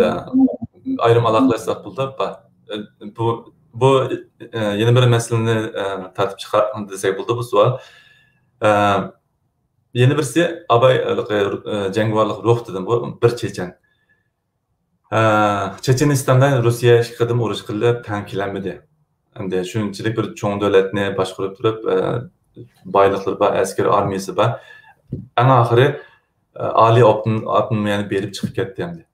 ئايرىم ئالاقىلەشسەك بولىدۇ، بار. ئە، بۇ، بۇ، ئە، يەنە بىر مەسىلىنى، ئە، تارتىپ چىقار دېسەك بولىدۇ بۇ سوئال. ئە، يەنە بىرسى ئاباي، ئە، جەڭگىۋارلىق روھ دېدىم، بۇ بىر چېچەن. ئە، چېچېنىستاندا روسىيە ئىككى قېتىم ئۇرۇش قىلىپ تەڭ كېلەلمىدى. ئەمدى شۇنچىلىك بىر چوڭ دۆلەتنى باشقۇرۇپ تۇرۇپ، ئە، بايلىقلىرى بار، ئەسكەر ئارمىيىسى بار. ئەڭ ئاخىرى، ئە، ئالىي ئاپتون-، ئاپتونومىيەنى بېرىپ چىقىپ كەتتى ئەمدى.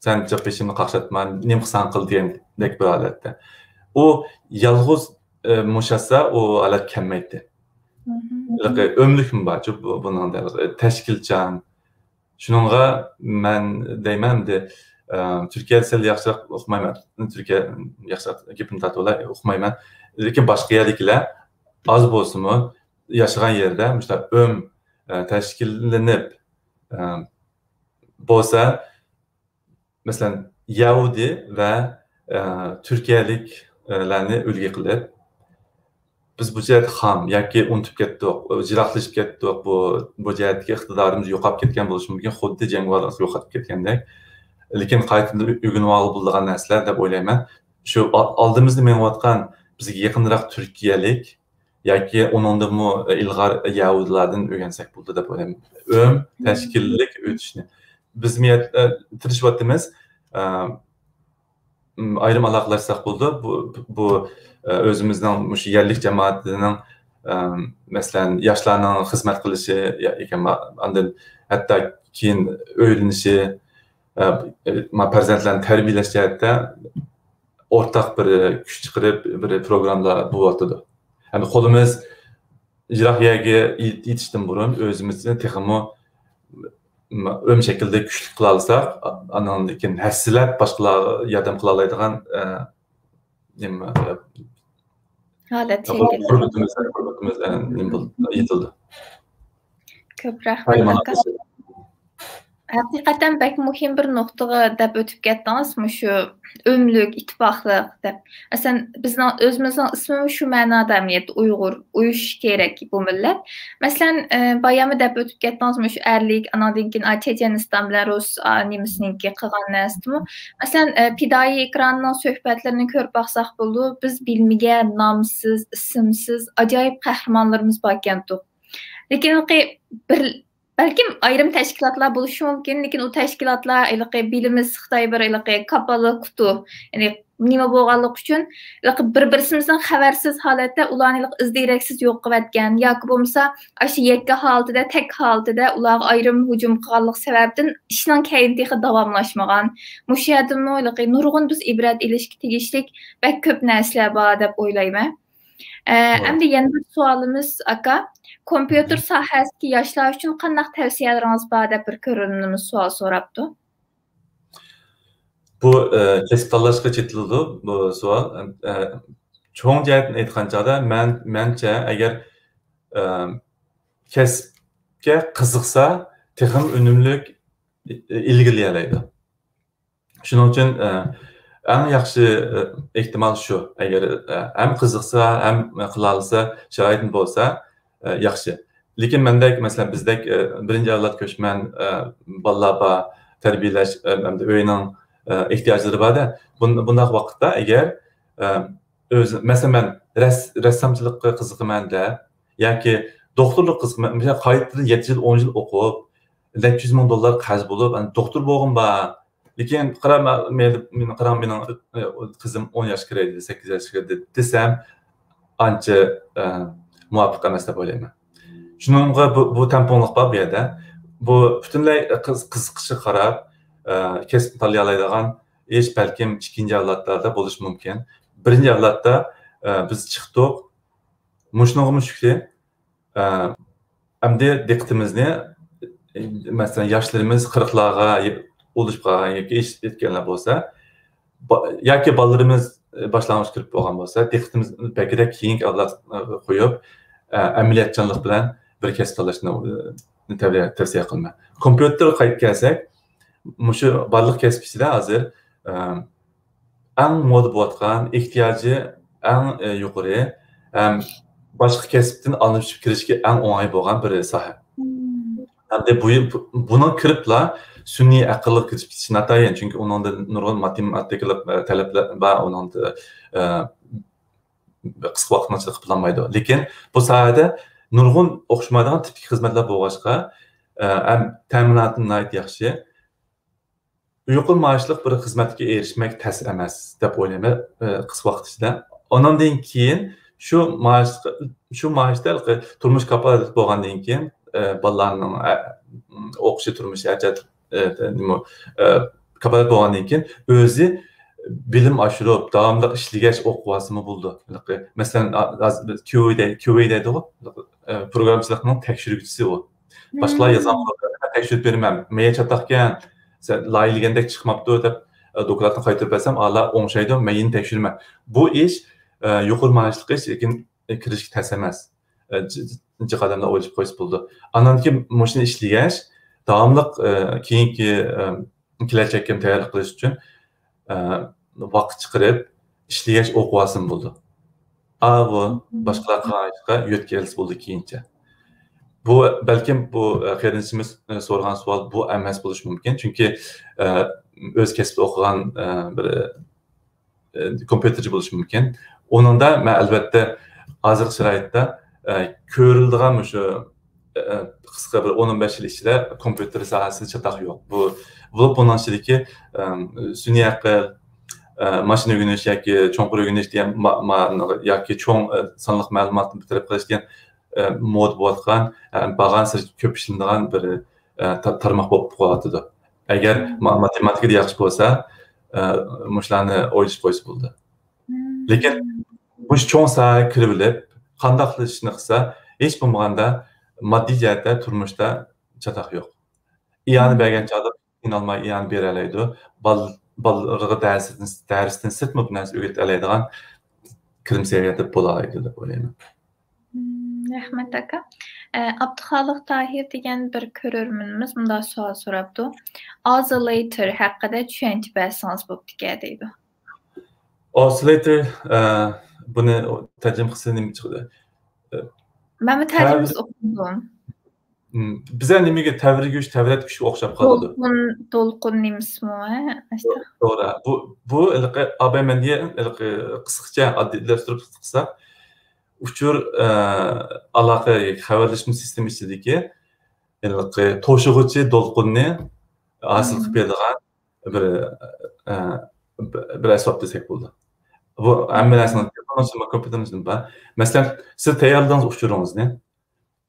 سەن جىق بېشىمنى قاقشاتما، نېمە قىلساڭ قىل دېگەندەك بىر ھالەتتە. ئۇ يالغۇز، ئە، مۇشاتسا، ئۇ ھالەت كەلمەيتتى. مھم. ھېلىقى ئۆملۈكمۇ بارچۇ بۇ، بۇنىڭدا، ھېلىقى تەشكىلچان. شۇنىڭغا مەن دەيمەن ئەمدى، ئە، تۈركىيەدە سەل ياخشىراق ئۇقمايمەن. تۈركىيە ياخشىراق گېپىنى تارتىۋالاي، ئۇقمايمەن. لېكىن باشقا يەردىكىلەر ئاز بولسىمۇ، ياشىغان يېرىدە مۇشۇنداق ئۆم، ئە، تەشكىللىنىپ، ئە، بولسا، مەسىلەن، يەھۇدىي ۋە، ئە، تۈركىيەلىكلەرنى ئۈلگە قىلىپ، بىز بۇ جەھەتتە خام ياكى ئۇنتۇپ كەتتۇق، يىراقلىشىپ كەتتۇق، بۇ، بۇ جەھەتتىكى ئىقتىدارىمىز يوقاپ كەتكەن بولۇشى مۇمكىن، خۇددى جەڭگىۋارلىق يوقاپ كەتكەندەك. لېكىن قايتىدىن ئۆگىنىۋالغىلى بولىدىغان نەرسىلەر دەپ ئويلايمەن. شۇ ئا-، ئالدىمىزدا مېڭىۋاتقان، بىزگە يېقىنراق تۈركىيەلىك ياكى ئۇنىڭدىنمۇ ئىلغار يەھۇدىيلاردىن ئۆگەنسەك بولىدۇ دەپ ئويلايمەن. ئۆم تەشكىللىك ئۆتۈشنى. بىز مىيەت-، ئە، تىرىشىۋاتىمىز. ئە، م، ئايرىم ئالاقىلەشسەك بولىدۇ. بۇ، بۇ، ئە، ئۆزىمىزنىڭ مۇشۇ يەرلىك جامائىتىنىڭ، ئە، مەسىلەن، ياشلارنىڭ خىزمەت قىلىشى، يا-، ياكى ما-، ئاندىن ھەتتا كېيىن ئۆيلىنىشى، ئە، ما-، پەرزەنتلەرنى تەربىيەلەش جەھەتتە ئورتاق بىر كۈچ چىقىرىپ، بىر پروگراممىلار بولۇۋاتىدۇ. يەنى قولىمىز يىراق يەرگە يېتىشتىن بۇرۇن ئۆزىمىزنى تېخىمۇ ئۆم شەكىلدە كۈچلۈك قىلالىساق، ئانىڭدىن كېيىن ھەسسىلەپ باشقىلارغا ياردەم قىلالايدىغان، ئە، نېمە، ھالەت شەكىللىنىدۇ. غۇربىتىمىز، غۇربىتىمىز، ئە، نېمە بولىدۇ، يېتىلىدۇ. كۆپ رەھمەت، ئاكا. ھەقىقەتەن بەك مۇھىم بىر نۇقتىغا دەپ ئۆتۈپ كەتتىڭىز، مۇشۇ ئۆملۈك، ئىتتىپاقلىق دەپ. ئەسلەن، بىزنىڭ ئۆزىمىزنىڭ ئىسمىمۇ شۇ مەنادا، ئەمەلىيەتتە ئۇيغۇر، ئۇيۇشۇش كېرەك بۇ مىللەت. مەسىلەن، ئە، باياممۇ دەپ ئۆتۈپ كەتتىڭىز، مۇشۇ ئەرلىك، ئاناندىن كېيىن، ئا، چېچەنىستان بىلەن رۇس، ئا، نېمىسىنىڭكى قىلغان نەرسىدىمۇ. مەسىلەن، ئە، پىدائىي ئېكراننىڭ سۆھبەتلىرىنى كۆرۈپ باقساق بولىدۇ، بىز بىلمىگەن، نامسىز، ئىسىمسىز، ئاجايىپ قەھرىمانلىرىمىز باركەنتۇق. لېكىن بىر بەلكىم ئايرىم تەشكىلاتلار بولۇشى مۇمكىن، لېكىن ئۇ تەشكىلاتلار ھېلىقى بىلىمىز خىتاي بىر ھېلىقى كاپالە قۇتۇ، يەنى نېمە بولغانلىقى ئۈچۈن ھېلىقى بىر-بىرسىمىزدىن خەۋەرسىز ھالەتتە ئۇلارنى ھېلىقى ئىز دېرەكسىز يوق قىلىۋەتكەن ياكى بولمىسا ئاشۇ يەككە ھالىتىدە، تەك ھالىتىدە ئۇلارغا ئايرىم ھۇجۇم قىلغانلىق سەۋەبىدىن ئىشنىڭ كەينى تېخى داۋاملاشمىغان. مۇشۇ يەردىنمۇ ھېلىقى نۇرغۇن بىز ئىبرەت ئېلىشقا تېگىشلىك بەك كۆپ نەرسىلەر بار دەپ ئويلايمەن. ئە، ئەمدى يەنە بىر سوئالىمىز، ئاكا. كومپيۇتېر ساھەسىدىكى ياشلار ئۈچۈن قانداق تەۋسىيەلىرىڭىز بار دەپ بىر كۆرۈرمىنىمىز سوئال سوراپتۇ. بۇ، ئە، كەسىپ تاللاشقا چېتىلىدۇ، بۇ سوئال. ئە، چوڭ جەھەتتىن ئېيتقان چاغدا، مەن، مەنچە، ئەگەر، ئە، كەسىپكە قىزىقسا، تېخىمۇ ئۈنۈملۈك ئىلگىرىلىيەلەيدۇ. شۇنىڭ ئۈچۈن، ئە، ئەڭ ياخشى، ئە، ئېھتىمال شۇ. ئەگەر، ئە، ھەم قىزىقسا، ھەم قىلالىسا، شارائىتىم بولسا، ئە، ياخشى. لېكىن مەندەك، مەسىلەن، بىزدەك، ئە، بىرىنچى ئەۋلاد كۆچمەن، ئە، بالىلار بار، تەربىيەلەش، ئە، ئەمدى ئۆينىڭ، ئە، ئېھتىياجلىرى بار-دە. بۇن-، بۇنداق ۋاقىتتا ئەگەر، ئە، ئۆزى، مەسىلەن، مەن رەس-، رەسسامچىلىققا قىزىقىمەن دەپ ياكى دوختۇرلۇققا قىزىقىمەن، مەسىلەن، قايتىدىن يەتتە يىل، ئون يىل ئوقۇپ، نەچچە يۈز مىڭ دوللار قەرز بولۇپ، ئەنە، دوختۇر بولغۇم بار. لېكىن قاراڭ، مەن، مەن، مېنى قاراڭ، مېنىڭ، ئە، قىزىم ئون ياشقا كىرەي دېدى، سەككىز ياشقا كىردى دېسەم، ئانچە، ئە، مۇۋاپىق ئەمەس دەپ ئويلايمەن. شۇنىڭغا بۇ، بۇ تەڭپۇڭلۇق بار بۇ يەردە. بۇ پۈتۈنلەي قىز-، قىزىقىشىغا قاراپ، ئە، كەسىپنى تاللىيالايدىغان ئىش بەلكىم ئىككىنچى ئەۋلادلاردا بولۇشى مۇمكىن. بىرىنچى ئەۋلادتا، ئە، بىز چىقتۇق. مۇشۇنىڭغىمۇ شۈكرى. ئە، ئەمدى دىققىتىمىزنى، مەسىلەن، ياشلىرىمىز قىرىقلارغا ئۇلىشىپ قالغان ياكى ئېشىپ كەتكەنلەر بولسا، با-، ياكى بالىلىرىمىز باشلانغۇچ كىرىپ بولغان بولسا، دىققىتىمىز بەكرەك كېيىنكى ئەۋلادقا قويۇپ، ئە، ئەمەلىيەتچانلىق بىلەن بىر كەسىپ تاللاشنى، ئە، تەۋ-، تەۋسىيە قىلىمەن. كومپيۇتېرغا قايتىپ كەلسەك، مۇشۇ بارلىق كەسىپ ئىچىدە ھازىر، ئە، ئەڭ مودا بولۇۋاتقان، ئېھتىياجى ئەڭ، ئە، يۇقىرى ھەم باشقا كەسىپتىن ئالمىشىپ كىرىشكە ئەڭ ئوڭاي بولغان بىر ساھە. ھەمدە بۇ يىل بۇ-، بۇنىڭ كىرىپلا سۈنئىي ئەقىلگە كىرىپ كېتىشى ناتايىن، چۈنكى ئۇنىڭدا نۇرغۇن ماتېماتىكىلىق، ئە، تەلەپلەر بار، ئۇنىڭدا، ئە، قىسقا ۋاقىتنىڭ ئىچىدە قىلالمايدۇ. لېكىن بۇ ساھەدە نۇرغۇن ئوخشىمايدىغان تىپتىكى خىزمەتلەر بولغاچقا، ئە، ھەم تەمىناتى ناھايىتى ياخشى. يۇقىرى مائاشلىق بىر خىزمەتكە ئېرىشمەك تەس ئەمەس دەپ ئويلايمەن، ئە، قىسقا ۋاقىت ئىچىدە. ئۇنىڭدىن كېيىن شۇ مائاش، شۇ مائاشتا تۇرمۇش كاپالەتلىك بولغاندىن كېيىن، ئە، بالىلارنىڭ، ئە، ئوقۇشى، تۇرمۇشى، ھەر جەھەت، ئە، نېمە، ئە، كاپالەت بولغاندىن كېيىن ئۆزى بىلىم ئاشۇرۇپ، داۋاملىق ئىشلىگەچ ئوقۇۋالسىمۇ بولىدۇ. مەسىلەن، ھازىر بىز كيۇ ئەي دەي-، كيۇ ئەي دەيدىغۇ، ئە، پروگراممىچىلىقنىڭ تەكشۈرگۈچىسى ئۇ. باشقىلار يازغان پروگراممىنى تەكشۈرۈپ بېرىمەن. مېيى چاتاقكەن، سەن لايىھەلىگەندەك چىقماپتۇ دەپ، ئە، دوكلاتنى قايتۇرۇپ بەرسەم، ئالا ئوڭشايدۇ، مەن يەنە تەكشۈرىمەن. بۇ ئىش، ئە، يۇقىرى مائاشلىق ئىش، لېكىن، ئە، كىرىشكە تەس ئەمەس. ئە، جىق ئادەملەر ئويلىشىپ قويسا بولىدۇ. ئاندىن كېيىن مۇشۇنى ئىشلىگەچ، داۋاملىق، ئە، كېيىنكى، ئە، كېلەچەككە تەييارلىق قىلىش ئۈچۈن، ئە، ۋاقىت چىقىرىپ ئىشلىگەچ ئوقۇۋالسىمۇ بولىدۇ. ئاۋۇ باشقىلار قىلغان ئىشقا يۆتكەلسە بولىدۇ كېيىنچە. بۇ، بەلكىم بۇ، ئە، قېرىندىشىمىز، ئە، سورىغان سوئال بۇ ئەمەس بولۇشى مۇمكىن. چۈنكى، ئە، ئۆز كەسپىدە ئوقۇغان، ئە، بىر، ئە، كومپيۇتېرچى بولۇشى مۇمكىن. ئۇنىڭدا مەن ئەلۋەتتە ھازىرقى شارائىتتا، ئە، كۆرۈلىدىغان مۇشۇ، ئە، قىسقا بىر ئون، ئون بەش يىل ئىچىدە كومپيۇتېر ساھەسىدە چاتاق يوق. بۇ، بولۇپ بۇنىڭ ئىچىدىكى، ئە، سۈنئىي ئەقىل، ئە، ماشىنا ئۆگىنىش ياكى چوڭقۇر ئۆگىنىش دېگەن ما-، ما-، ياكى چوڭ، ئە، سانلىق مەلۇماتنى بىر تەرەپ قىلىش دېگەن، ئە، مودا بولۇۋاتقان، ئە، بارغانسېرى كۆپ ئىشلىنىدىغان بىر، ئە، تا-، تارماق بولۇپ قالىۋاتىدۇ. ئەگەر ما-، ماتېماتىكىدا ياخشى بولسا، ئە، مۇشۇلارنى ئويلىشىپ قويسا بولىدۇ. لېكىن بۇ چوڭ ساھەگە كىرىۋېلىپ، قانداقلا ئىشنى قىلسا، ھېچ بولمىغاندا ماددىي جەھەتتە تۇرمۇشتا چاتاق يوق. ئىئانە بەرگەن چاغدا قىينالماي ئىئانە بېرەلەيدۇ. بال-، بالىلىرىغا دەرستىن، دەرستىن سىرتمۇ بىر نەرسە ئۆگىتەلەيدىغان كىرىم سەۋىيەدە بولالايدۇ دەپ ئويلايمەن. مم، رەھمەت ئاكا. ئە، ئابدۇخالىق تاھىر دېگەن بىر كۆرۈرمىنىمىز مۇنداق سوئال سوراپتۇ. ئاسسىلېيتور ھەققىدە چۈشەنچە بەرسىڭىز بوپتىكەن دەيدۇ. ئاسسىلېيتور، ئە، بۇنى تەرجىمە قىلسا نېمە چىقىدۇ؟ ئە، مەنمۇ تەرجىمىسى ئوقۇدۇم. مم، بىزە نېمىگە تەۋرىگۈچ، تەۋرەتكۈچكە ئوخشاپ قالىدۇ. دولقۇن، دولقۇن نېمىسىمۇ، ھە؟ توغرا. بۇ، بۇ ھېلىقى ئابەمەندىيە، ھېلىقى قىسقىچە ئاددىيلاشتۇرۇپ قىلساق، ئۇچۇر، ئە، ئالاقە، خەۋەرلەشمە سىستېما ئىچىدىكى ھېلىقى توشۇغۇچى دولقۇننى ھاسىل قىلىپ بېرىدىغان بىر، ئە، بىر ئەسۋاب دېسەك بولىدۇ. بۇ ھەممە نەرسىنىڭ كومپيۇتېرنىڭ ئىچىدە بار. مەسىلەن، سىز تەييارلىدىڭىز ئۇچۇرىڭىزنى،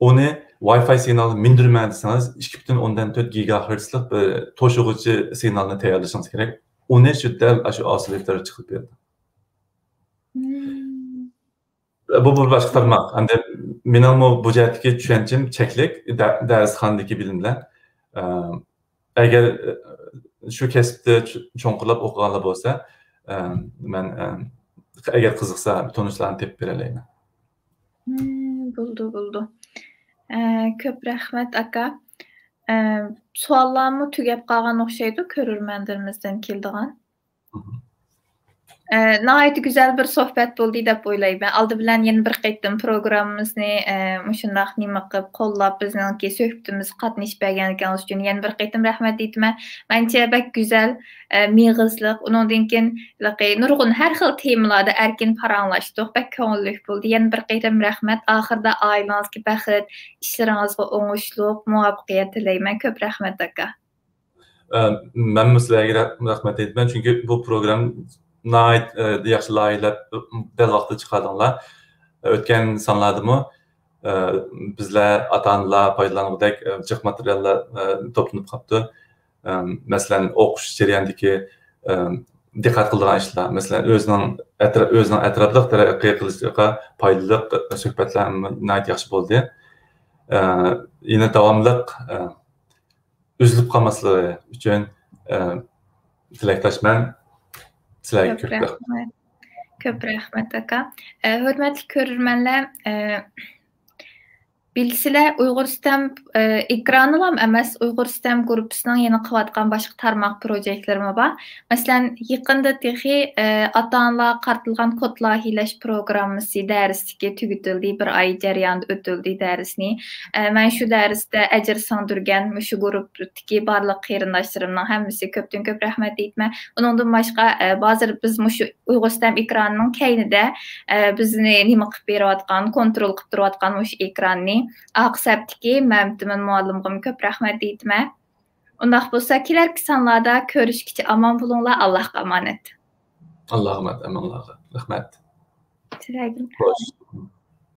ئۇنى ۋاي فاي سىگنالغا مىندۈرمەڭ دېسىڭىز، ئىككى پۈتۈن ئوندىن تۆت گىگاھېرتسلىق بىر توشۇغۇچى سىگنالنى تەييارلىشىڭىز كېرەك. ئۇنى شۇ دەل ئاشۇ ئاسسىلېيتور چىقىرىپ بېرىدۇ. بۇ، بۇ باشقا تارماق. ئەمدى مېنىڭمۇ بۇ جەھەتتىكى چۈشەنچەم چەكلىك، دە-، دەرسخانىدىكى بىلىملەر. ئە، ئەگەر، ئە، شۇ كەسىپتە چو-، چوڭقۇرلاپ ئوقۇغانلار بولسا، ئە، مەن، ئە، ئەگەر قىزىقسا، تونۇشلارنى تېپىپ بېرەلەيمەن. مم، بولىدۇ، بولىدۇ. ئە، كۆپ رەھمەت، ئاكا. ئە، سوئاللارمۇ تۈگەپ قالغان ئوخشايدۇ، كۆرۈرمەنلىرىمىزدىن كېلىدىغان. ئە، ناھايىتى گۈزەل بىر سۆھبەت بولدى دەپ ئويلايمەن. ئالدى بىلەن يەنە بىر قېتىم پروگراممىمىزنى، ئە، مۇشۇنداق نېمە قىلىپ قوللاپ، بىزنىڭكى سۆھبىتىمىزگە قاتنىشىپ بەرگەنلىكىڭىز ئۈچۈن يەنە بىر قېتىم رەھمەت ئېيتىمەن. مەنچە بەك گۈزەل، ئە، مېغىزلىق، ئۇنىڭدىن كېيىن ھېلىقى نۇرغۇن ھەر خىل تېمىلاردا ئەركىن پاراڭلاشتۇق. بەك كۆڭۈللۈك بولدى. يەنە بىر قېتىم رەھمەت. ئاخىرىدا ئائىلىڭىزگە بەخت، ئىشلىرىڭىزغا ئوڭۇشلۇق، مۇۋەپپەقىيەت تىلەيمەن. كۆپ رەھمەت، ئاكا. ئە، مەنمۇ سىلەرگە رەھ-، رەھمەت ئېيتىمەن، چۈنكى بۇ پروگرامما ناھايىتى، ئە، ياخشى لايىھەلەپ، دەل ۋاقتىدا چىقاردىڭلار. ئۆتكەن سانلاردىمۇ، ئە، بىزلەر ئاتا-ئانىلار پايدىلانغۇدەك، ئە، جىق ماتېرىياللار، ئە، توپلىنىپ قاپتۇ. ئە، مەسىلەن، ئوقۇش جەريانىدىكى، ئە، دىققەت قىلىدىغان ئىشلار، مەسىلەن، ئۆزىنىڭ ئەترا-، ئۆزىنىڭ ئەتراپلىق تەرەققىي قىلىشىغا پايدىلىق سۆھبەتلەر ناھايىتى ياخشى بولدى. ئە، يەنە داۋاملىق، ئە، ئۈزۈلۈپ قالماسلىقى ئۈچۈن، ئە، تىلەكداشمەن. سىلەرگە كۆپ كۆپ رەھمەت. رەھمەت. كۆپ رەھمەت، ئاكا. ئە، ھۆرمەتلىك كۆرۈرمەنلەر، ئە، بىلىسىلەر، ئۇيغۇر ستەم، ئە، ئېكرانىلام ئەمەس، ئۇيغۇر ستەم گۇرۇپپىسىنىڭ يەنە قىلىۋاتقان باشقا تارماق پروجېكتلىرىمۇ بار. مەسىلەن، يېقىندا تېخى، ئە، ئاتا-ئانىلارغا قارىتىلغان كود لايىھىلەش پروگراممىسى دەرسلىكى تۈگىتىلدى، بىر ئاي جەريانىدا ئۆتۈلدى دەرسنى. ئە، مەن شۇ دەرستە ئەجىر سىڭدۈرگەن مۇشۇ گۇرۇپپىدىكى بارلىق قېرىنداشلىرىمنىڭ ھەممىسىگە كۆپتىن كۆپ رەھمەت ئېيتىمەن. ئۇنىڭدىن باشقا، ئە، ھازىر بىز مۇشۇ ئۇيغۇر ستەم ئېكرانىنىڭ كەينىدە، ئە، بىزنى نېمە قىلىپ بېرىۋاتقان، كونترول قىلىپ تۇرۇۋاتقان مۇشۇ ئېكراننى، ئارقا سەپتىكى مەمتىمىن مۇئەللىمغىمۇ كۆپ رەھمەت ئېيتىمەن. ئۇنداق بولسا، كېلەركى سانلاردا كۆرۈشكىچە ئامان بولۇڭلار، ئاللاھقا ئامانەت. ئاللاھقا ئامانەت، ئامانلارغا. رەھمەت. سىلەرگىمۇ. خوش.